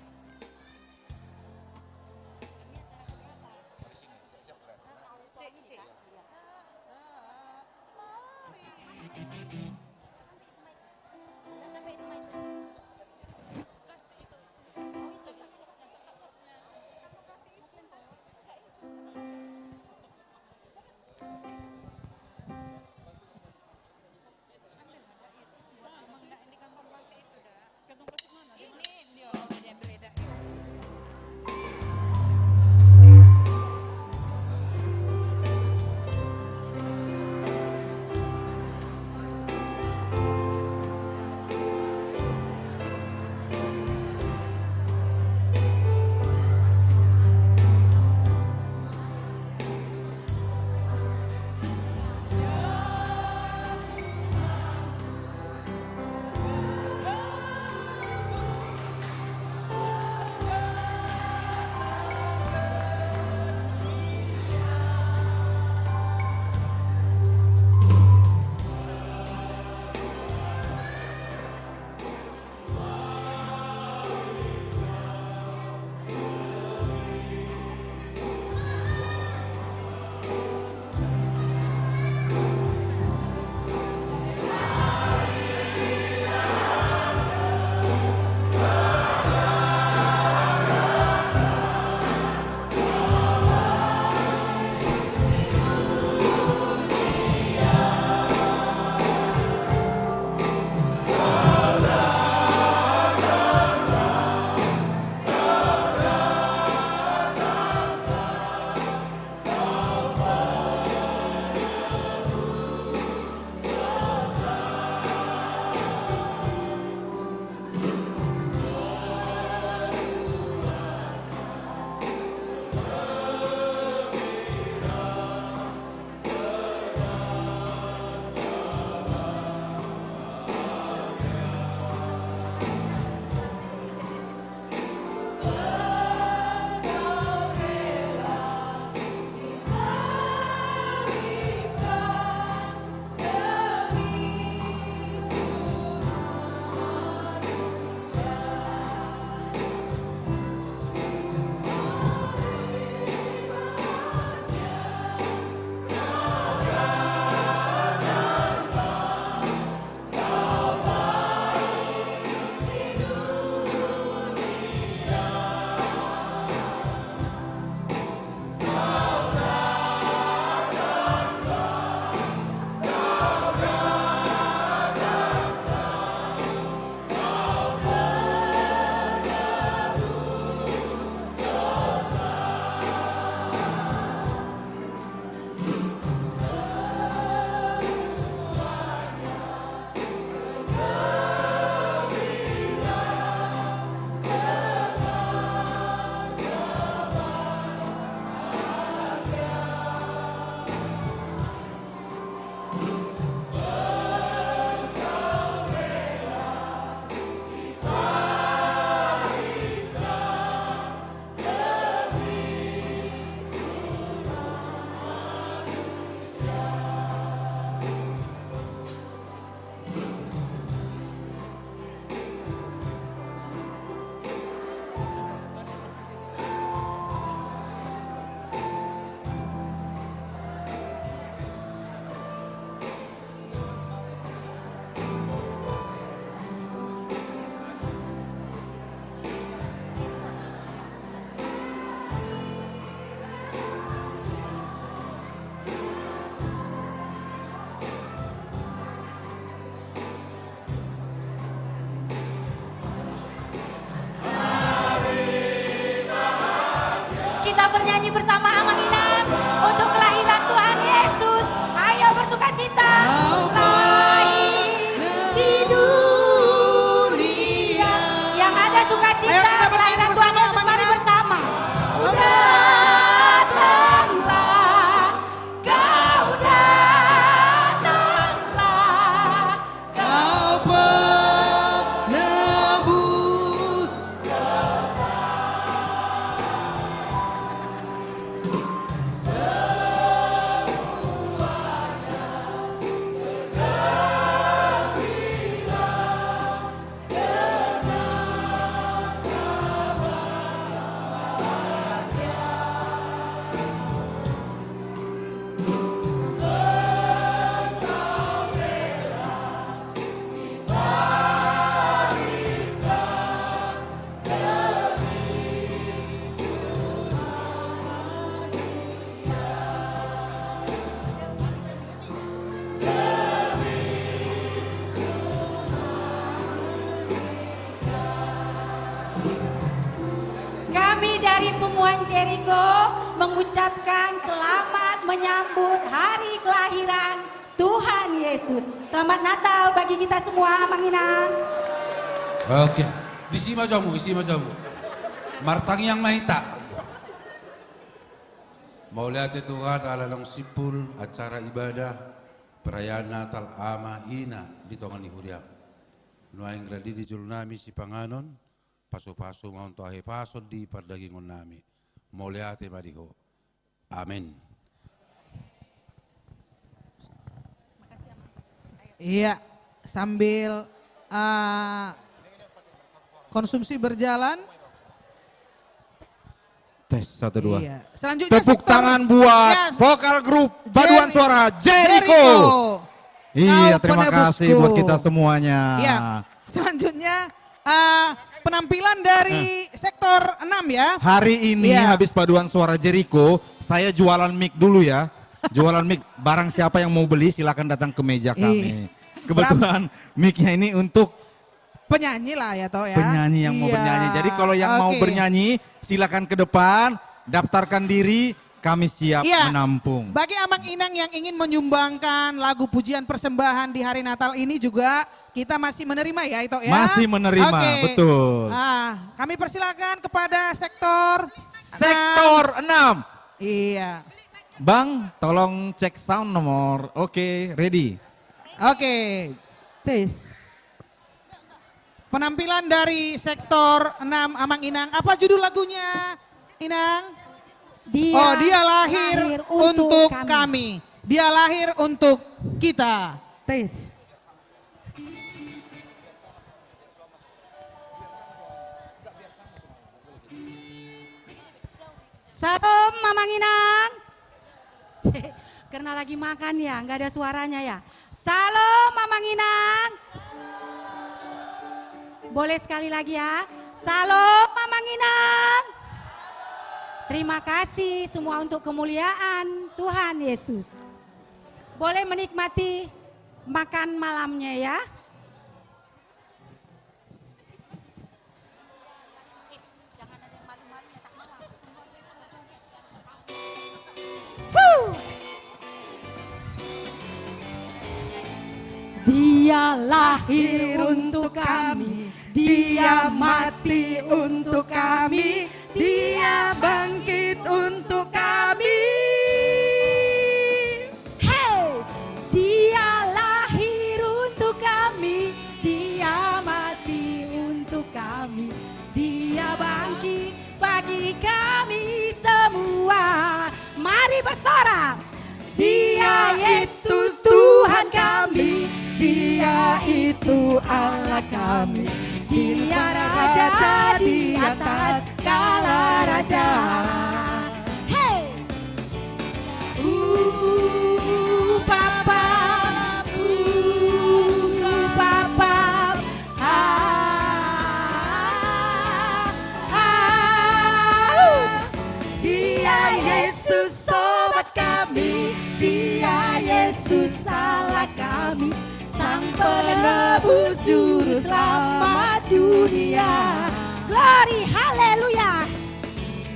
Bersama Amang Inang untuk kelahiran Tuhan Yesus. Ayo bersukacita. Lahir di dunia. Yang ada sukacita kelahiran Tuhan Yesus, mari bersama. Kau datanglah, kau datanglah, kau penebus. Kami dari Punguan Jeriko mengucapkan selamat menyambut hari kelahiran Tuhan Yesus. Selamat Natal bagi kita semua, Amang Inang. Oke, disi ma jo hamu, disi ma jo hamu. Martangiang ma hita. Mauliate Tuhan ala naung simpul acara ibadah perayaan Natal Ama Ina di tonga ni huriaM. Nuaeng radi di jolonami sipanganon, pasupasu ma on tu hahipason di pardagingonnami. Mauliate ma di Ho. Amen. Iya, sambil, eh, konsumsi berjalan. Tes, satu, dua. Iya. Selanjutnya tepuk tangan buat vokal grup paduan suara Jeriko. Jeriko. Iya, terima kasih buat kita semuanya. Iya. Selanjutnya, eh, penampilan dari sektor enam ya. Hari ini habis paduan suara Jeriko, saya jualan mic dulu ya. Jualan mic. Barang siapa yang mau beli, silakan datang ke meja kami. Kebetulan mic-nya ini untuk penyanyi lah ya, toh ya. Penyanyi yang mau bernyanyi. Jadi kalau yang mau bernyanyi, silakan ke depan, daftarkan diri, kami siap menampung. Bagi Amang Inang yang ingin menyumbangkan lagu pujian persembahan di hari Natal ini juga, kita masih menerima ya, Ito ya. Masih menerima, betul. Ah, kami persilakan kepada sektor enam. Sektor enam. Iya. Bang, tolong cek sound nomor. Oke, ready. Oke. Tes. Penampilan dari sektor enam, Amang Inang. Apa judul lagunya, Inang? Dia, oh, Dia lahir, lahir untuk, untuk kami. Kami. Dia lahir untuk kita. Tes. Syalom, Amang Inang. Karena lagi makan ya, nggak ada suaranya ya. Syalom, Amang Inang. Boleh sekali lagi ya. Syalom, Amang Inang. Terima kasih semua untuk kemuliaan Tuhan Yesus. Boleh menikmati makan malamnya ya. Dia lahir untuk kami, Dia mati untuk kami, Dia bangkit untuk kami. Hey! Dia lahir untuk kami, Dia mati untuk kami, Dia bangkit bagi kami semua. Mari bersorak. Dia itu Tuhan kami, Dia itu Allah kami, Dia raja di atas segala raja. Hey! Uh, papa, uh, papa, ah, ah, uh. Dia Yesus sobat kami, Dia Yesus Allah kami, Sang Penebus Juru Selamat dunia. Glory, haleluya.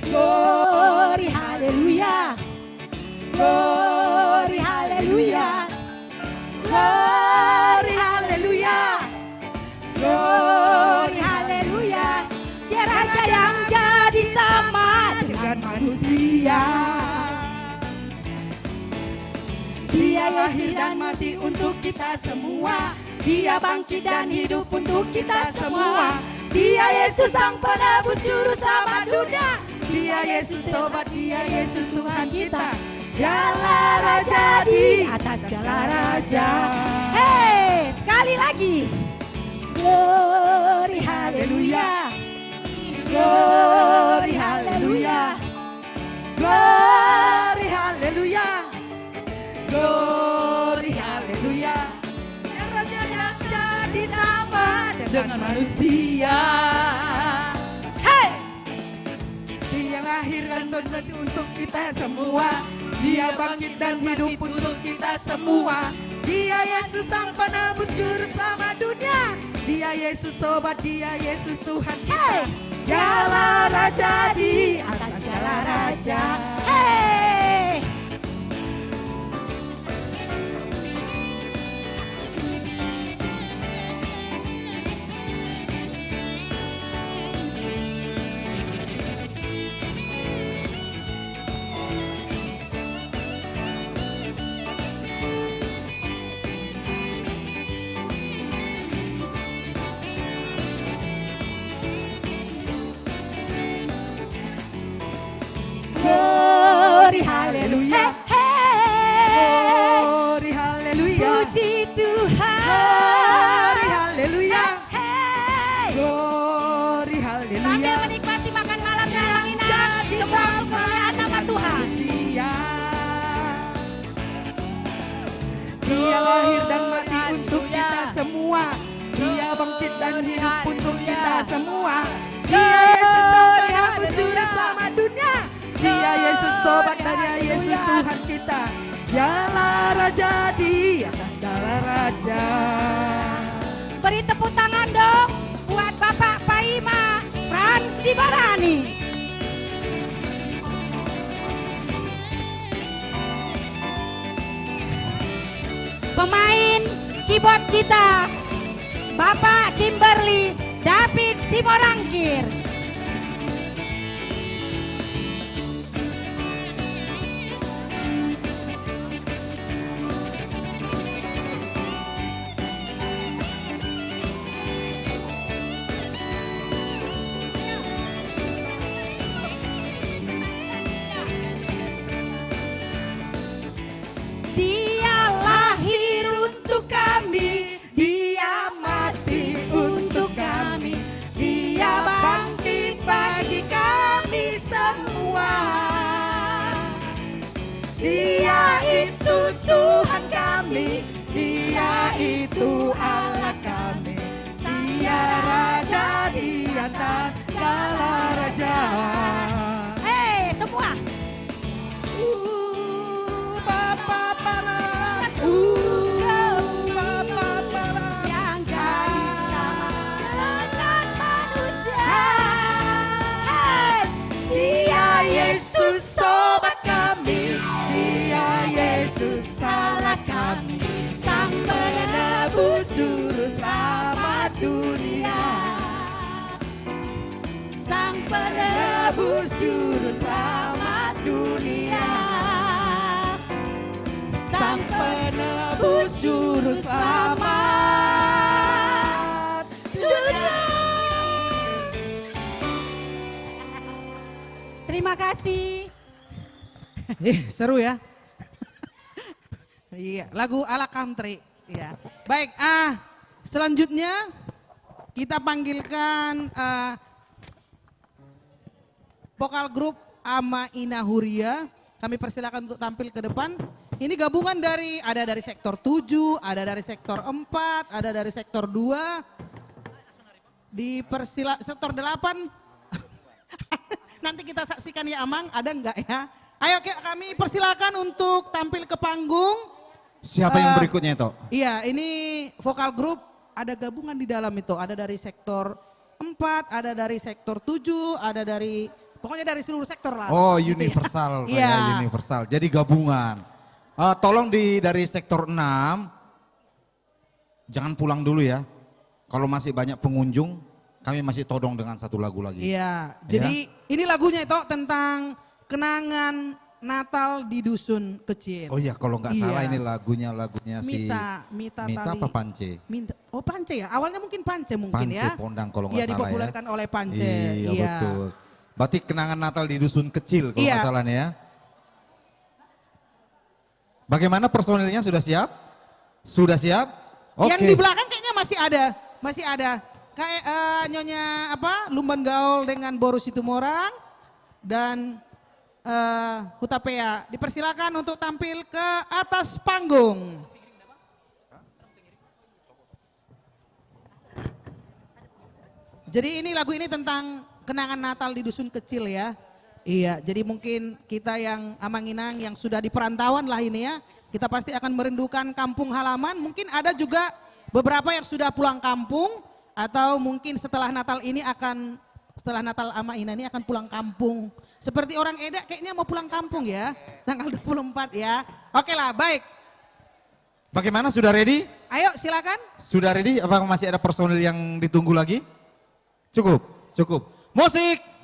Glory, haleluya. Lahir dan mati untuk kita semua. Dia bangkit dan hidup untuk kita semua. Dia Yesus Sang Penebus Juru Selamat dunia. Dia Yesus obat, Dia Yesus Tuhan kita. Dialah Raja di atas segala raja. Hei, sekali lagi. Glory, haleluya. Glory, haleluya. Glory, haleluya. Glory, haleluya. Yang Raja yang jadi sama dengan manusia. Hei! Dia lahir dan mati untuk kita semua. Dia bangkit dan hidup untuk kita semua. Dia Yesus Sang Penebus Juru Selamat dunia. Dia Yesus obat, Dia Yesus Tuhan kita. Hei! Dialah Raja di atas segala raja. Hei! Glory, haleluya. He, he. Glory, haleluya. Puji Tuhan. Glory, haleluya. He, he. Glory, haleluya. Sambil menikmati makan malamnya, Bang Inas. Jadi semua untuk kemuliaan nama Tuhan. Manusia. Dia lahir dan mati untuk kita semua. Dia bangkit dan hidup untuk kita semua. Dia Yesus Sang Penebus Juru Selamat dunia. Dia Yesus obat, Dia Yesus Tuhan kita. Dialah Raja di atas segala raja. Beri tepuk tangan dong buat Bapak Paima Frans Sibarani. Pemain keyboard kita, Bapak Kimberly David Simorangkir. Dia lahir untuk kami, Dia mati untuk kami, Dia bangkit bagi kami semua. Dia itu Tuhan kami, Dia itu Allah kami, Dia Raja di atas segala raja. Hei, semua. Uh, Bapa Paman. Uh, Bapa Paman. Yang jadi sama dengan manusia. Hei, Dia Yesus obat kami, Dia Yesus Allah kami, Sang Penebus Juru Selamat dunia. Sang Penebus Juru Selamat dunia. Sang Penebus Juru Selamat dunia. Terima kasih. Eh, seru ya. Iya, lagu ala country. Iya. Baik, ah, selanjutnya kita panggilkan, eh, vokal grup Ama Ina Huria. Kami persilakan untuk tampil ke depan. Ini gabungan dari, ada dari sektor tujuh, ada dari sektor empat, ada dari sektor dua. Dipersila-, sektor delapan. Nanti kita saksikan ya, Amang, ada nggak ya? Ayo, ki-, kami persilakan untuk tampil ke panggung. Siapa yang, eh, berikutnya itu? Iya, ini vokal grup ada gabungan di dalam itu. Ada dari sektor empat, ada dari sektor tujuh, ada dari, pokoknya dari seluruh sektor lah. Oh, gitu ya. Universal, kayak, iya, universal. Jadi gabungan. Eh, tolong di, dari sektor enam, jangan pulang dulu ya. Kalau masih banyak pengunjung, kami masih todong dengan satu lagu lagi. Iya, ya. Jadi ini lagunya itu tentang kenangan Natal di Dusun Kecil. Oh iya, kalau nggak salah ini lagunya, lagunya si Mita, Mita Mita apa Tali. Pance? Minta, oh, Pance ya? Awalnya mungkin Pance mungkin Pance ya. Pondang kalau nggak salah ya. Iya, dipopulerkan oleh Pance. Iya, iya, betul. Berarti Kenangan Natal di Dusun Kecil kalau nggak salah nih ya. Bagaimana personilnya, sudah siap? Sudah siap? Oke. Yang di belakang kayaknya masih ada, masih ada. Kayak, eh, Nyonya apa? Lumban Gaul dengan Boru Situmorang dan, eh, Hutapea. Dipersilakan untuk tampil ke atas panggung. Jadi ini, lagu ini tentang kenangan Natal di Dusun Kecil ya. Iya, jadi mungkin kita yang Amang Inang yang sudah di perantauan lah ini ya, kita pasti akan merindukan kampung halaman. Mungkin ada juga beberapa yang sudah pulang kampung, atau mungkin setelah Natal ini akan, setelah Natal Amang Inang ini akan pulang kampung. Seperti orang Eda kayaknya mau pulang kampung ya, tanggal dua puluh empat ya. Oke lah, baik. Bagaimana, sudah ready? Ayo, silakan. Sudah ready? Apa masih ada personil yang ditunggu lagi? Cukup, cukup. Musik.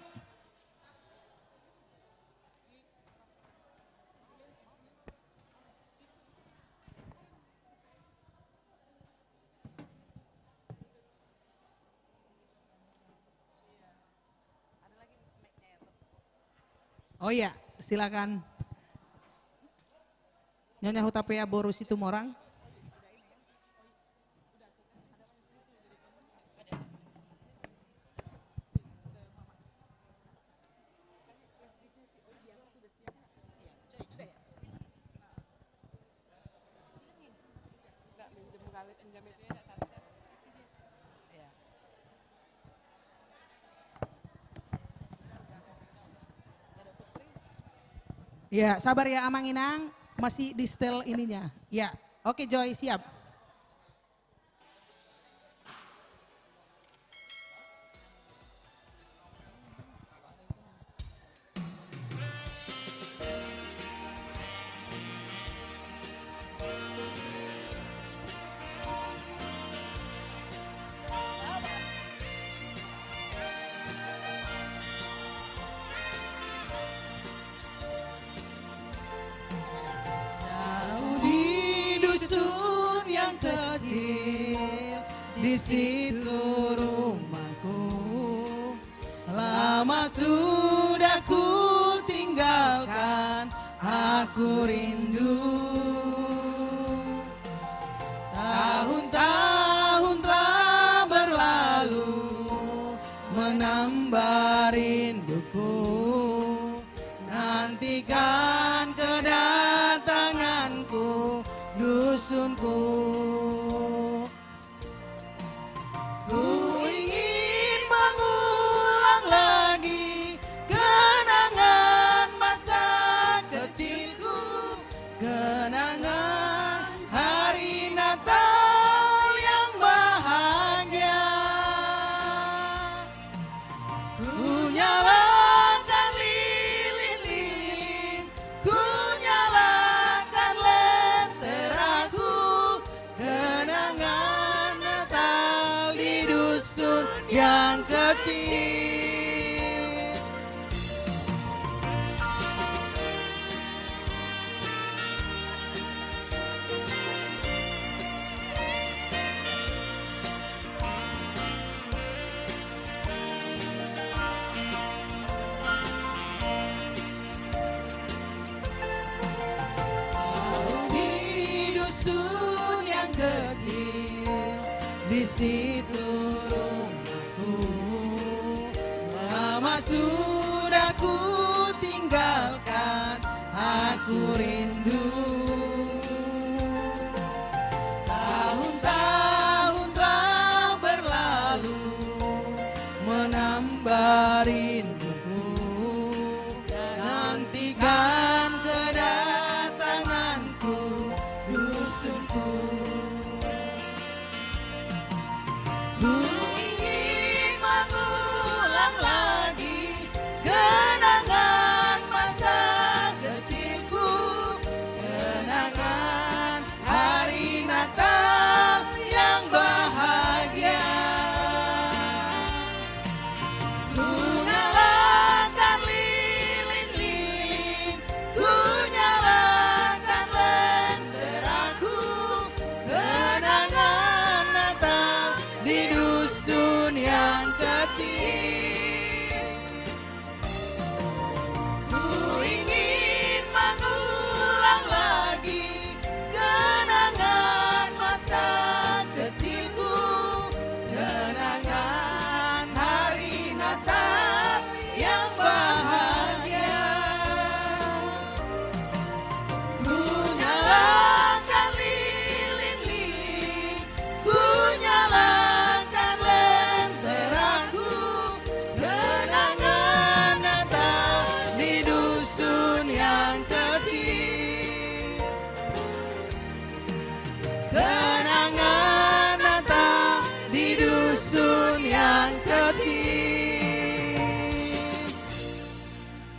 Oh iya, silakan. Nyonya Hutapea Boru Situmorang. Ya, sabar ya, Amang Inang, masih di setel ininya. Ya, oke, Joy, siap. Jauh di dusun yang kecil, di situ rumahku. Lama sudah ku tinggalkan, aku rindu. Tahun-tahun telah berlalu, menambah rinduku. Nantikan kedatanganku, dusunku. Ku ingin mengulang lagi kenangan masa kecilku, kenangan hari Natal yang bahagia. Ku nyalakan lilin-lilin, ku nyalakan lenteraku, kenangan Natal di dusun yang kecil. Di dusun yang kecil, di situ rumahku. Lama sudah ku tinggalkan, aku rindu. Tahun-tahun telah berlalu, menambah rinduku. Nantikan kedatanganku, dusunku. Ku ingin mengulang lagi kenangan masa kecilku,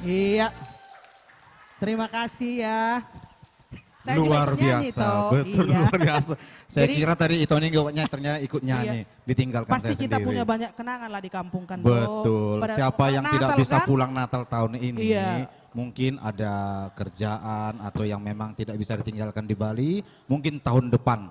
Iya. Terima kasih ya. Saya juga ikut nyanyi, toh. Luar biasa, betul, luar biasa. Saya kira tadi Ito ini nggak nyanyi, ternyata ikut nyanyi, ditinggalkan saya sendiri. Pasti kita punya banyak kenangan lah di kampung kan, toh. Betul. Siapa yang tidak bisa pulang Natal tahun ini, mungkin ada kerjaan atau yang memang tidak bisa ditinggalkan di Bali, mungkin tahun depan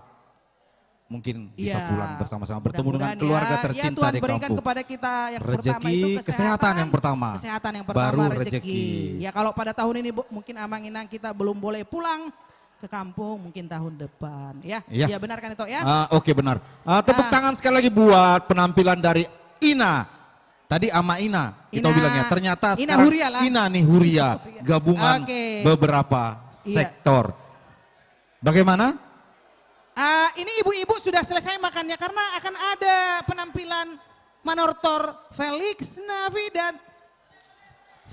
mungkin bisa pulang bersama-sama, bertemu dengan keluarga tercinta di kampung. Mudah-mudahan ya. Ya, Tuhan berikan kepada kita yang pertama itu kesehatan, yang pertama. Kesehatan yang pertama, baru rezeki. Ya, kalau pada tahun ini, Bu, mungkin Amang Inang kita belum boleh pulang ke kampung, mungkin tahun depan, ya. Iya. Ya, benar kan, Ito, ya? Ah, oke, benar. Ah, tepuk tangan sekali lagi buat penampilan dari Ina. Tadi Ama Ina, kita bilang ya. Ternyata Ina sekarang Huria lah. Ina nih Huria, gabungan beberapa sektor. Bagaimana? Ah, ini ibu-ibu sudah selesai makannya karena akan ada penampilan manortor Felix Navidad.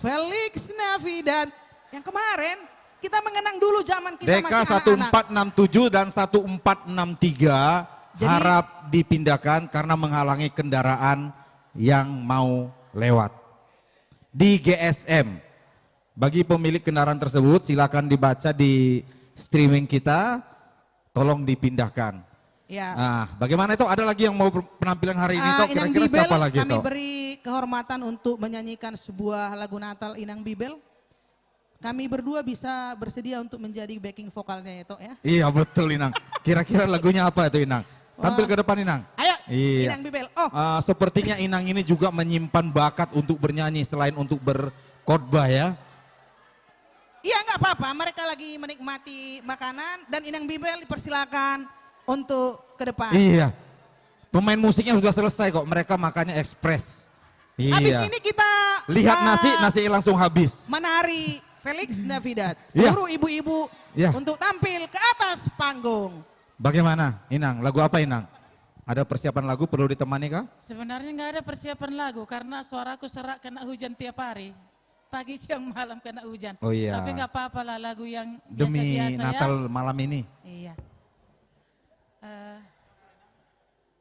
Felix Navidad. Yang kemarin kita mengenang dulu zaman kita masih anak-anak. D K satu empat enam tujuh dan satu empat enam tiga harap dipindahkan karena menghalangi kendaraan yang mau lewat. Di G S M. Bagi pemilik kendaraan tersebut, silakan dibaca di streaming kita, tolong dipindahkan. Ya. Nah, bagaimana, Ito? Ada lagi yang mau ber-, penampilan hari ini, Ito? Ah, Inang Bibel, kira-kira siapa lagi, Ito? Kami beri kehormatan untuk menyanyikan sebuah lagu Natal, Inang Bibel. Kami berdua bisa bersedia untuk menjadi backing vokalnya, Ito, ya. Iya, betul, Inang. Kira-kira lagunya apa itu, Inang? Tampil ke depan, Inang. Ayo, Inang Bibel. Iya. Oh. Ah, sepertinya Inang ini juga menyimpan bakat untuk bernyanyi selain untuk berkhotbah, ya. Iya, nggak apa-apa. Mereka lagi menikmati makanan dan Inang Bibel dipersilakan untuk ke depan. Iya. Pemain musiknya sudah selesai kok. Mereka makannya ekspres. Iya. Habis ini kita, lihat nasi, eh, nasi langsung habis. Menari Felix Navidad. Iya. Seluruh ibu-ibu untuk tampil ke atas panggung. Bagaimana, Inang? Lagu apa, Inang? Ada persiapan lagu perlu ditemani kah? Sebenarnya nggak ada persiapan lagu karena suaraku serak kena hujan tiap hari. Pagi, siang, malam kena hujan. Oh iya. Tapi nggak apa-apa lah, lagu yang biasa-biasa ya. Demi Natal malam ini. Iya. Eh,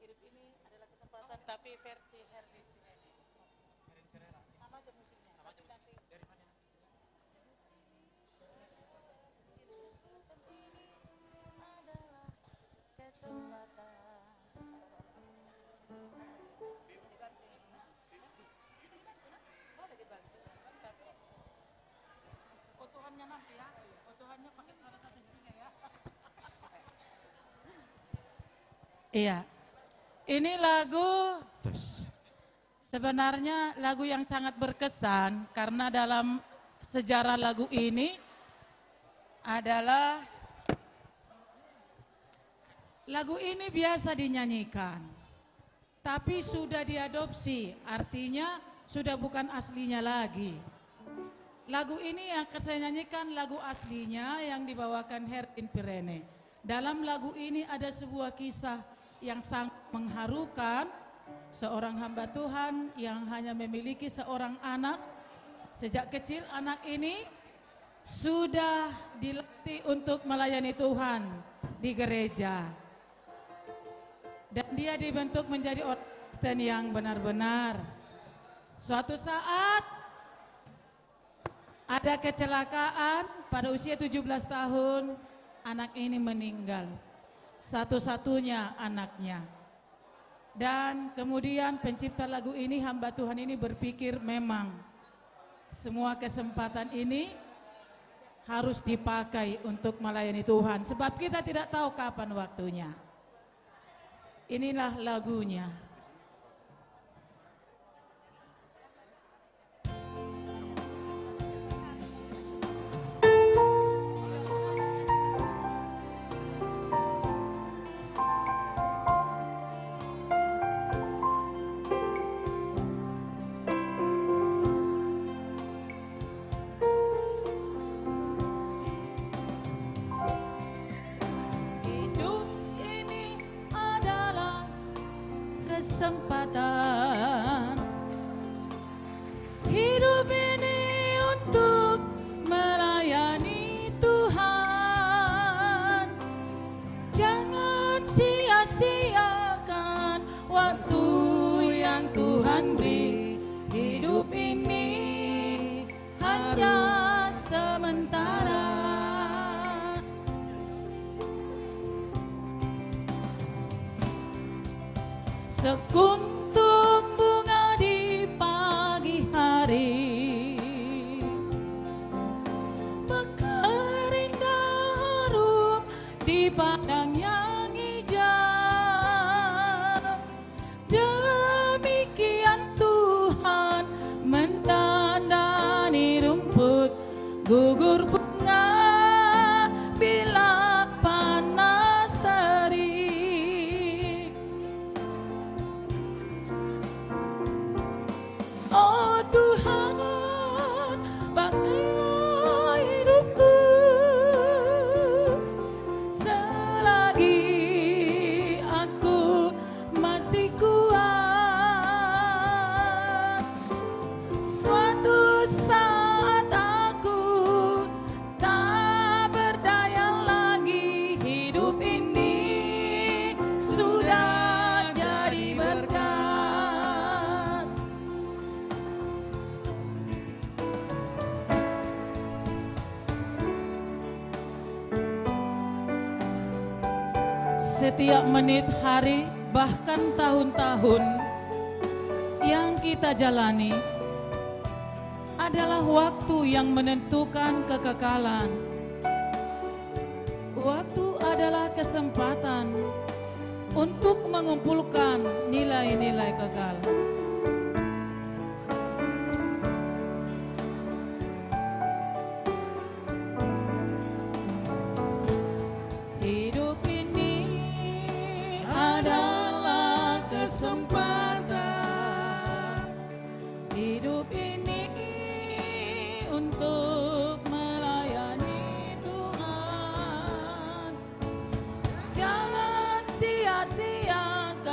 Hidup ini adalah kesempatan, tapi versi Herlin. Sama aja musiknya, tapi nanti Iya. Ini lagu, sebenarnya lagu yang sangat berkesan karena dalam sejarah lagu ini adalah lagu ini biasa dinyanyikan. Tapi sudah diadopsi, artinya sudah bukan aslinya lagi. Lagu ini yang akan saya nyanyikan lagu aslinya yang dibawakan Herlin Pirene. Dalam lagu ini ada sebuah kisah yang sangat mengharukan, seorang hamba Tuhan yang hanya memiliki seorang anak. Sejak kecil anak ini sudah dilatih untuk melayani Tuhan di gereja. Dan dia dibentuk menjadi orang Kristen yang benar-benar. Suatu saat, ada kecelakaan, pada usia tujuh belas tahun, anak ini meninggal. Satu-satunya anaknya. Dan kemudian pencipta lagu ini, hamba Tuhan ini berpikir, memang semua kesempatan ini harus dipakai untuk melayani Tuhan. Sebab kita tidak tahu kapan waktunya. Inilah lagunya. Hidup ini adalah sementara. Sekuntum bunga di pagi hari, mekar indah harum di padang yang hijau. Demikian Tuhan mendandani rumput gugur, bunga bila panas terik. Oh Tuhan, pakailah hidupku selagi aku masih kuat. Suatu saat aku tak berdaya lagi, hidup ini sudah jadi berkat. Setiap menit, hari, bahkan tahun-tahun yang kita jalani adalah waktu yang menentukan kekekalan. Waktu adalah kesempatan untuk mengumpulkan nilai-nilai kekal. Hidup ini adalah kesempatan. Hidup ini untuk melayani Tuhan. Jangan sia-siakan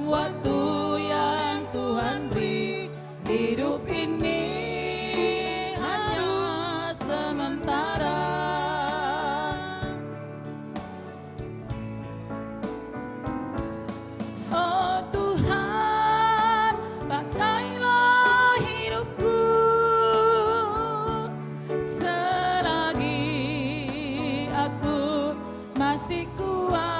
waktu yang Tuhan beri. Hidup ini hanya sementara. Oh Tuhan, pakailah hidupku selagi aku masih kuat.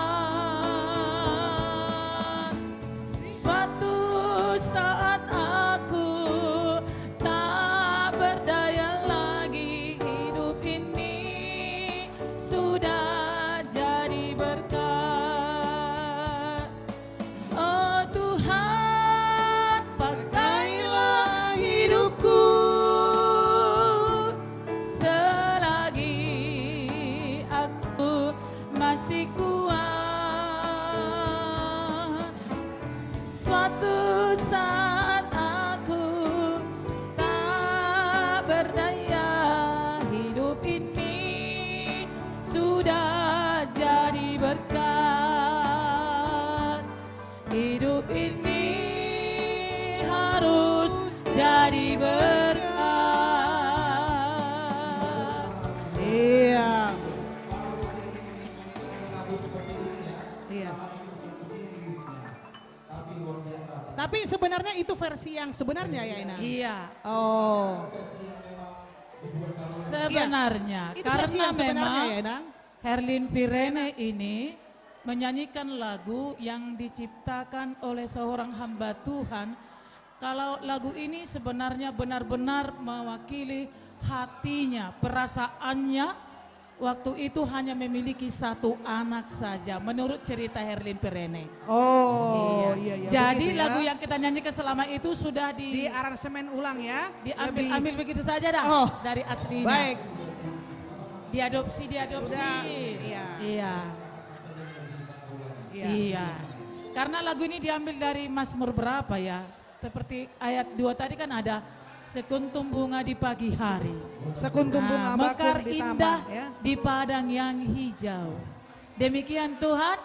Suatu saat aku tak berdaya lagi, hidup ini sudah jadi berkat. Oh Tuhan, pakailah hidupku selagi aku masih kuat. Suatu saat aku tak berdaya, hidup ini sudah jadi berkat. Hidup ini harus jadi berkat. Iya. Iya. Tapi sebenarnya itu versi yang sebenarnya ya, Inang? Iya. Oh. Sebenarnya, iya. Itu versi karena yang sebenarnya memang ya, Inang? Herlin Pirene ini menyanyikan lagu yang diciptakan oleh seorang hamba Tuhan. Kalau lagu ini sebenarnya benar-benar mewakili hatinya, perasaannya, waktu itu hanya memiliki satu anak saja, menurut cerita Herlin Pirene. Oh, iya, iya, jadi begitu ya. Lagu yang kita nyanyikan selama itu sudah di, di aransemen ulang ya. Diambil, lebih ambil begitu saja dah, oh, dari aslinya. Baik. Diadopsi, diadopsi. Sudah, iya. Iya. Iya. Iya. Karena lagu ini diambil dari Mazmur berapa ya? Seperti ayat dua tadi kan ada, "Sekuntum bunga di pagi hari." Sekuntum bunga bakung di taman, ya. Nah, mekar indah di padang yang hijau. Demikian Tuhan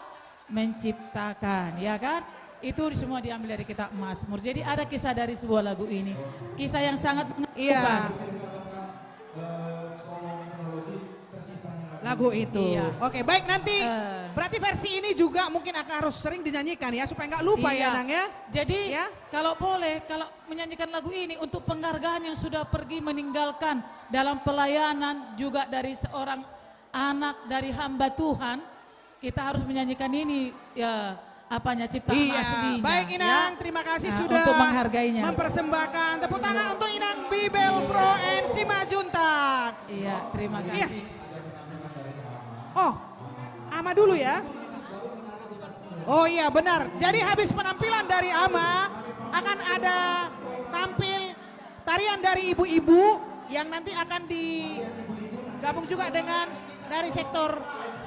menciptakan, ya kan? Itu semua diambil dari kitab Mazmur. Jadi ada kisah dari sebuah lagu ini. Kisah yang sangat mengakukan. Iya. Lagu itu. Iya. Oke, baik, nanti, eh, berarti versi ini juga mungkin akan harus sering dinyanyikan ya, supaya nggak lupa ya, iya, Nang, ya? Jadi, iya, kalau boleh, kalau menyanyikan lagu ini untuk penghargaan yang sudah pergi meninggalkan dalam pelayanan juga dari seorang anak dari hamba Tuhan, kita harus menyanyikan ini, ya, apanya, ciptaan, iya, aslinya, baik, ya. Inang, terima kasih, nah, sudah, untuk menghargainya, mempersembahkan. Tepuk tangan untuk Inang Bibelvrouw en Simanjuntak. Iya, terima, iya, kasih. Oh, Ama dulu ya. Oh iya, benar. Jadi habis penampilan dari Ama, akan ada tampil tarian dari ibu-ibu yang nanti akan digabung juga dengan dari sektor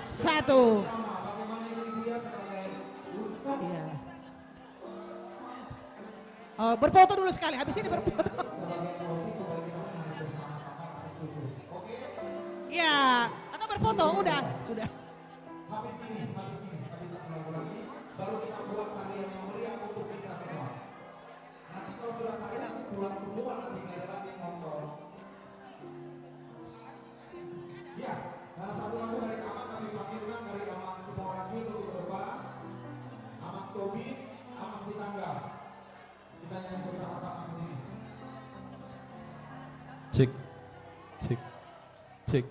satu. Iya. Oh, berfoto dulu sekali, habis ini berfoto. Iya, atau berfoto, udah, sudah. Habis ini, habis ini, habis satu lagu lagi, baru kita buat tarian yang meriah untuk kita semua. Nanti kalau sudah tarian, nanti pulang semua, nanti nggak ada lagi yang nonton. Ya, nah, satu lagu dari Amang kami panggilkan, dari Amang Simorangkir untuk ke depan. Amang Tobi, Amang Sitanggar. Kita nyanyi bersama-sama di sini. Cek, cek, cek.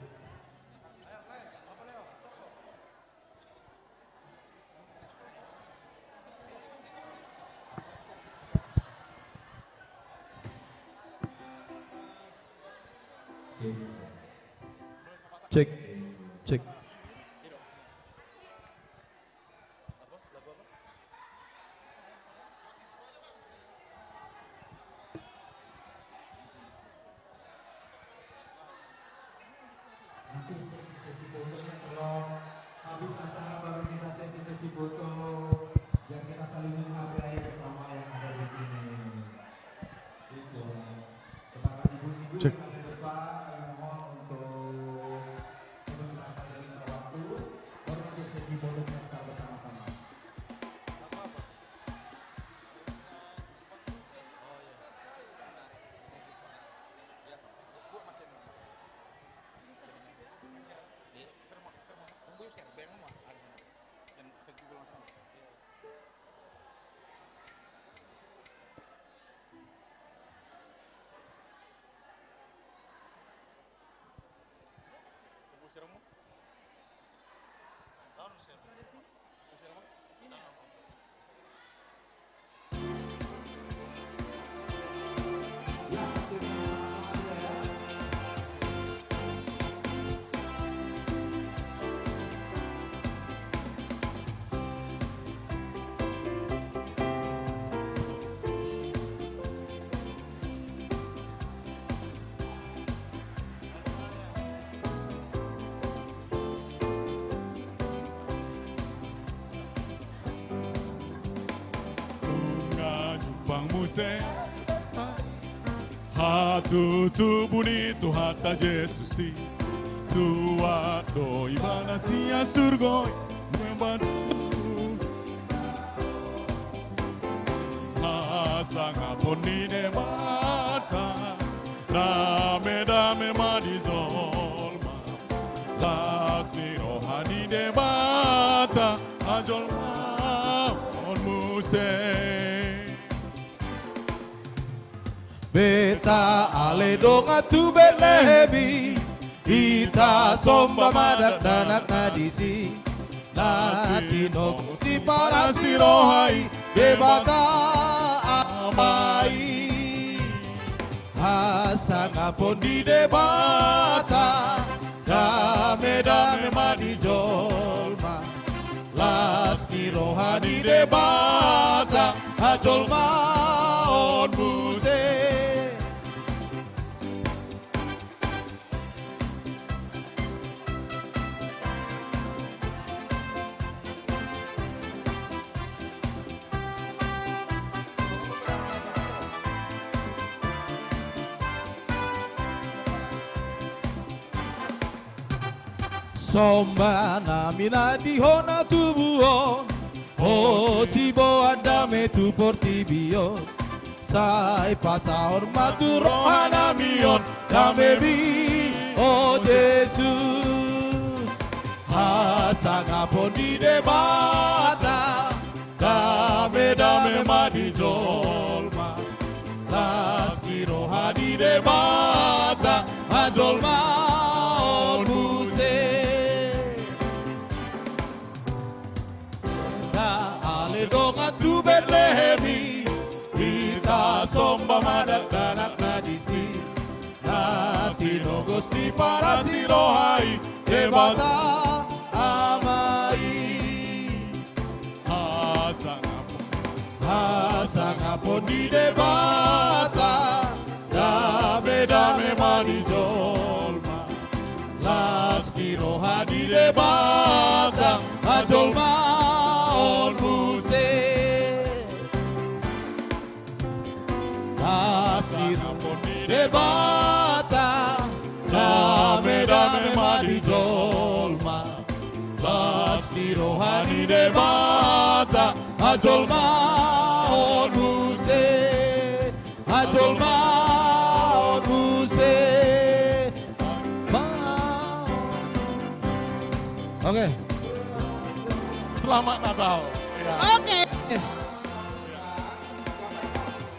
Cek, cek. Nanti sesi-sesi fotonya, kalau habis acara baru kita sesi-sesi foto, biar kita saling menghargai sesama yang ada di sini. Gitu. Kepada ibu-ibu, cek, yang ada di depan, kami mohon untuk sebentar saja minta waktu, baru nanti sesi fotonya secara bersama-sama. Nunga jumpang muse hatutubu ni Tuhanta Jesus i. Tuat do ibana sian surgo i membantu hasangapon ni Debata. Dame-dame ma di jolma, las ni roha ni Debata hajolmaon muse. Beta ale dongan tu Betlehem i, hita somba ma dakdanak na disi. Na tinogu siparasi roha i Debata Ama i. Hasangapon ni Debata, dame-dame ma di jolma. Las ni roha ni Debata hajolmaon muse. Somba nami na di Ho na tubu on, Ho siboan dame tu portibi on. Sai pasahat ma tu roha nami on damemi, o Jesus. Hasangapon ni Debata, dame-dame ma di jolma. Las ni roha ni Debata, hajolmaon muse. Ndang ale dongan tu Betlehem i, hita somba ma dakdanak na disi. Na tinogos ni parasi roha i Debata Ama i. Hasangapon, hasangapon ni Debata, dame-dame ma di jolma. Las ni roha ni Debata, hajolmaon muse. Hasangapon ni Debata, dame-dame ma di jolma. Las ni roha ni Debata, hajolmaon muse. Hajolmaon muse. Oke. Selamat Natal. Ya. Oke.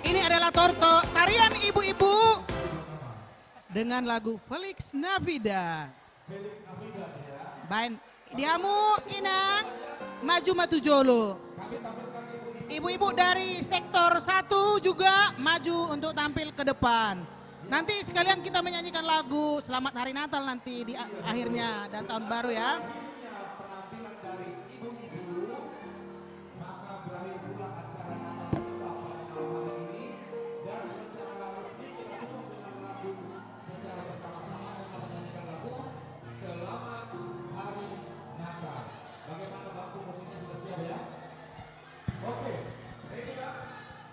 Ini adalah torto tarian ibu-ibu dengan lagu Felix Navidad. Felix Navidad, ya. Baen di hamu, Inang, maju ma tu jolo. Ibu-ibu dari sektor satu juga maju untuk tampil ke depan. Nanti sekalian kita menyanyikan lagu Selamat Hari Natal nanti di a-, akhirnya dan tahun baru, ya. Penampilan dari ibu-ibu. Maka berakhir pula acara Natal kita pada malam hari ini, dan secara resmi kita tutup dengan lagu secara bersama-sama dengan menyanyikan lagu Selamat Hari Natal. Bagaimana, Bang? Musiknya sudah siap, ya? Oke, ready, Bang?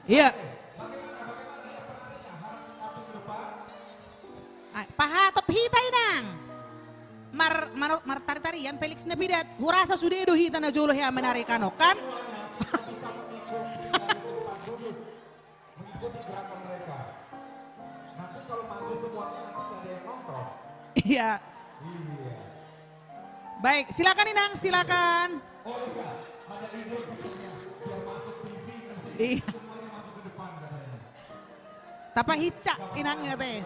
Iya. Oke. Bagaimana, bagaimana, ya, penarinya? Harap tampil ke depan. Ai, pahatop hita, Inang. Mar-, mar-, martari-tarian Felix Navidad. Hurasa sude do hita na jolo hea menari kanon, kan? Mengikuti gerakan mereka. Nanti kalau maju semuanya, nanti nggak ada yang nonton. Iya. Iya. Baik, silakan, Inang, silakan. Oh iya, ada ide katanya, biar masuk T V katanya. Iya. Semuanya maju ke depan katanya. Tapahincak, Inang, katanya.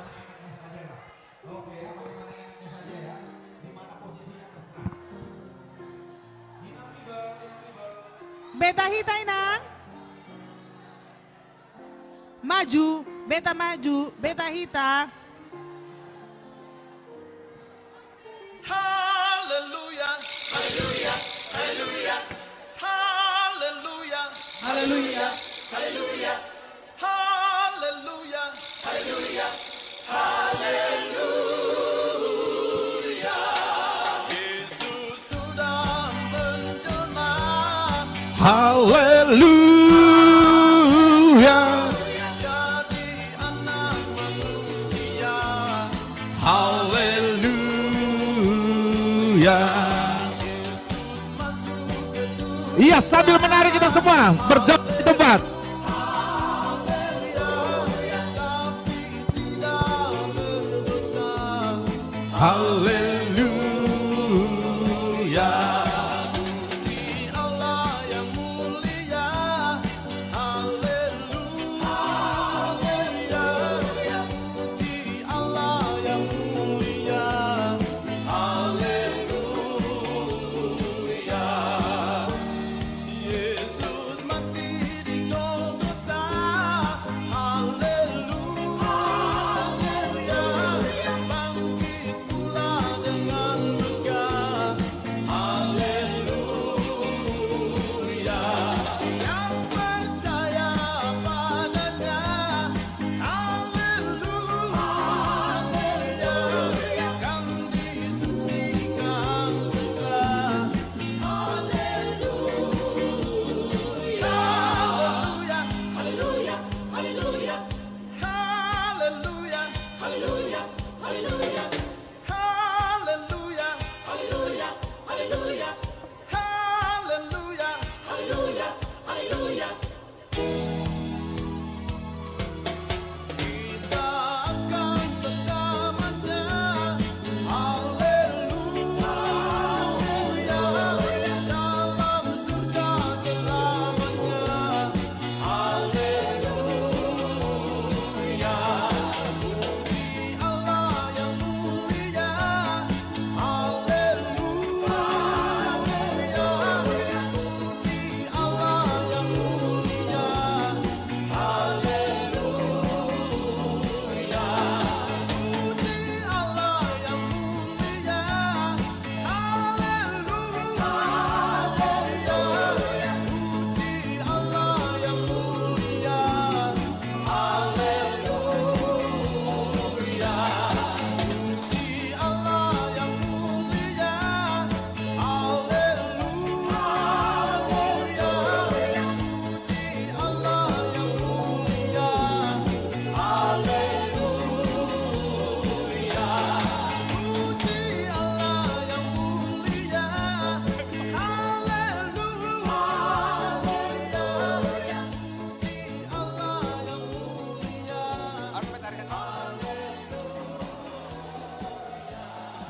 Oke, ya, bagaimana enaknya saja, ya. Di mana posisinya terserah. Inang Mibel, Inang Mibel. Beta hita, Inang. Maju, beta maju, beta hita. Haleluya, haleluya, haleluya. Haleluya, haleluya, haleluya. Haleluya, haleluya, haleluya. Yesus sudah menjelma. Haleluya. Jadi anak manusia. Haleluya. Iya, sambil menari kita semua berjalan di tempat. Haleluya. Haleluya. Puji Allah yang mulia. Haleluya. Yesus mati di Golgota. Haleluya. Bangkit pula dengan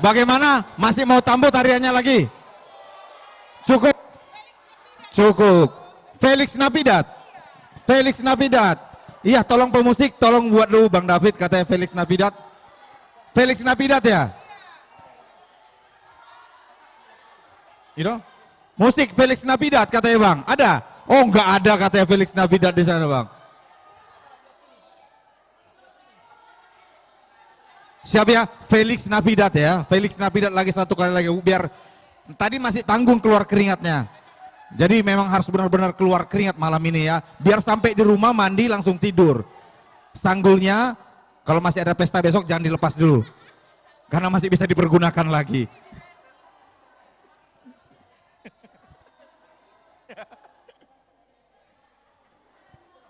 Bagaimana? Masih mau tambah tariannya lagi? Cukup? Cukup. Felix Navidat. Felix Navidat. Iya, tolong pemusik, tolong buat dulu Bang David, katanya Felix Navidat. Felix Navidat ya? Gitu? Musik Felix Navidat katanya Bang. Ada? Oh, nggak ada katanya Felix Navidat di sana, Bang. Siap ya, Felix Navidat ya. Felix Navidat lagi satu kali lagi, biar tadi masih tanggung keluar keringatnya. Jadi memang harus benar-benar keluar keringat malam ini ya. Biar sampai di rumah mandi langsung tidur. Sanggulnya kalau masih ada pesta besok jangan dilepas dulu. Karena masih bisa dipergunakan lagi.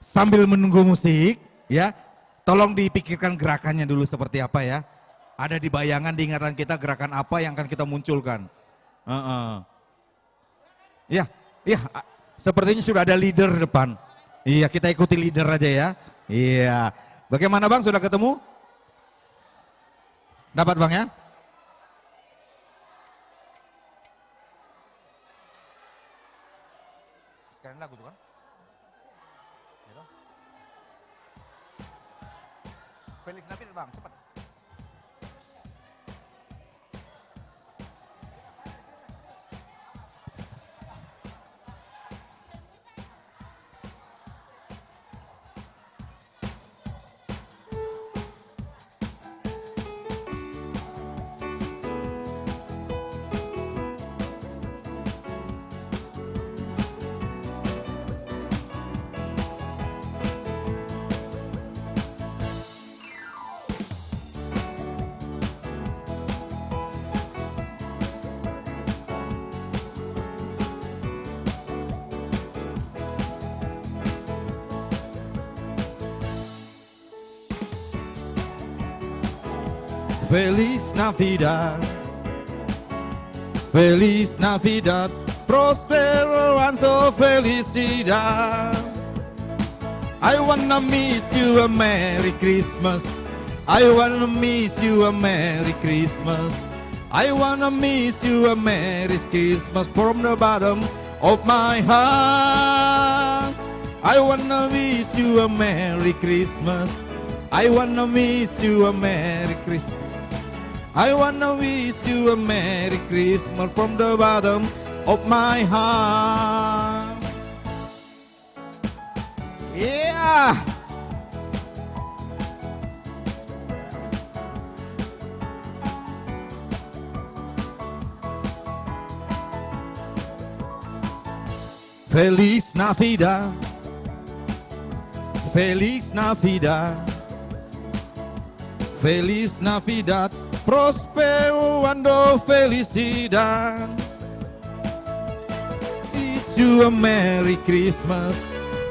Sambil menunggu musik, ya, tolong dipikirkan gerakannya dulu seperti apa ya. Ada di bayangan, di ingatan kita gerakan apa yang akan kita munculkan. Heeh. Ya, ya, a-, sepertinya sudah ada leader depan. Iya, kita ikuti leader aja ya. Iya. Bagaimana Bang, sudah ketemu? Dapat Bang ya? Sekalian lagu tuh kan? Gitu. Felix Nabil Bang, cepat. Feliz Navidad. Feliz Navidad. Próspero año, felicidad. I wanna wish you a Merry Christmas. I wanna wish you a Merry Christmas. I wanna wish you a Merry Christmas from the bottom of my heart. I wanna wish you a Merry Christmas. I wanna wish you a Merry Christmas. I wanna wish you a Merry Christmas from the bottom of my heart. Yeah! Feliz Navidad. Feliz Navidad. Feliz Navidad, próspero año, felicidad. Wish you a Merry Christmas.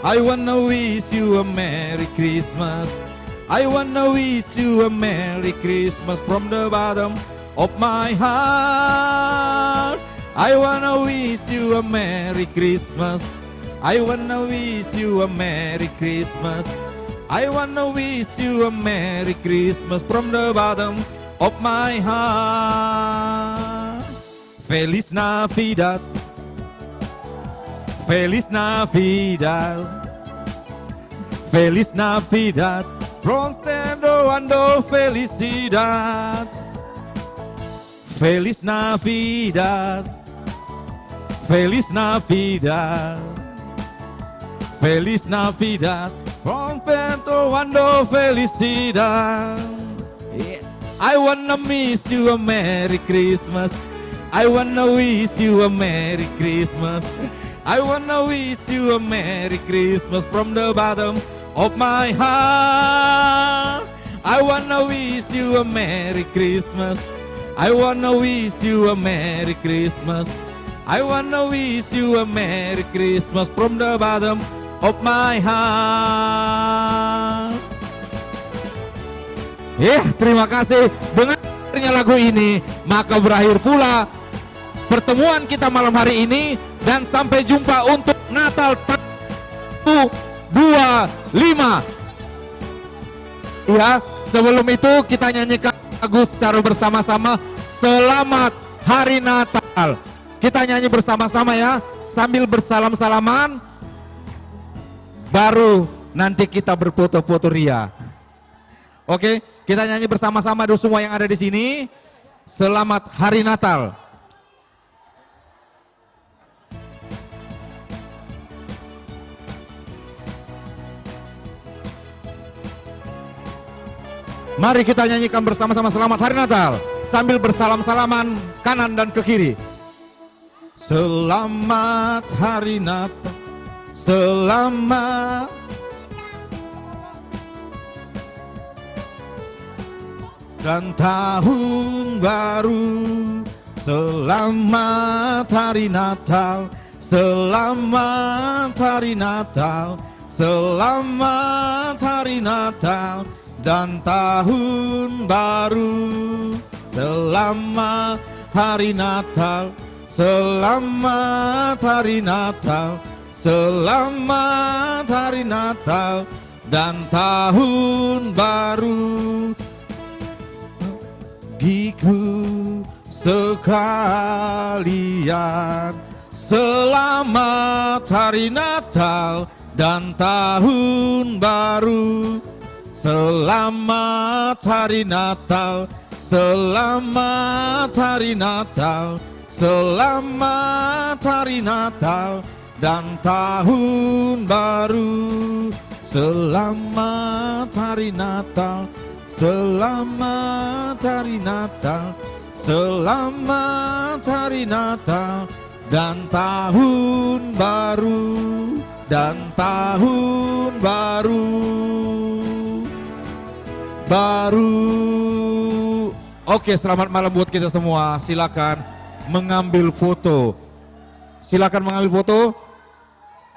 I wanna wish you a Merry Christmas. I wanna wish you a Merry Christmas from the bottom of my heart. I wanna wish you a Merry Christmas. I wanna wish you a Merry Christmas. I wanna wish you a Merry Christmas from the bottom of my heart. Feliz Navidad. Feliz Navidad. Feliz Navidad. Próspero año, felicidad. Feliz Navidad. Feliz Navidad. Feliz Navidad. Próspero año, felicidad. Yeah. I wanna wish you a Merry Christmas. I wanna wish you a Merry Christmas. I wanna wish you a Merry Christmas from the bottom of my heart. I wanna wish you a Merry Christmas. I wanna wish you a Merry Christmas. I wanna wish you a Merry Christmas from the bottom of my heart. Ya, terima kasih. Dengan berakhirnya lagu ini, maka berakhir pula pertemuan kita malam hari ini, dan sampai jumpa untuk Natal tahun dua lima. Ya, sebelum itu kita nyanyikan lagu secara bersama-sama. Selamat Hari Natal. Kita nyanyi bersama-sama ya, sambil bersalam-salaman. Baru nanti kita berfoto-foto ria. Oke, kita nyanyi bersama-sama dulu semua yang ada di sini. Selamat Hari Natal. Mari kita nyanyikan bersama-sama Selamat Hari Natal sambil bersalam-salaman kanan dan ke kiri. Selamat Hari Natal, selamat dan tahun baru. Selamat Hari Natal, selamat Hari Natal, selamat Hari Natal dan tahun baru. Selamat Hari Natal, selamat Hari Natal, selamat Hari Natal dan tahun baru. Giku sekalian, selamat Hari Natal dan tahun baru. Selamat Hari Natal, selamat Hari Natal, selamat Hari Natal dan tahun baru. Selamat Hari Natal, selamat Hari Natal, selamat Hari Natal dan tahun baru, dan tahun baru, baru. Oke, selamat malam buat kita semua. Silakan mengambil foto. Silakan mengambil foto.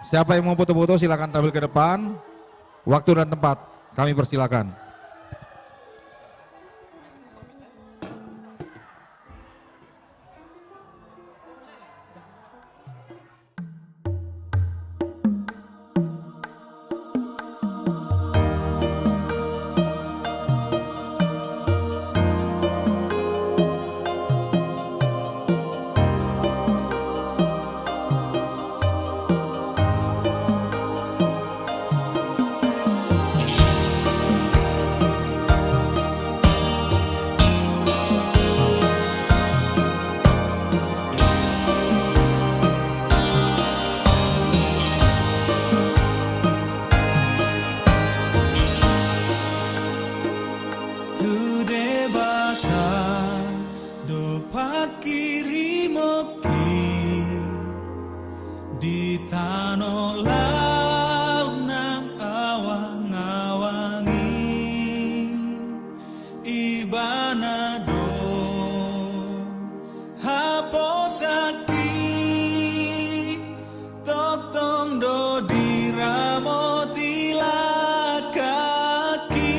Siapa yang mau foto-foto, silakan tampil ke depan. Waktu dan tempat kami persilakan. Tu Debata do panghirimon i di tano laut nang awang-awang i. Ibana do haposan i, tongtong do diramoti langkang i.